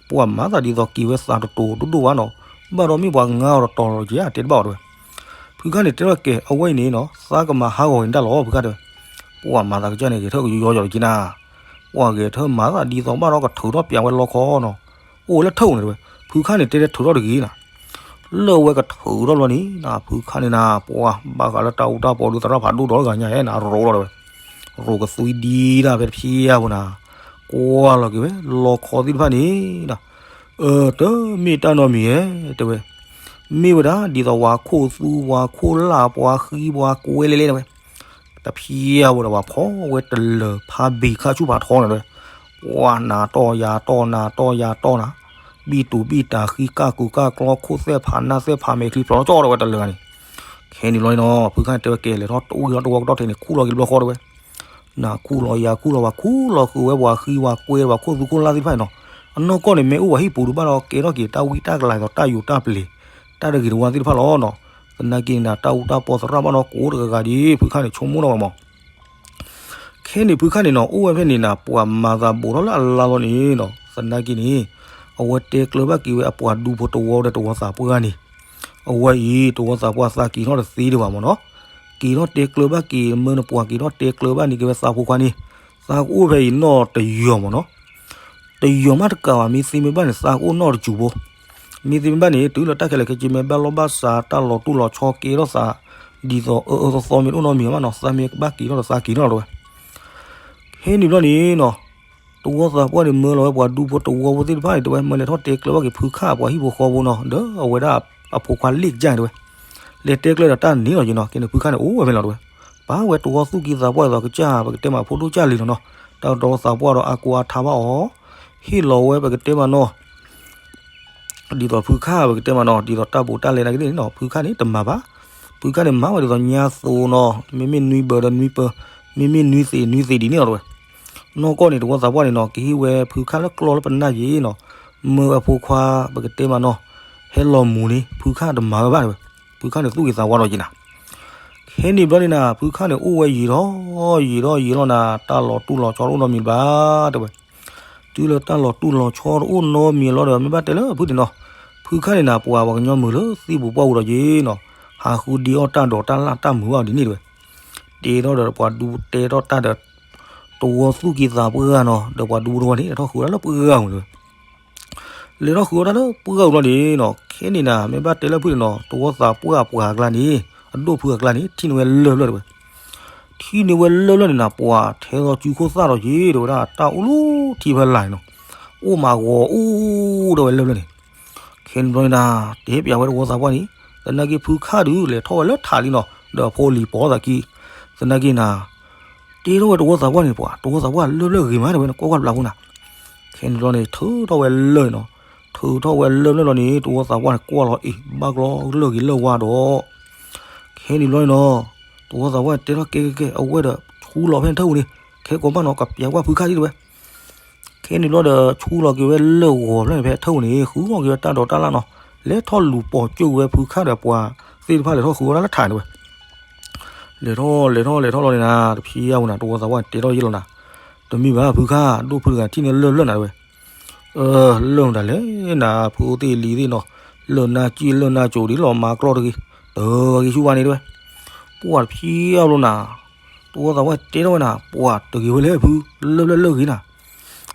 ပှၤမၤသးဒ်သိးက့ၤဝဲသးတတိၤတဒိၣ်ဘၣ်နီၤ ဘၣ်ဒီးမ့ၢ်ပှၤငါအီၤတတီၤလီၤက့ၤဧါ တဲတဘၣ်အီၤတဲဝဲ ဖုခါန့ၣ်တဲထီၣ်ကဲ အဝဲအံၤန့ၣ်နီၤ သးကမၤဟးဂီၤက့ၤနတၢ်လီၤ ဖုခါတဲဝဲ. ပှၤမၤသးကစၢ်န့ၣ် ဂဲၤထၢၣ်ကယီယီလီၤက့ၤနၤ. ပှၤဂဲၤထၢၣ်မၤသးဒ်သိးဘၣ်ဒီးကထုးထီၣ်ပျးဝဲလီခီနီၤ. အိၣ်ဝဲလၢထုးန့ၣ်တဲဝဲ ဖုခါန့ၣ်တဲထဲထုးထီၣ်တဂ့ၤနၤ. လၢဝဲကထုးထီၣ်ဘျီန့ၣ် ဖုခါန့ၣ်နၤ ပှၤဘၣ်ဃးလၢတၢ်အူတၢ်ပီဒုးသရၣ်ဖးဒိၣ်ဒီးဂၤညါဧဲနၤ ရိးလီၤတဲဝဲ ရိးကသွံဒံတၢ်ဖဲတဖျၢၣ်ဖိနၤ. ကွၢ်လီၤက့ၤဝဲ လီခီသ့ၣ်တဖၣ်န့ၣ် တမ့ၢ်တၢ်နီတမံၤဧဲ တဲဝဲ. မ့ၢ်ဝဲဒၣ်ဒ်သိးပှၤခိၣ်သူ ပှၤခိၣ်လၣ် ပှၤဃံ ပှၤကွဲလဲလဲတဲဝဲ. တဖျၢၣ်ဖိဒီးပှၤဖီၣ်ဝဲတလၢၤဖးဘ့ၣ်ခါဆူဖးထီန့ၣ်တဲဝဲ. ပှၤနၤတီၢ်ယၤတီၢ် နၤတီၢ်ယၤတီၢ်နၤ ဘံၣ်တူာ်ဘံၣ်တၢ်ဃံကၢ်ကူၤကၢ်ကျီ ခိၣ်သဲၣ်ဖးနၢ်သဲၣ်ဖးမဲာ်ချံဖျိးလီၤကၠီတဲဝဲတလၢၤဂၤန့ၣ်. ခဲန့ၣ်ဘျီန့ၣ်နီၤ ဖုခါန့ၣ်တဲဝဲကဲလဲၤထီၣ်တအိၣ်ဂ့ၤလီၤတဝီကဒီးထဲန့ၣ် ခူၣ်လီၤက့ၤတဘျီဃီတဲဝဲ. နၤခူၣ်လီၤယၤခူၣ်လီၤ ပှၤခူၣ်လီၤဃုာ်ဝဲပှၤဃံပှၤကွဲပှၤခိၣ်သူခိၣ်လၢ်သ့ၣ်တဖၣ်န့ၣ်နီၤ. အနီၢ်ကီၢ်န့ၣ် မ့ၢ်အိၣ်ပှၤဟံၣ်ပူၤဒုးဘၣ်ဒီးကဲထီၣ်က့ၤတၢ်ဝံတၢ်ကလၤဒီးတၢ်ယိးတၢ်ပျ့ၤ တၢ်တဂ့ၤတဝါသ့ၣ်တဖၣ်လီၤနီၤ. သနာ်က့န့ၣ်နၤ တၢ်အူတၢ်ပီသရၣ်ဘၣ်ဒီးကိးတဂၤဂၤဒံး ဖုခါန့ၣ်ဆိကမိၣ်ထီၣ်ဝဲမး ခဲန့ၣ်ဖုခါန့ၣ်နီၤ အိၣ်ဝဲဖဲန့ၣ်နၤ ပှၤမၤသးဘူးထီၣ်လၢအလါလီၤန့ၣ်နီၤ သနာ်က့န့ၣ် အဝဲတဲကျၢၤဘၣ်က့ၤဝဲအပှၤဒူဖိတဝီဒီးတဝီသးပှၢ်န့ၣ် အဝဲအံၤ တဝီသးပှၢ်သးက့ၤထီၣ်တသ့ဒံးဘၣ်မ့ၢ်နီၤ က့ၤထီၣ်တဲကျၢၤဘၣ်က့ၤ မၢနပှၤက့ၤထီၣ်တဲကျၢၤဘၣ်န့ၣ်က့ၤဝဲသးဖိခွါန့ၣ် သးကအိၣ်ဖဲအံၤနီၢ်တယီၤမ့ၢ်နီၤ တယီၤမးတကးဘၣ် မ့ၢ်သ့မ့ၢ်ဘၣ်န့ၣ် သးကအိၣ်နီၢ်တစူၤဖိ မ့ၢ်သ့မ့ၢ်ဘၣ်န့ၣ် တုၤလၢတၢ်ခဲလၢာ်ခဲဆ့ မ့ၢ်ဘၣ်လိာ်ဘၣ်စး တၢ်လီၤတူၢ်လီၤဆီကဲထီၣ်သး ဒ်သိးအၢအၢသီသီမ့ၢ်တအိၣ်နီတမံၤမးနီၤ သးမ့ၢ်ဘၣ်က့ၤထီၣ်ဒီးသးက့ၤထီၣ်လီၤတဲဝဲ ခဲန့ၣ်ဘျီန့ၣ်နီၤ တဝီသးပှၢ်န့ၣ် မၢလီၤဝဲပှၤဒူဖိတဝီဖိသ့ၣ်တဖၣ်န့ၣ် တဲဝဲ မၢလဲၤထီၣ်တဲကျၢၤဘၣ်က့ၤဖုခၣ်ပှၤဟံၣ်ဖိဃီဖိနီၤ ဒီးအဝဲဒၣ်အဖိခွါလ့ၣ်ကစၢ်န့ၣ်တဲဝဲ လဲၤတဲကျၢၤဒီးတၢ်န့ၣ်လီၤက့ၤနီၤ ကဲန့ၣ်ဖုခၣ်န့ၣ်အိၣ်ဝဲဖဲလီၤတဲဝဲ ပာ်ဝဲတဝီသူၣ်က့သးပှၢ်ဒ်သိးကစၢ် ပကတဲမးဖိဒိၣ်ကစၢ်လံလီၤနီၤ တၢ်တဝီသးပှၢ်ဒီးအါကိးအါထါဘၣ်အီၤ ဟ့ၣ်လီၤဝဲပကတဲမးနီၤ ဒ်သိးဖုခၣ်ပကတဲမးနီၤ ဒ်သိးတၢ်ဘူးတၢ်လဲၤနာ်က့န့ၣ်နီၤ ဖုခၣ်န့ၣ်တမၤဘၣ် ဖုခၣ်န့ၣ်မၤဝဲဒ်သိးညါသိးနီၤ မ့မ့ၢ်နွံဘၢဒီးနွံပၢ မ့မ့ၢ်နွံသ့ၣ်နွံသ့ၣ်ဒ်န့ၣ်လီၤတဲဝဲ နီၢ်ကီၢ်န့ၣ် တဝီသးပှၢ်န့ၣ်နီၤ ကဟ့ၣ်ဝဲဖုခၣ်လၢကျီလၢပနၢ်ယ့ၤနီၤ မၢအဖိခွါပကတဲမးနီၤ ဟဲလီၤမူၤန့ၣ် ဖုခၣ်တမၤဝဲဘၣ်တဲဝဲ ဖုခၣ်န့ၣ်သူၣ်က့ၤသးဝါလီၤက့ၤနၤ ခဲန့ၣ်ဘျီန့ၣ်နၤ ဖုခၣ်န့ၣ်အိၣ်ဝဲယံာ်ထီၣ်ယံာ်ထီၣ်ယံာ်လီၤနၤ တၢ်လီၤတူၢ်လီၤဆီတအိၣ်နီတမံၤဘၣ်တဲဝဲ တုၤလၢတၢ်လီၤတူၢ်လီၤဆီတအိၣ်နီတမံၤလီၤဒီး မ့ၢ်ဘၣ်တဲလၢဖုန့ၣ်နီၤ ဖုခၣ်န့ၣ်နၤ ပှၤပှၤကညီမုာ်လၢသံပူၤပှၢ်ပူၤဒီးက့ၤနီၤ အဃုဒံးအီၣ်တၢ်ဒိးတၢ်လၣ်တၢ်မုာ်ဘၣ်ဒ်န့ၣ်တဲဝဲ. တဲထီၣ်ဒီးပှၤဒူတဲထီၣ်တၢ်ဒီး တဝီသူၣ်က့သးပှၢ်နီၤ, ဒီးပှၤဒူတဝီန့ၣ် လဲၤထီၣ်ဃုဝဲဒၣ်လၢပှၢ်မုာ်တဲဝဲ. လဲၤထီၣ်ဃုဝဲဒၣ်လၢပှၢ်မုာ်လီၤန့ၣ်နီၤ, ခဲန့ၣ်နၤ မ့ၢ်ဘၣ်တဲလၢဖုန့ၣ်နီၤ, တဝီသးပှၢ်အပှၤအကျါန့ၣ်, အဒိၣ်ဖုအကျါန့ၣ် ထံၣ်န့ၢ်ဝဲလၢၢ်ဖျၢၣ်တဲဝဲ. ထံၣ်န့ၢ်ဝဲလၢၢ်ဖျၢၣ်န့ၣ်နၤ, ပှၤထဲသိးစုခိၣ်သၣ်ဒီးက့ၤတဲဝဲဒၣ်, တၢ်အိၣ်လၢထံဖဲလၢ်န့ၣ်နီၤ, အိၣ်မးဂီၤအိၣ်တဲဝဲလၢၢ်ဖျၢၣ်န့ၣ်. ခဲန့ၣ်ဘျီန့ၣ်နၤ, တဲပျးဝဲတဝီသးပှၢ်န့ၣ်, သနာ်က့ဖုခၣ်ဒုးလဲၤထီၣ်ဝဲလၢထးလံနီၤ, ဒီးဖိလံၤပိာ်သးကံ, သနာ်က့နၤ တဲထီၣ်ဝဲတဝီသးပှၢ်န့ၣ်, ပှၤတဝီသးပှၢ်လၢၢ်ဖျၢၣ်ဂ့ၤမးတဲဝဲန့ၣ်, ကွၢ်ကွၢ်တဘျီဖိနၤ. ခဲန့ၣ်ဘျီန့ၣ် ထုးထီၣ်ဝဲလၢၢ်နီၤ, ထုးထီၣ်ဝဲလၢၢ်ဖျၢၣ်လီၤန့ၣ် တဝီသးပှၢ်န့ၣ် ကွၢ်လီၤအ့ၣ် ဘၣ်ကျီလၢၢ်ဂ့ၤလၢၢ်ဝါဒီး ခဲန့ၣ်ဘျီန့ၣ်နီၤ, တဝီသးပှၢ်တဲထီၣ်ကဲကဲကဲ, အဝဲဒီးဆူလီၤဖဲထၢၣ်ပူၤန့ၣ်, ခဲကိးဘၣ်နီၤ ကပျးကွၢ်ဖုခၣ်ဒံးတဲဝဲ. ခဲန့ၣ်ဘျီဒီး ဆူလီၤက့ၤဝဲလၢၢ်ဂီၤဖျၢၣ်န့ၣ် ဖဲထၢၣ်ပူၤန့ၣ် ဃုအီၣ်က့ၤဝဲတၢ်ဒိးတၢ်လၣ်နီၤ, လဲၤထီၣ်လူၤပိာ်ကၠိက့ၤဝဲဖုခၣ်ဒီးပှၤသ့ၣ်တဖၣ်လဲၤထီၣ်ဃုဝဲဒၣ်လၢထးတဲဝဲ. လဲၤထီၣ်လဲၤထီၣ်လဲၤထီၣ်လီၤန့ၣ်နၤ, တဖံးအါဝဲနၤ, တဝီသးပှၢ်န့ၣ် တဲထီၣ်ယဲၢ်လီၤနၤ, တမ့ၢ်ဘၣ်ဖုခၣ်, ဒိၣ်ဖုတဂၤထံၣ်န့ၢ်လၢၢ်ဖျၢၣ်နၤတဲဝဲ. လၢၢ်မတၤလဲၣ်နၤ, ဖုအိၣ်သ့ၣ်လံၤသ့ၣ်နီၤ, လၢၢ်နါစံၣ်လၢၢ်နါစိၤဒ်လီၤမၤကြီတဂ့ၤ, တဂၤက့ၤဆူဝါန့ၣ်တဲဝဲ. ပှၤတဖံးအါဘျီနၤ, တဝီသးပှၢ်တဲထီၣ်ဝဲနၤ, ပှၤတဂ့ၤဝဲလဲၣ်ဖု, လၢၢ်ဖျၢၣ်လၢၢ်ဂ့ၤနၤ,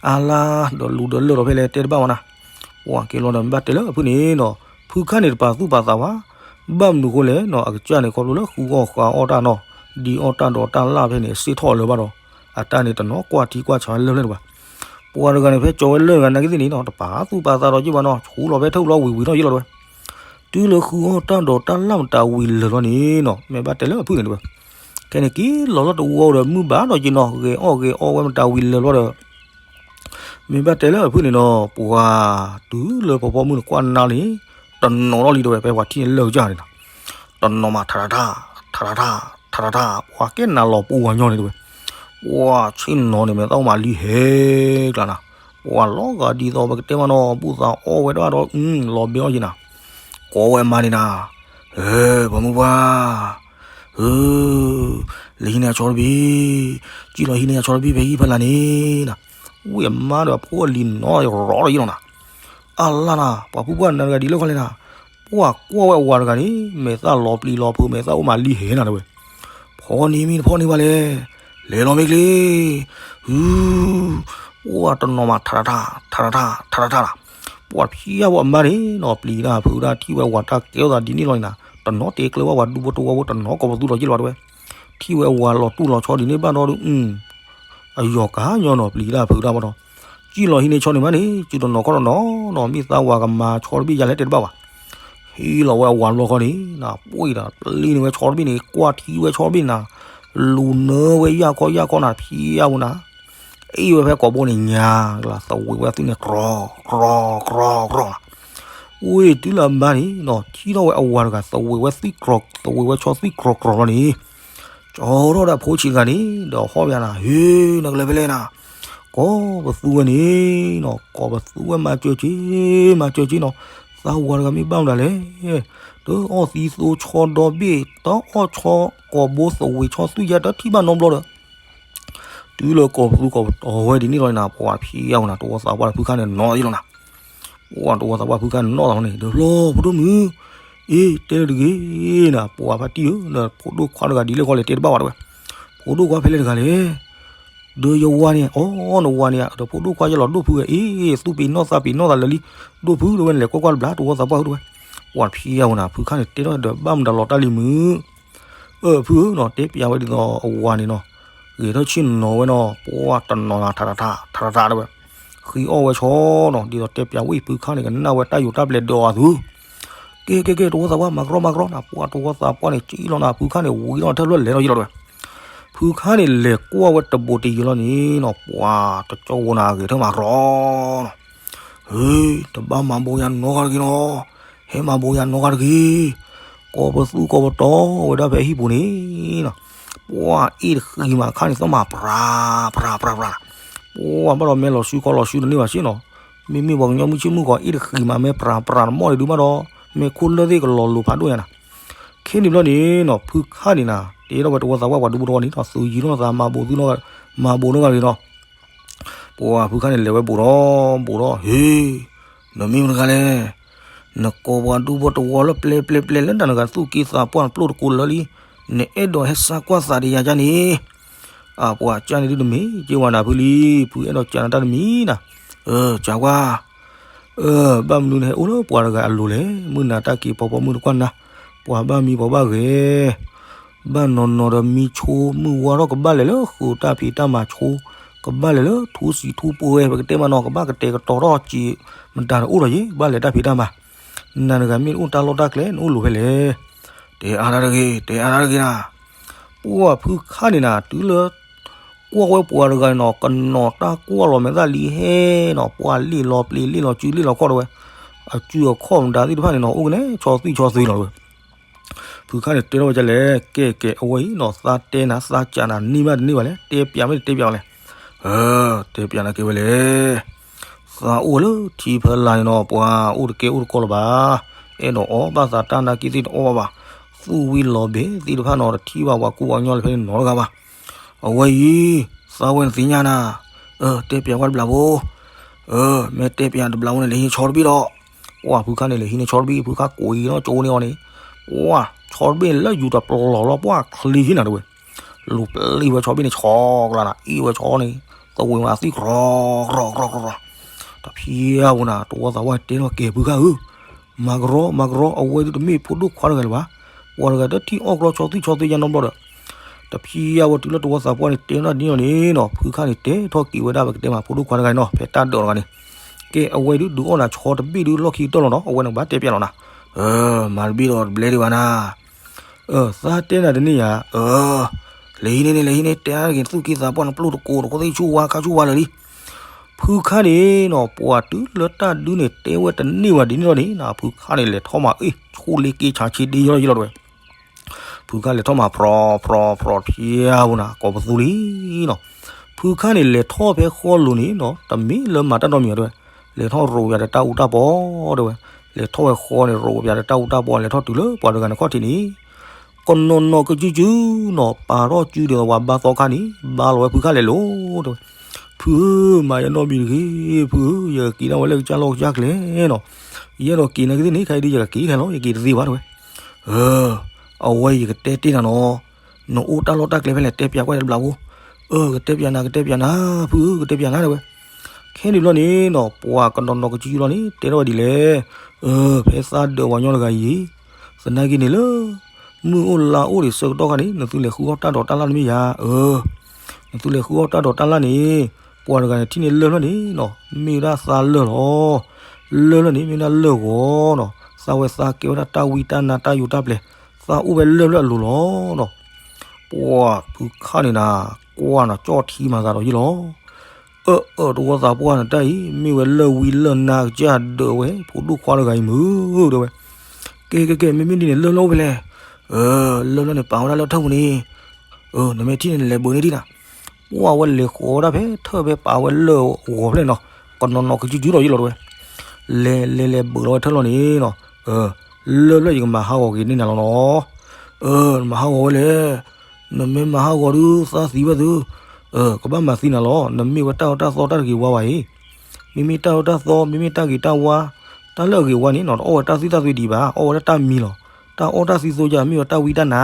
အါလါ, ဒီးလူဒီးလၢၢ်ဒီးဖဲလဲၣ်တဲတဘၣ်ဝဲနၤ. ပှၤက့ၤလီၤဒီး မ့ၢ်ဘၣ်တဲလၢအဖုန့ၣ်နီၤ, ဖုခၣ်န့ၣ်တပာ်သူၣ်ပာ်သးဘၣ်, ဘၣ်မနုၤဃိလဲၣ်နီၤ, အကစၢ်န့ၣ် ခီဖျိလၢဃုအီၣ်ဃုအီၣ်တၢ်နီၤ, ဒ်အီၣ်တၢ်ဒိးတၢ်လၣ်ဖဲန့ၣ် စ့ၣ်ထီၣ်လၢၤဘၣ်ဒီး, အတၢ်န့ၣ်တနီၤကွၢ်ထံကွၢ်ဆးလၢၢ်ဖျၢၣ်န့ၣ်ဘၣ်. ပှၤတဂၤန့ၣ် ဖဲကၠီၤဝဲလၢၢ်တဂၤနာ်က့သ့ၣ်န့ၣ်နီၤ, တပာ်သူၣ်ပာ်သးဒီးက့ၤဘၣ်နီၤ, ဆူလီၤဖဲထၢၣ်ပူၤလီၤဝံၤဝံၤထီၣ်ယဲၢ်လီၤတဲဝဲ. တုၤလၢဃုအီၣ်တၢ်ဒိးတၢ်လၣ်မတၤဝံၤလၢာ်လီၤန့ၣ်နီၤ, မ့ၢ်ဘၣ်တဲလၢအဖုန့ၣ်တဲဝဲ. ခဲန့ၣ်က့ၤလီၤလၢတဝီဒီးမုၢ်ဘၣ်ဒီးက့ၤနီၤ, ဂဲၤအီၣ်ဂဲၤအီဝဲမတၤဝံၤလၢာ်လီၤဒီး မ့ၢ်ဘၣ်တဲလၢအဖုန့ၣ်နီၤ, ပှၤတုၤလၢဖီဖီမုၢ်န့ၣ် ကွၢ်နါလံ, တနီၤထီၣ်လံတဲဝဲ, ဖဲပှၤထံၣ်န့ၢ်လၢၢ်ကစၢ်န့ၣ်နီၤ, တနီၤမး ထးထးထး, ထးထးထး, ထးထးထး, ပှၤကဲနၤလီၤပူၤဝဲညီန့ၣ်တဲဝဲ. ပှၤဆ့ၣ်နီၤန့ၣ် မဲာ်သၣ်အိၣ်မးလံဟဲကျါနၤ, ပှၤလီၤဂာ်ဒ်သိးပကတဲမးနီၤ, ဘူၣ်သးအီၣ်ဝဲဒၣ်ဒီး လီၤဘဲအီၣ်က့ၤနၤ, ကိးဝဲအမါန့ၣ်နၤ, ဟဲ, ပှၤမုၢ်ပှၢ် ဟၢ, လၢဟံးန့ၢ်အဆီတဘ့ၣ်, စံၣ်လီၤဟံးန့ၢ်အဆီတဘ့ၣ် ဖဲဟံၣ်ဖဲလၢ်န့ၣ်နၤ. ဝံၤအမါဒီးအဖိအလံၤနီၤ ရီၤထီၣ်ယဲၢ်လီၤနၤ. အလါနၤ, ပှၤဖုပှၢ်နၤတဂၤဒ်လဲၣ်ခီလဲၣ်နၤ. ပှၤကွၢ်ဝဲအဝၤတဂၤန့ၣ် မဲာ်သၣ်လီၤပျံၤလီၤဖုး မဲာ်သၣ်အိၣ်မးလံဟဲနၤတဲဝဲ. ဖီန့ၢ်မ့ၢ်တဖီန့ၢ်ဘၣ်လဲၣ်, လဲၤလီၤမ့ၢ်ချ့, ဟူ, ပှၤတနီၤမး ထးထးထး, ထးထးထး, ထးထးထးနၤ. ပှၤဖံးအါဝဲအမါန့ၣ်နီၤ ပျံၤတၢ်ဖုးတၢ် ထံၣ်ဝဲအဝၤတၢ်ကဲထီၣ်သးဒ်န့ၣ်လီၤန့ၣ်နၤ, တနီၤတဲကျၢၤဘၣ်ပှၤဒူဖိတဝီဖိ တနီၤကိးပသူထီၣ်က့ၤလီၤတဲဝဲ. ထံၣ်ဝဲအဝၤလီၤတူၢ်လီၤဆီဒ်န့ၣ်ဘၣ်ဒီး အယီၤကါညီနီၤ ပျံၤတၢ်ဖုးတၢ်ဘၣ်ဒီး စံၣ်လီၤဟံးန့ၢ်ဆီန့ၣ်မးန့ၣ် စုတနီၤခီၣ်တနီၤနီၤ မ့ၢ်သးဝၤကမၤဆီတဘ့ၣ်ယၤလဲၣ်တဲတဘၣ်ဘၣ်. ဟံးလီၤဝဲအဝၤတဘျီဃီန့ၣ် ပှ့ၤဒီးပျံၤန့ၢ်ဝဲဆီတဘ့ၣ်န့ၣ် ကွၢ်ထံဝဲဆီတဘ့ၣ်နၤ, လူၤနၢဝဲယၢ်ခီယၢ်ခီနၤ ဖံးအါဝဲနၤ အ့ၣ်ဝဲဖဲကိာ်ဘိန့ၣ်ညါ, သဝံးဝဲသွံၣ်န့ၣ် ကြီ, ကြီ, ကြီ, ကြီနၤ. ဝ့ၢ်တုၤလၢအမါန့ၣ်နီၤ ထံၣ်ထီၣ်ဝဲအဝၤတဂၤ သဝံးဝဲသွံၣ်ကြီ, သဝံးဝဲဆီသွံၣ်ကြီကြီလီၤန့ၣ် ကၠီထီၣ်ဒီးအဖိဆံးတဂၤန့ၣ် ဒီးဟီၣ်ဘၣ်နၤ, ဟ့ၣ်, နကလဲၤဖဲလဲၣ်နၤ, ကိးပသူဝဲန့ၣ်နီၤ, ကိးပသူဝဲမၤစၢၤက့ၤ, မၤစၢၤက့ၤနီၤ, သးဝၤတဂၤမ့ၢ်ဘၣ်မတၤလဲၣ်, တအီၣ်သံသိဆီဒီဘ့ၣ်, တအီၣ်ဆီကိာ်ဘိသဝံးဆီသွံၣ်ယါ တထံၣ်ဘၣ်နီတဘျီဒီး တုၤလၢကိးပသူကိးပတီၤဝဲဒ်န့ၣ်လီၤနၤ, ပှၤဖံးအါဝဲနၤ တဝီသးပှၢ်ဒီးဖုခါန့ၣ်နီၤယဲၢ်လီၤနၤ. ပှၤတဝီသးပှၢ်ဖုခါန့ၣ်နီၣ်သးလီၤန့ၣ် ဒီးလီၤဖိဒိၣ်မုၣ်, အ့ တဲလၢတဂ့ၤနၤ, ပှၤဖါတံၢ်ဧၢ, ဒီးဖိဒိၣ်ခွါတဂၤဒ်လဲၣ်ဃီလဲၣ်တဲတဘၣ်ဝဲတဲဝဲ, ဖိဒိၣ်ခွါဖဲလဲၣ်တဂၤလဲၣ်, ဒီးယဝၤန့ၣ်, အိ နဝၤန့ၣ်ဧါ, ဒီးဖိဒိၣ်ခွါယလီၤဒိၣ်ဖုဝဲ, အ့ သူၣ်ပ့ၤနီၣ်သးပ့ၤနီၣ်သးလၢာ်လံ, ဒိၣ်ဖုဒီးဝဲန့ၣ် လဲၤကွၢ်ကွၢ်တဘျီ တဝီသးပှၢ်ဖုတဲဝဲ, ပှၤဖံးအါဝဲနၤ ဖုခါန့ၣ် တဲထီၣ်ဒီးဘၣ်မတၤလီၤတၢ်လံၤမုၣ် အၢ ဖုဧၢနီၤ တဲပျးဝဲဒ်သိးအဝၤန့ၣ်နီၤ, ဂဲၤထီၣ်ဆ့ၣ်နီၤဝဲနီၤ ပှၤတနီၤနၤ ထးထးထး ထးထးထးတဲဝဲ, ဃံအီၣ်ဝဲဆီနီၤ, ဒ်သိးတဲပျးဝဲအံၤ ဖုခါန့ၣ် ကနၣ်ဝဲတၢ်ယိးတၢ်ပျဲၤဒီးအသူ, ကဲ ကဲ ကဲ တဝီသးပှၢ် မၤကြီ မၤကြီနၤ, ပှၤတဝီသးပှၢ်န့ၣ် စံၣ်လီၤနၤ ဖုခါန့ၣ် ဝံၤလီၤထဲဖျၢၣ်လဲၤလီၤယံၤလီၤတဲဝဲ, ဖုခါန့ၣ် လဲၤကွၢ်ဝဲတဘိးတယံၤလီၤန့ၣ်နီၤ, ပှၤတကၠီဝဲနၤ ဂဲၤထၢၣ်မၤကြီနီၤ ဟ့ တဘၣ်မၤဘိးယၤနီတဂၤတဂ့ၤနီၤ, ဟဲမၤဘိးယၤနီတဂၤတဂ့ၤ, ကိးပသူကိးပတီၤဝဲဒၣ်ဖဲအဟံၣ်ပူၤန့ၣ်နီၤ, ပှၤအ့ၣ်တဃံးမးခါန့ၣ် သီၣ်မးပြၤ ပြၤ ပြၤ ပြၤ, ပှၤဘၣ်ဒီးမ့ၢ်လီၤဆူကီလီၤဆူတန့ၢ်ဘၣ်စ့ၢ်နီၤ, မ့မ့ၢ်ပှၤကညီမုၢ်ဆ့ၣ်မုၢ်ကီး အ့ၣ်တဃံးမး မ့ၢ်ပြၤ ပြၤတမီၢ်န့ၣ်ဒုးဘၣ်ဒီး မ့ၢ်ခိၣ်လၢၢ်သ့ၣ်ကလီၤလိၤဖးဒိၣ်ညါနၤ, ခဲန့ၣ်ဘျီန့ၣ်နီၤ ဖုခါန့ၣ်နၤ တဲထီၣ်ဝဲတဝီသးပှၢ်ပှၤဒူဖိတဝီန့ၣ်နီၤ သုးယံၤနီၢ်သး မၤဘိးသုနီၢ် မၤဘိးနီၢ်ဂၤန့ၣ်နီၤ ပှၤဖုခါန့ၣ် လဲၤဝဲဘိးဒီး ဘိးဒီး ဟ့ နမ့ၢ်မတၤတဂၤလဲၣ်, နကိးပှၤဒူဖိတဝီလၢပျဲပျဲပျဲလၢတၢ်နဂၤသူၣ်က့သးပှၢ်နပျိၢ်တကိးလၢလံ, နအဲၣ်ဒိးဟဲစါကွၢ်သးဒီးယၤကန့ၣ်, အပှၤကန့ၣ်ဒုတမ့ၢ်က့ၤဝဲနၤဖုလံ, ဖုအဲၣ်ဒိးကနၤတၢ်တမံၤနၤ, ကကွၢ်, ဘၣ်မနုၤနဟဲအိၣ်လၢပှၤတဂၤအလိၤလဲၣ်, မုၢ်နၤတၢ်က့ၤပီၤပီမုၢ်တကွၢ်နၤ, ပှၤဘၣ်မံပှၤဘၣ်ဂဲၤ ဘၣ်နီၤနီၤဒီးမံဆိမုၢ်ဝါထီၣ်ကဘၣ်လဲၤလၢဃုာ်တၢ်ဖံးတၢ်မၤဆိ, ကဘၣ်လဲၤလၢထူစံထူပှဲၤ ပကတဲမးနီၤ ကဘၣ်ကတဲာ်ကတီၤထီၣ်စံး, မတၤတအိၣ်ဒီးယဲ ဘၣ်လဲၤတၢ်ဖံးတၢ်မၤ, နၤတဂၤမ့ၢ်အိၣ်တၢ်လီၢ်တၢ်ကျဲ နအိၣ်လိၤဖဲလဲၣ်, တဲအါတၢ်တဂ့ၤ တဲအါတၢ်တဂ့ၤနၤ, ပှၢ်ဖုခါန့ၣ်နၤ တုၤလၢ ကွၢ်ဝဲပှၤတဂၤန့ၣ်နီၤ ကနီၤတၢ်ကွၢ်လီၤမဲာ်သၣ်လံဟဲနီၤ ပှၢ်လ့ၣ်လီၤပျ့ၤလ့ၣ်လီၤစုလ့ၣ်လီၤခီၣ်တဲဝဲ, အစုအခီၣ်မတၤသ့ၣ်တဖၣ်န့ၣ်နီၤ အိၣ်ကနဲဆီသွံၣ်ဆီသွ့လီၤတဲဝဲ, ဖုခါန့ၣ်တဲထီၣ်ဝဲဒ်လဲၣ်, ကဲကဲအဝဲအံၤနီၤ သးတဲနၤသးစံးနၤန့ၢ်ဘၣ်တန့ၢ်ဘၣ်လဲၣ် တဲပျးမ့ၢ်တတဲပျးလဲၣ်, တဲပျးနၤကဲဝဲလဲၣ်, သးအိၣ်လၢထံဖီလာ်န့ၣ်နီၤ ပှၤအိၣ်တကဲအိၣ်တကီလၢၤဘၣ်, အဲၣ်ဒိးအီၣ်ဘၣ်သးတၢ်နာ်က့သ့ၣ်တအီၣ်ဘၣ်ဘၣ်, သူၣ်ဝံၤလီၤဘဲသ့ၣ်တဖၣ်နီၤ တထံၣ်ဘၣ်ပှၤကူပှၤကညီလၢဖဲန့ၣ်နီတဂၤဘၣ်, အဝဲအံၤ, သးဝဲနသ့ၣ်ညါနၤ, တဲပျးကွၢ်တဘျီဖိ, မ့ၢ်တဲပျးတဘျီဖိန့ၣ် လဲၤဟံးဆီတဘ့ၣ်ဒီး, ပှၢ်ဖုခါန့ၣ် လဲၤဟံးန့ၢ်ဆီတဘ့ၣ် ဖုခါကိးအံၤနီၤ ကၠိန့ၢ်အီၤန့ၣ်, ပှၢ်ဆီတဘ့ၣ်န့ၣ် လၢယူၤတပျီၤလီၤ ပှၢ်ချ့ဟံၣ်နၤတဲဝဲ, လူၤပျံၤဝဲဆီတဘ့ၣ်န့ၣ် ဆီကလါနၤ အ့ၣ်ဝဲဆီန့ၣ်, သဝ့ၤဝဲအသံၣ်ကြီကြီကြီ, တဖံးအဝဲနၤ တဝီသးပှၢ်တဲနီၤ ကဲဖုခါဧၢ မၤကရီ မၤကရီ အဝဲဒုတမ့ၢ်ဖိဒိၣ်ခွါတဂၤလၢၤဘၣ်, ပှၤတဂၤတထံၣ်အီၣ်ကြီဆီသွံၣ်ဆီသွ့ညါနီတဘျီဒီး, တဖံးအဝဲတုၤလၢတဝီသးပှၢ်န့ၣ် တဲထီၣ်ဒ်န့ၣ်နီၤန့ၣ်နီၤ ဖုခါန့ၣ်တဲထီၣ်က့ၤဝဲဒၣ်ပကတဲမးဖိဒိၣ်ခွါတဂၤန့ၣ်နီၤ ဖဲတၢ်ဒၢးတဂၤန့ၣ်, ကဲအဝဲဒုဒုးအီၣ်နၤဆီတဘ့ၣ်ဒုလီၢ်ခံကတၢၢ်လီၤနီၤ အဝဲန့ၣ်ကဘၣ်တဲပျးလီၤနၤ, မၤတဘ့ၣ်ဒီးတဘျဲဒံးဘၣ်နၤ သးတဲနၤတန့ၢ်ယၤ, လဲၤဟံးန့ၢ်န့ၣ် လဲၤဟံးန့ၢ် တဲအါတဂ့ၤ သူၣ်က့သးပှၢ်နပျိၢ်တကိးတခီသ့ၣ်ဆူၣ်ဝါခါဆူၣ်ဝါလၢာ်လံ, ဖုခါန့ၣ်နီၤ ပှၤတုၤလၢတၢ်ဒုန့ၣ် တဲဝဲတန့ၢ်ဘၣ်ဒ်န့ၣ်ဒီးန့ၣ် ဖုခါန့ၣ်လဲၤထီၣ်မး အ့ၣ် ဆူၣ်လ့က့ဆးဆ့ဒ့ယီၢ်ယီၢ်လီၤတဲဝဲ ဖုခါလဲၤထီၣ်မး ဖြီဖြီဖြီ ဖံးအဝဲနၤ ကိးပသူလံနီၤ, ဖုခါန့ၣ်လဲၤထီၣ်ဖဲဃီလိၤန့ၣ်နီၤ တမ့ၢ်လၢမၤတၢ်နီတမံၤတဲဝဲ, လဲၤထီၣ်ရိးပၠးဒီးတၢ်အူတၢ်ပီတဲဝဲ, လဲၤထီၣ်ဝဲဃီန့ၣ် ရိးပၠးဒီးတၢ်အူတၢ်ပီ လဲၤထီၣ်တုၤလၢပှၤတဂၤန့ၣ်ခီၣ်ထံးန့ၣ်, ကနီၤနီၤကစုစုနီၤ ပာ်ထီၣ်စုဒ်သိးပှၤဘါသီခါန့ၣ် ဘါလီၤဝဲဖုခါလဲၤလိၤတဲဝဲ, ဖုဧၢ မၤယနီတမံၤတဂ့ၤ ဖုဧၢ ယကက့ၤဒၣ်ဝဲလၢကစၢ်လီၢ်ကစၢ်ကျဲနီၤ, ယအဲၣ်ဒိးက့ၤနာ်က့သ့ၣ်န့ၣ် ခဲအံၤဒုးယကက့ၤခဲလီၤ ယက့ၤတသ့ဘၣ်တဲဝဲ, အဝဲယကတဲတ့ၢ်နၤနီၤ, နအိၣ်တၢ်လီၢ်တၢ်ကျဲဖဲလဲၣ် တဲပျးကွၢ်တဘျီဖိ, ကတဲပျးနၤ ကတဲပျးနၤ ဖုဧၢ ကတဲပျးနၤတဲဝဲ, ခဲန့ၣ်ဘျီန့ၣ်နီၤ ပှၤကနီၤနီၤကစုစုလီၤန့ၣ် တဲထီၣ်ဝဲဒ်လဲၣ်, ဖဲသးဒၢးပှၤညီတဂၤအံၤ, သနာ်က့န့ၣ်လၢ မုၢ်အိၣ်လါအိၣ်ဒံးဆၢကတီၢ်ခါန့ၣ် နသုလဲၤဃုအီၣ်တၢ်ဒိးတၢ်လၣ်တမ့ၢ်ယၤ, နသုလဲၤဃုအီၣ်တၢ်ဒိးတၢ်လၣ်န့ၣ်, ပှၤတဂၤန့ၣ်ထံၣ်န့ၢ်လၢၢ်ဖျၢၣ်န့ၣ်နီၤ မ့ၢ်ဝဲဒၣ်သးလၢၢ်လီၤ, လၢၢ်ဖျၢၣ်န့ၣ်မ့ၢ်ဝဲဒၣ်လၢၢ်ဂီၤနီၤ, သးဝဲသးကဲဝဲဒၣ်တၢ်ဝံတၢ်နါတၢ်ယိာ်တၢ်ပျဲၤ, သးအိၣ်ဝဲလၢၢ်ဖျၢၣ်အလိၤလီၤနီၤ, ပှၤဖုခါန့ၣ်နၤ ကွၢ်နၤကၠီၣ်ထံမၤသးဒီးယ့ၢ်လီၤ အၢ အၢ တဝီသးပှၢ်နတၢ်အံၤ မ့ၢ်ဝဲလၢၢ်ဝံလၢၢ်နါကစၢ်ဒၢးဝဲ ဖိဒိၣ်ခွါတဂၤအံၤမုၢ်တဲဝဲ, ကဲ ကဲ ကဲ မ့မ့ၢ်ဒ်န့ၣ် လၢၢ်လၢအိၣ်ဖဲလဲၣ်, လၢၢ်လၢန့ၣ်ပာ်ဝဲဒၣ်လၢထၢၣ်ပူၤန့ၣ်, နမ့ၢ်ထံၣ်န့ၣ် နလဲၤဘုးန့ၢ်ဒံးနၤ, ပှၢ်ဝဲလဲၤဃီၤဝဲဒၣ်ဖဲထၢၣ်ဖဲပာ်ဝဲလၢၢ်ဂီၤဖဲလဲၣ်နီၤ, ကနီၤနီၤကစုစုဒီးယ့ၢ်လီၤတဲဝဲ, လဲၤ လဲၤ လဲၤဘုးလီၤဝဲထၢၣ်လီၤန့ၣ်နီၤ, လၢၢ်လၢယကမၤဟးဂီၤက့ၤန့ၢ်နၤလီၤနီၤ, နမၤဟးဂီၤဝဲလဲၣ်, နမ့ၢ်မၤဟးဂီၤဒုးသးသံဝဲသု, ကဘၣ်မၤသံနၤလီၤ, နမ့ၢ်ဝဲတၢ်အၢတၢ်သီတၢ်တဂ့ၤဝါဘၣ်အံၤ, မ့မ့ၢ်တၢ်အၢတၢ်သီ မ့မ့ၢ်တၢ်ဂ့ၤတၢ်ဝါ, တၢ်လၢအဂ့ၤဝါန့ၣ်နီၤ တအီၣ်ဝဲတၢ်သံၣ်တၢ်သွံဒံးဘၣ်, အီၣ်ဝဲဒၣ်တၢ်မံၤလီၤ, တၢ်အီၣ်တၢ်သံသိယၢ် မ့ၢ်ဝဲတၢ်ဝံတၢ်နါ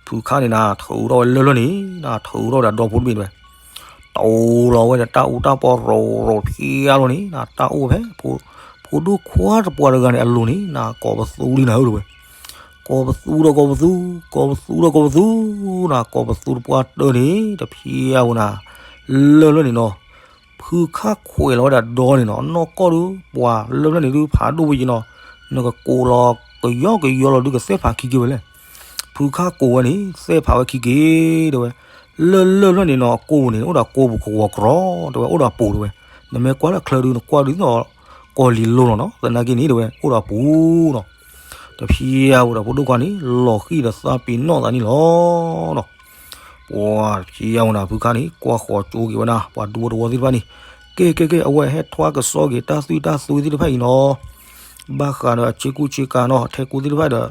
ဖုခါန့ၣ်နၤ ထုးထီၣ်ဝဲလၢၢ်လၢၢ်န့ၣ် နၤထုးထီၣ်ဝဲဒီးဒီဖိတဘ့ၣ်တဲဝဲ, တိလီၤဝဲဒီးတၢ်အူတၢ်ပီရိၤရိၤဖံးအါလီၤန့ၣ် နၤတၢ်အိၣ်ဖဲ ဖိဒိၣ်ခွါတပှၢ်တဂၤန့ၣ်အလိၤန့ၣ် နၤကိးပသူလံနၤဧၢတဲဝဲ, ကိးပသူဒီးကိးပသူ, ကိးပသူဒီးကိးပသူ, နၤကိးပသူတပှၢ်တၢၢ်န့ၣ် တဖံးအဝဲနၤ, လၢၢ်လၢၢ်န့ၣ်နီၤ ဖုခါခွဲးလီၤဝဲဒၣ်ဒီန့ၣ်နီၤ အနီၢ်ကီၢ်ဒုး ပှၤလၢၢ်ဖျၢၣ်န့ၣ်ဒုးဖးဒိၣ်ဝဲယံၤနီၤ, နကကိးလီၤကယီကယီလီၤဒုးကသဲၣ်ဖးခံက့ၤဝဲလဲၣ်, ဖုခါကိးဝဲန့ၣ် သဲၣ်ဖးဝဲခံက့ၤတဲဝဲ, လၢၢ်လၢၢ်ဖျၢၣ်န့ၣ်နီၤ အကိးပူၤန့ၣ် အိၣ်ဒီးကိးပူၤကဝီၤကြီတဲဝဲ အိၣ်ဒီးပူၤတဲဝဲ, နမ့ၢ်ကွၢ်လၢချၢဒုး နကွၢ်ဒုးသိး ကီၢ်လံၤလိၤလီၤနီၤ သနာ်က့န့ၣ်တဲဝဲ အိၣ်ဒီးပူၤနီၤ တဖံးအဝဲဒီးဖိဒိၣ်ခွါန့ၣ် လီၤဃံၢ်ဒီးသးပ့ၤနီၣ်သးန့ၣ်လီၤနီၤ. ပှၤတဖံးအဝဲနၤ ဖုခါန့ၣ် ကွၢ်ဃီၤကၠိက့ၤဝဲဒၣ် ပှၤဒူဖိတဝီသ့ၣ်တဖၣ်န့ၣ်, ကဲ ကဲ ကဲ အဝဲဟဲထွါကစီက့ၤတၢ်သွံၣ်တၢ်သွ့သ့ၣ်တဖၣ်အံၤနီၤ. ဘၣ်ဃးဒီးအဆ့ကူဆ့ကၤနီၤ အထဲကူသ့ၣ်တဖၣ်ဒီး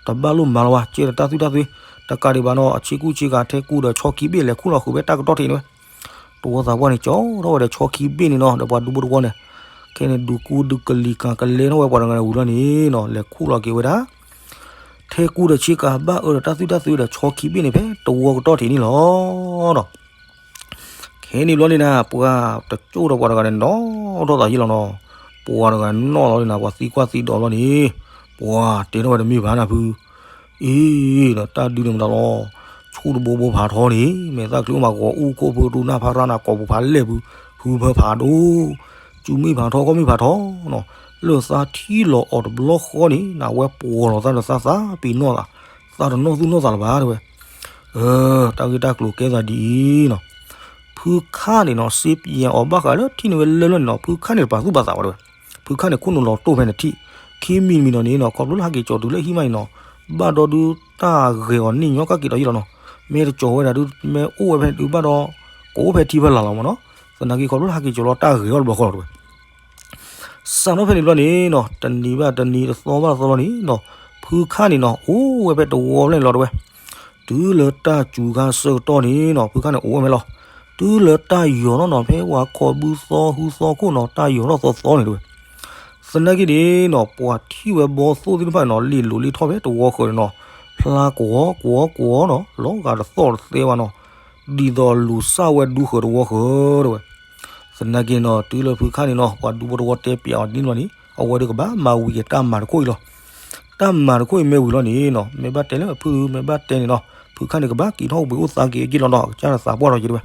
တဘၣ်လိၣ်မၤလီၤဘၣ် ကဲဒီးတၢ်သွံၣ်တၢ်သွ့, တကးဒံးဘၣ်နီၤ အဆ့ကူဆ့ကၤထဲကူဒီးဆီခံဘ့ၣ်လဲၤခူၣ်လီၤဃုာ်ဖဲတၢ်ကတီၢ်ထံးန့ၣ်ဝဲ တဝီသးပှၢ်န့ၣ် ကၠီထီၣ်ဝဲဒီးဆီခံဘ့ၣ်န့ၣ်နီၤ ဒီးပှၤဒူဖိတဝီန့ၣ်, ခဲန့ၣ်ဒုးကူဒုးကလံၤကၤကလဲထီၣ်ဝဲပှၤတဂၤန့ၣ်ဝံၤလီၤန့ၣ်နီၤ လဲၤခူၣ်လီၤက့ၤဝဲဒၣ် ထဲကူဒီးဆ့ကၤဘၣ်အၢဒီးတၢ်သွံၣ်တၢ်သွဲဒီးဆီခံဘ့ၣ်န့ၣ် ဖဲတဝီကတီၢ်ထံးန့ၣ်လီၤနီၤ. ခဲန့ၣ်ဘျီန့ၣ်နၤ ပှၤတကၠိၣ်ဒီးပှၤတဂၤန့ၣ်နီၣ်ထီၣ်သးယ့ၢ်လီၤနီၤ. ပှၤတဂၤနီၣ်လီၤန့ၣ်နၤ ပှၤသံကွၢ်သံဒိးဘျီန့ၣ် ပှၤတဲထီၣ်ဝဲတမ့ၢ်ဘၣ်နၤဖု အ့ၣ် တၢ်ဒုးန့ၣ်မတၤလီၤ. ဆူၣ်တဘိဘိဖးထီန့ၣ် မဲာ်သၣ်ချံအိၣ်မး ဂီၤအူခိၣ်ဖုတူၢ်နၢ်ဖးရၣ်နၤ ကိာ်ပူၤဖးလဲၢ်ဖု ဟုဖၢဖးဒိၣ် စုမ့ၢ်ဖးထီ ခီၣ်မ့ၢ်ဖးထီနီၤ လၢသးထံၣ်လီၤအီၤတဘျီဃီန့ၣ် နဝဲပှီၤလီၤသးဒီးသးသးပ့ၤနီၣ်သး သးတနီၣ်သူၣ်နီၣ်သးလၢၤဘၣ်တဲဝဲ. အၢ တၢ်ဂ့ၢ်တၢ်ကျိၤကဲသးဒ်အံၤနီၤ ဖုခၣ်န့ၣ်နီၤ စ့ပယံၤအီၤဘၣ်ဃးလၢထံၣ်န့ၢ်ဝဲလၢလၢန့ၣ်နီၤ ဖုခၣ်န့ၣ်တပာ်သူၣ်ပာ်သးဘၣ်တဲဝဲ. ဖုခၣ်န့ၣ်ခိၣ်နူာ်လီၤတိၢ်ဖဲန့ၣ်ထံၣ် ခံမံၤမံၤနီၤန့ၣ်နီၤ ခီဖျိလၢဟဲက့ၤကၠီၤတုၤလၢဟံၣ်မးန့ၣ်နီၤ ဘၣ်ဒီးဒုးတၢ်ဂဲၤအီၤန့ၢ်ညီကၣ်က့ၤဒီးယ့ၢ်လီၤနီၤ. မ့ၢ်တကၠီၤဝဲဒၣ်ဒုး မ့ၢ်အိၣ်ဝဲဖဲန့ၣ်ဒုးဘၣ်ဒီး ကအိၣ်ဖဲထံဖဲလၢ်လီၤမးနီၤ. သနာ်က့ခီဖျိလၢဟဲက့ၤကၠီၤလီၤတၢ်ဂဲၤအီၤတဘျီဃီလီၤတဲဝဲ. စးထီၣ်ဖဲန့ၣ်ဘျီန့ၣ်နီၤ တနံၤဘၣ်တနံၤ တသီဘၣ်တသီလီၤန့ၣ်နီၤ ဖုခၣ်န့ၣ်နီၤ အိၣ်ဝဲဖဲတဝီဖဲန့ၣ်လီၤတဲဝဲ. တုၤလၢတၢ်စူၤခါဆၢကတီၢ်န့ၣ်နီၤ ဖုခၣ်န့ၣ်အိၣ်ဝဲမ့ၢ်လီၤ. တုၤလၢတၢ်ယီၤထီၣ်နီၤ ဖဲပှၤခီၣ်ဘုသီဟူသီခိၣ်နီၤ တၢ်ယီၤထီၣ်သီသီန့ၣ်တဲဝဲ. သနာ်က့န့ၣ်နီၤ ပှၤထံၣ်ဝဲဘီသိၣ်သ့ၣ်တဖၣ်န့ၣ်နီၤ လ့ၣ်လိၤလ့ၣ်ထီၣ်ဖဲတဝီဃၢၤန့ၣ်နီၤ ဖျါကဝီၤကဝီၤကဝီၤနီၤ လီၤဂာ်တသီၣ်တသဲဝဲနီၤ ဒ်သိးလူၤစၢ်ဝဲဒူဃၢၤတဝီဃၢၤတဲဝဲ. သနာ်က့နီၤ တုၤလၢဖုခၣ်န့ၣ်နီၤ ပှၤဒူဖိတဝီတဲပျးအီၤဒ်န့ၣ်လီၤန့ၣ် အဝဲဒုးကဘၣ်မၤဝံၤက့ၤတၢ်မၤတခိၣ်အံၤလီၤ. တၢ်မၤတခိၣ်အံၤမ့ၢ်ဝံၤလီၤန့ၣ်နီၤ မ့ၢ်ဘၣ်တဲလၢအဖုမ့ၢ်ဘၣ်တဲန့ၣ်နီၤ ဖုခၣ်န့ၣ်ကဘၣ်က့ၤထီၣ်အိၣ်ဘှံးအိၣ်သါက့ၤအက့ၢ်လီၤနီၤ အကစၢ်ဒီးသးပှၢ်ထီၣ်က့ၤတဲဝဲ.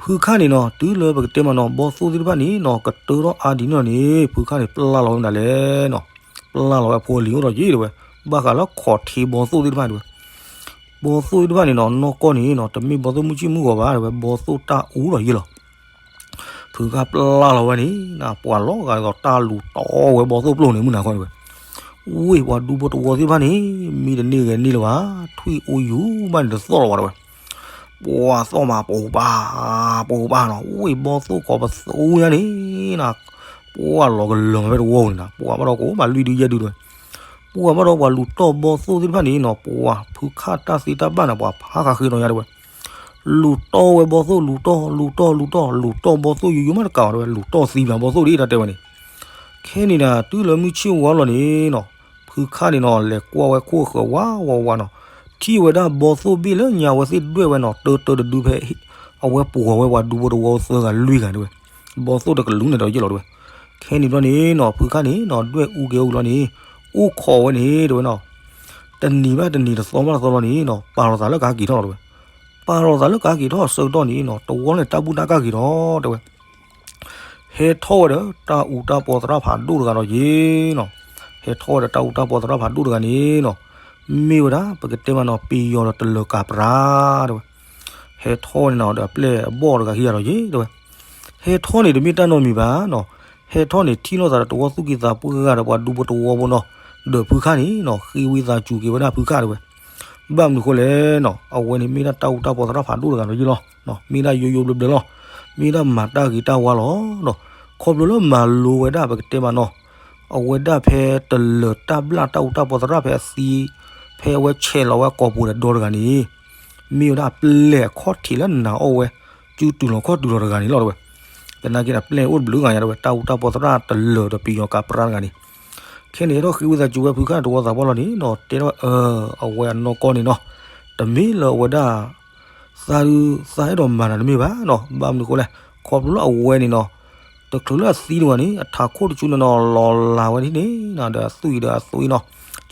ဖုခၣ်န့ၣ်နီၤ တုၤလၢပကတဲမးနီၤ ဘီသိၣ်သ့ၣ်တဖၣ်န့ၣ်နီၤ ကတၢထီၣ်အါဒ်န့ၣ်လီၤန့ၣ် ဖုခၣ်န့ၣ် ပျၢ်လီၤဝဲမနုၤလဲၣ်နီၤ ပျၢ်လီၤဝဲအဖိအလံၤအိၣ်ဒီးက့ၤတဲဝဲ. ဘၣ်ဃးလၢခီၣ်ထံးဘီသိၣ်သ့ၣ်တဖၣ်တဲဝဲ ဘီသိၣ်သ့ၣ်တဖၣ်န့ၣ်နီၤ နီၢ်ကီၢ်န့ၣ်နီၤ တမ့ၢ်ဘီသိၣ်မုၢ်ဆ့ၣ်မုၢ်ဂီၤဘၣ်တဲဝဲ ဘီသိၣ်တၢ်အူဒီးယ့ၢ်လီၤ. ဖုခၣ်ပျၢ်လီၤဝဲန့ၣ် ပှၤလီၤဂာ်ဒ်သိးတၢ်လူၤတီဝဲဘီသိၣ်ပျိၢ်န့ၣ်မုၢ်နၤခီတဲဝဲ. ဝ့ၢ်ပှၤဒူဖိတဝီသ့ၣ်တဖၣ်န့ၣ် မံတန့ၢ်ဂဲၤန့ၢ်လၢၤဘၣ် ထွံၣ်အိၣ်ယူၤဘၣ်န့ၣ်တသီၣ်လီၤဘၣ်တဲဝဲ. ပှၤသီၣ်မး ပူၤပာ် ပူၤပာ်နီၤ ဝ့ၢ်ဘီသိၣ်ကိးပသူညါန့ၣ်နၤ ပှၤလီၤကလၢာ်မးဖဲတဝီန့ၣ်နၤ ပှၤဘၣ်ဒီးကအိၣ်မးလွံၢ်ဒုယဲၢ်ဒုတဲဝဲ. ပှၤဘၣ်ဒီးပှၤလူၤတီၢ်ဘီသိၣ်သ့ၣ်တဖၣ်န့ၣ်နီၤ ပှၤဖုခၣ်တၢ်သ့တၢ်ဘၣ်န့ၣ် ပှၤဖးဃးဃ့ဒီးညါတဲဝဲ. လူၤတီၢ်ဝဲဘီသိၣ် လူၤတီၢ် လူၤတီၢ် လူၤတီၢ် လူၤတီၢ်ဘီသိၣ်ယူၤယူၤမးတကးဘၣ်တဲဝဲ လူၤတီၢ်သံပှၤဘီသိၣ်ဒ်တၢ်တဲဝဲန့ၣ်. ခဲန့ၣ်ဒီး တုၤလၢမုၢ်ဆ့ၣ်ဝါလီၤန့ၣ်နီၤ ဖုခၣ်န့ၣ်နီၤ လဲၤကွၢ်ဝဲခိၣ်ဃၢၤဝးဝးဝးနီၤ ထံၣ်ဝဲဒၣ်ဘီသိၣ်ဘ့ၣ်လၢညါဝဲသ့ၣ်ဒွဲၣ်ဝဲနီၤ တၢတၢတဒုဖဲ အဝဲပှီၤဝဲပှၤဒူဖိတဝီသၢဂၤလွံၢ်ဂၤတဲဝဲ. ဘီသိၣ်တကလူးန့ၣ်ဒီးယ့ၢ်လီၤတဲဝဲ. ခဲန့ၣ်ဘျီန့ၣ်နီၤ ဖုခၣ်န့ၣ်နီၤ ဒွဲၣ်အူက့ၤအူလီၤန့ၣ် အိၣ်ခိးဝဲန့ၣ်တဲဝဲနီၤ တနံၤဘၣ်တနံၤ တသီဘၣ်တသီလီၤန့ၣ်နီၤ ပာ်လီၤသးလၢကဟဲက့ၤထီၣ်လီၤတဲဝဲ. ပာ်လီၤသးလၢကဟဲက့ၤထီၣ်အဆၢကတီၢ်န့ၣ်နီၤ တဝီန့ၣ်တၢ်ဘူၣ်တၢ်ကၢ်က့ၤထီၣ်တဲဝဲ. ဟဲထီၣ်ဝဲဒီးတၢ်အူတၢ်ပီသရၣ်ဖးဒိၣ်တဂၤဒီးယ့ၢ်နီၤ. ဟဲထီၣ်ဝဲဒီးတၢ်အူတၢ်ပီသရၣ်ဖးဒိၣ်တဂၤန့ၣ်နီၤ မ့ၢ်ဝဲဒၣ် ပကတဲမးနီၤ ပယီၤဒီးတလၢၤကးပြါတဲဝဲ. ဟဲထီၣ်ဝဲန့ၣ်နီၤ ဒီးအပျဲၢ်အဘီၣ်တဂၤခံဂၤဒီးယ့ၢ်တဲဝဲ. ဟဲထီၣ်န့ၣ်တမ့ၢ်တၢ်နီတမံၤဘၣ်နီၤ. ဟဲထီၣ်န့ၣ်ထံၣ်လိာ်သးဒီးတဝီသူၣ်က့သးပှၢ်ဂၤဒီးပှၤဒူဖိတဝီဖိနီၤ. ဒီးဖုခၣ်န့ၣ်နီၤ ဃ့ဝံသးစူၤက့ၤဝဲဒၣ်ဖုခၣ်တဲဝဲ. ဘၣ်မနုၤဃိလဲၣ်နီၤ အဝဲန့ၣ်မ့ၢ်ဒၣ်တၢ်အူတၢ်ပီသရၣ်ဖးဒိၣ်တဂၤဒီးယ့ၢ်လီၤ. မ့ၢ်ဒၣ်ယိယိဘျၢဘျၢလီၤ. မ့ၢ်ဒၣ်မၤတၢ်ဂ့ၤတၢ်ဝါလီၤ. ခီဖျိလၢမၤလိဝဲဒၣ်ပကတဲမးနီၤ အဝဲဒၣ်ဖဲတလၢၤတၢ်ဘျၣ်တၢ်အူတၢ်ပီသရၣ်ဖဲအသံ ဖဲအဝဲဆဲးလီၤဝဲကိာ်ပူၤဒီးဒီတဂၤန့ၣ် မ့ၢ်ဝဲဒၣ်အပျဲၢ်အခီၣ်ထံးလၢနာ်အီၣ်ဝဲ စုတုၤလီၤခီၣ်တုၤလီၤတဂၤန့ၣ်လီၤတဲဝဲ. သနာ်က့န့ၣ် အပျဲၢ်အိၣ်တဘျုးဂၤညါတဲဝဲ တၢ်အူတၢ်ပီသရၣ်တလၢၤဒီးပယီၤကးပြါတဂၤန့ၣ် ခဲန့ၣ်ဟဲထီၣ်ဃ့ဝံသးစူၤဝဲဖုခၣ်န့ၣ်တဝီသးပှၢ်လီၤန့ၣ်နီၤ တဲထီၣ်ဝဲ အဝဲအနီၢ်ကီၢ်န့ၣ်နီၤ တမ့ၢ်လၢအဝဲဒၣ် သးဒုးသးအဲၣ်ဒိးမၤတၢ်တမ့ၢ်ဘၣ်နီၤ ဘၣ်မနုၤဃိလဲၣ် ခီဖျိလၢအဝဲန့ၣ်နီၤ တချုးလၢအသံတဝဲန့ၣ် အထးခိၣ်တစုန့ၣ်နီၤ လီၤလးဝဲဒ်န့ၣ်နီၤ ဒီးအသွံၣ်ဒီးအသွံၣ်နီၤ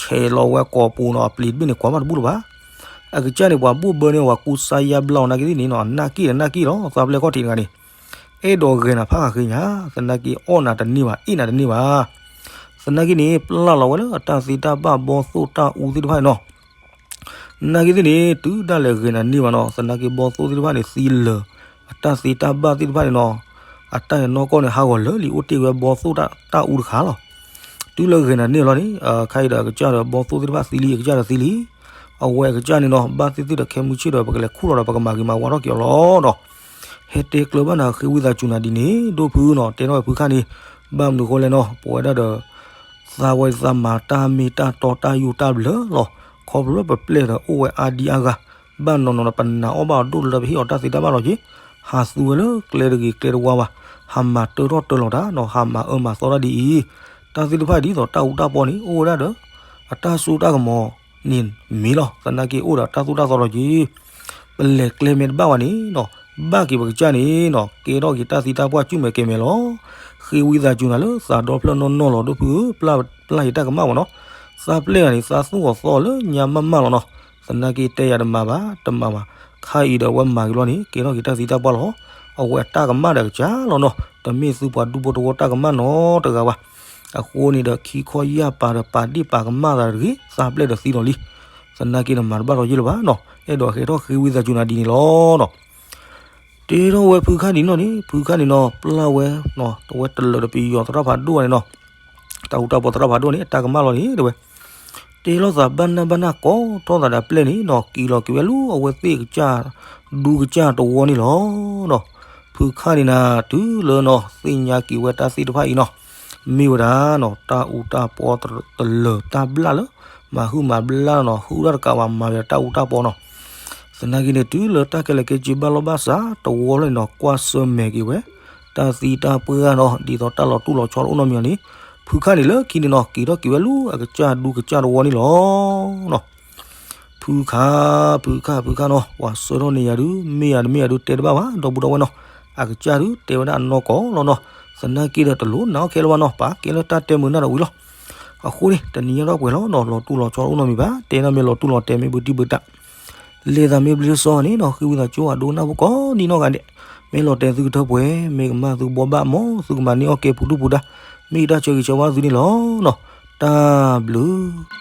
ဆဲးလီၤဝဲကိာ်ပူၤနီၤ အပျ့ၤတဘ့ၣ်န့ၣ် ကွၢ်ဘၣ်တဘူၣ်လၢၤဘၣ် အကစၢ်န့ၣ် ပှၤဘိၣ်ဘၢန့ၢ်ဝဲကွၢ်စါယါဘျါအီၤနာ်က့ဒ်န့ၣ်နီၤ နာ်က့ဒီးနာ်က့လီၤ သးပျဲၢ်ခီၣ်ထံးတဂၤန့ၣ် အဲၣ်ဒိးဂဲၤနၤဖးဃးဃ့ညါ သနာ်က့အီၣ်နၤတန့ၢ်ဘၣ် အ့ၣ်နၤတန့ၢ်ဘၣ် သနာ်က့န့ၣ် ပျၢ်လီၤဝဲလၢအတၢ်သ့တၢ်ဘၣ်ဘီသိၣ်တၢ်အူသ့ၣ်တဖၣ်န့ၣ်နီၤ နာ်က့သ့ၣ်န့ၣ် တုၤဒၣ်လဲာ်ဂဲၤနၤန့ၢ်ဘၣ်နီၤ သနာ်က့ဘီသိၣ်သ့ၣ်တဖၣ်န့ၣ် သံလၢာ် အတၢ်သ့တၢ်ဘၣ်သ့ၣ်တဖၣ်န့ၣ်နီၤ အတၢ်အနီၢ်ကီၢ်န့ၣ် ဟးဂီၤလၢာ်လံ အိၣ်တ့ၢ်ဝဲဘီသိၣ်တၢ်အူတခါလီၤ. တုၤလၢဂဲၤနၤန့ၢ်လီၤန့ၣ် ခဲအံၤဒီးအကစၢ်ဒီးဘီသိၣ်သ့ၣ်တဖၣ်သံလံ အကစၢ်ဒီးသံလံ အဝဲအကစၢ်န့ၣ်နီၤ ဘၣ်သ့ၣ်သ့ၣ်ဒီးခဲမုၢ်ဆ့ၣ်ဒီး ပကလဲၤခူၣ်လီၤဒီးပကမၤဂ့ၤမၤဝါထီၣ်က့ၤအီၤလီၤနီၤ ဟဲတဲကျၢၤဘၣ်နၤ ဃ့ဝံသးစူၤနၤဒ်န့ၣ် ဒိၣ်ဖုနီၤ တဲထီၣ်ဝဲဖုခၣ်န့ၣ် ဘၣ်မနုၤဃိလဲၣ်နီၤ ပဝဲဒၣ်ဒီး သးဝဲသးမၤတၢ်မ့ၢ်တၢ်တီတၢ်ယိာ်တၢ်ဘျၢလီၤ. ခီဖျိလၢပပျဲၢ်ဒီးအိၣ်ဝဲအါဒံအါဂၤ ဘၣ်နီၤနီၤဒီးပနာ်အီၣ်ဘၣ်အီၤဒိၣ်လၢပဟ့ၣ်အီၤတၢ်သ့တၢ်ဘၣ်လီၤက့ၤ ဟးသူဝဲလၢကျဲတဂ့ၤကျဲတဝါဘၣ် ဟးမၤတၢထီၣ်တၢလီၤတၢ်နီၤ, ဟးမၤအၢမၤသီတၢ်ဒ်အံၤ, တၢ်သ့ၣ်တဖၣ်ဒ်သိးတၢ်အူတၢ်ပီန့ၣ် အိၣ်ဝဲဒၣ်ဒီး အတၢ်စိတၢ်ကမီၤန့ၣ်မ့ၢ်လီၤ. သနာ်က့အိၣ်ဒီးတၢ်သိၣ်တၢ်သီလီၤက့ၤ ပလဲၤကျဲမ့ၢ်တဘၣ်ဘၣ်န့ၣ်နီၤ, ဘၣ်က့ၤပကစၢ်န့ၣ်နီၤ, ကဲထီၣ်က့ၤတၢ်သံတၢ်ပှၢ် ကုၢ်မဲာ်ကဲမဲာ်လီၤ. ဃ့ဝံသးစူၤနၤလၢသးဒီဖျၢၣ်နီၢ်နီၢ်လီၤ ဒိၣ်ဖုဧၢ, ပျၢ်ယတၢ်ကမၣ်မးနီၤ. သးပျဲၢ်ဂၤန့ၣ် သးသူၣ်အီၤသီအီၤလၢညါမးမးလီၤနီၤ. သနာ်က့တဲယၤတမၤဘၣ် တမၤဘၣ်, ခါအံၤဒီးအဝဲမၤက့ၤလီၤန့ၣ် ကဲထီၣ်က့ၤတၢ်သံတၢ်ပှၢ်လီၤ. အဝဲအတၢ်ကမၣ်ဒီးကစၢ်လီၤနီၤ, တမ့ၢ်သုပှၤဒူဖိတဝီတၢ်ကမၣ်နီတဂၤဘၣ်. အဃိန့ၣ်ဒီး ခံခီယၢ်ပၤဒီး ပာ်ဒ့ၣ်ပာ်ကမၣ်သးတဂ့ၤ, သးပျဲၢ်ဒီးသံလီၤလံ. သနာ်က့နမၤတဘၣ်ထီၣ်ယ့ၢ်လၢၤဘၣ်နီၤ, အဲၣ်ဒိးဟဲထီၣ်ဃ့ဝံသးစူၤနၤဒ်န့ၣ်လီၤနီၤ. တ့ထီၣ်ဝဲဖုခၣ်န့ၣ်နီၤန့ၣ်, ဖုခၣ်န့ၣ်နီၤ ပျၢ်ဝဲ, တဝဲတလၢာ်တပယီၤသရၣ်ဖးဒိၣ်န့ၣ်နီၤ, တၢ်အူတၢ်ပီသရၣ်ဖးဒိၣ်န့ၣ် အတၢ်ကမၣ်လီၤန့ၣ် တဲဝဲ. တ့ထီၣ်သးဘၣ်နၢ်ဘၣ်နၢ်ကိးထီၣ်သးဒီးပျဲၢ်န့ၣ်နီၤ, က့ၤလီၤက့ၤဝဲလၢအဝဲသ့ၣ်ကစၢ်ဒူကစၢ်တဝီန့ၣ်လီၤနီၤ. ဖုခၣ်န့ၣ်နၤ တုၤလၢနီၤ သ့ၣ်ညါက့ၤဝဲတၢ်သ့ၣ်တဖၣ်အံၤနီၤ, မ့ၢ်ဝဲဒၣ်နီၤ တၢ်အူတၢ်ပီတလၢာ်တၢ်ဘျၣ်လၢ မၤဟုၣ်မၤဘျၣ်နီၤ, ဟုၣ်တၢ်တကးဘၣ် မၤဝဲဒၣ်တၢ်အူတၢ်ပီနီၤ. သနာ်က့န့ၣ် တုၤလၢတၢ်ကဲလၢာ်ကဲစ့ဘၣ်လီၢ်ဘၣ်စးတဝီလီၤန့ၣ်နီၤ, ကွၢ်ဆၢၣ်မဲာ်က့ၤဝဲ တၢ်သံတၢ်ပှၢ်နီၤ, ဒ်သိးတၢ်လီၤတူၢ်လီၤဆီတအိၣ်နီတမံၤန့ၣ်, ဖုခၣ်န့ၣ်လၢခံန့ၣ်နီၤ က့ၤထီၣ်က့ၤဝဲလၢအကစၢ်ဒူကစၢ်တဝီန့ၣ်လီၤနီၤ. ဖုခၣ်, ဖုခၣ်, ဖုခၣ်နီၤ, ပှၤဆှၢထီၣ်န့ၢ်ယၤဒုး မ့ၢ်ယၤတမ့ၢ်ယၤဒုး တဲတဘၣ်ဘၣ် ဒီပုၢ်ဒီဝဲၢ်နီၤ, အကစၢ်ဒုးတဲဝဲဒၣ်အနီၢ်ကီၢ်လီၤနီၤ. သနာ်က့ဒီးတလိၣ်နာ်အီၣ်ခဲလၢာ်ဘၣ်နီၤ, ပာ်ကဲလၢတၢ်တဲမုာ်နၢ်တဝံၤလီၤ. အဃိန့ၣ် တနံၤညါထီၣ်ပှဲၤလီၤနီၤ, လီၤတူၢ်လီၤဆီတအိၣ်နီတမံၤဘၣ်, တဲနီၢ်မ့ၢ်လီၤတူၢ်လီၤတဲာ် မ့ၢ်ဘုတံၢ်ဘုတၢ်, လဲၤသးမ့ၢ်ဘျ့စီန့ၣ်နီၤ, ဃ့ဝံသးစူၤ အဒိကနၣ်ဖိကိးဒံနီၢ်ဂၤဒဲး, မ့ၢ်လီၤတဲာ်သုကထၢပှဲၤ, မ့ၢ်ကမၣ်သုဘိးဘၣ် မ်သုကမၤန့ၢ်အီၣ်ကဲပူၤဒူၣ်ပူၤဒါ, မ့ၢ်ယတၢ်ဆၢဂ့ၤဆၢဝါသုန့ၣ်လီၤနီၤ. တၢ်ဘျုး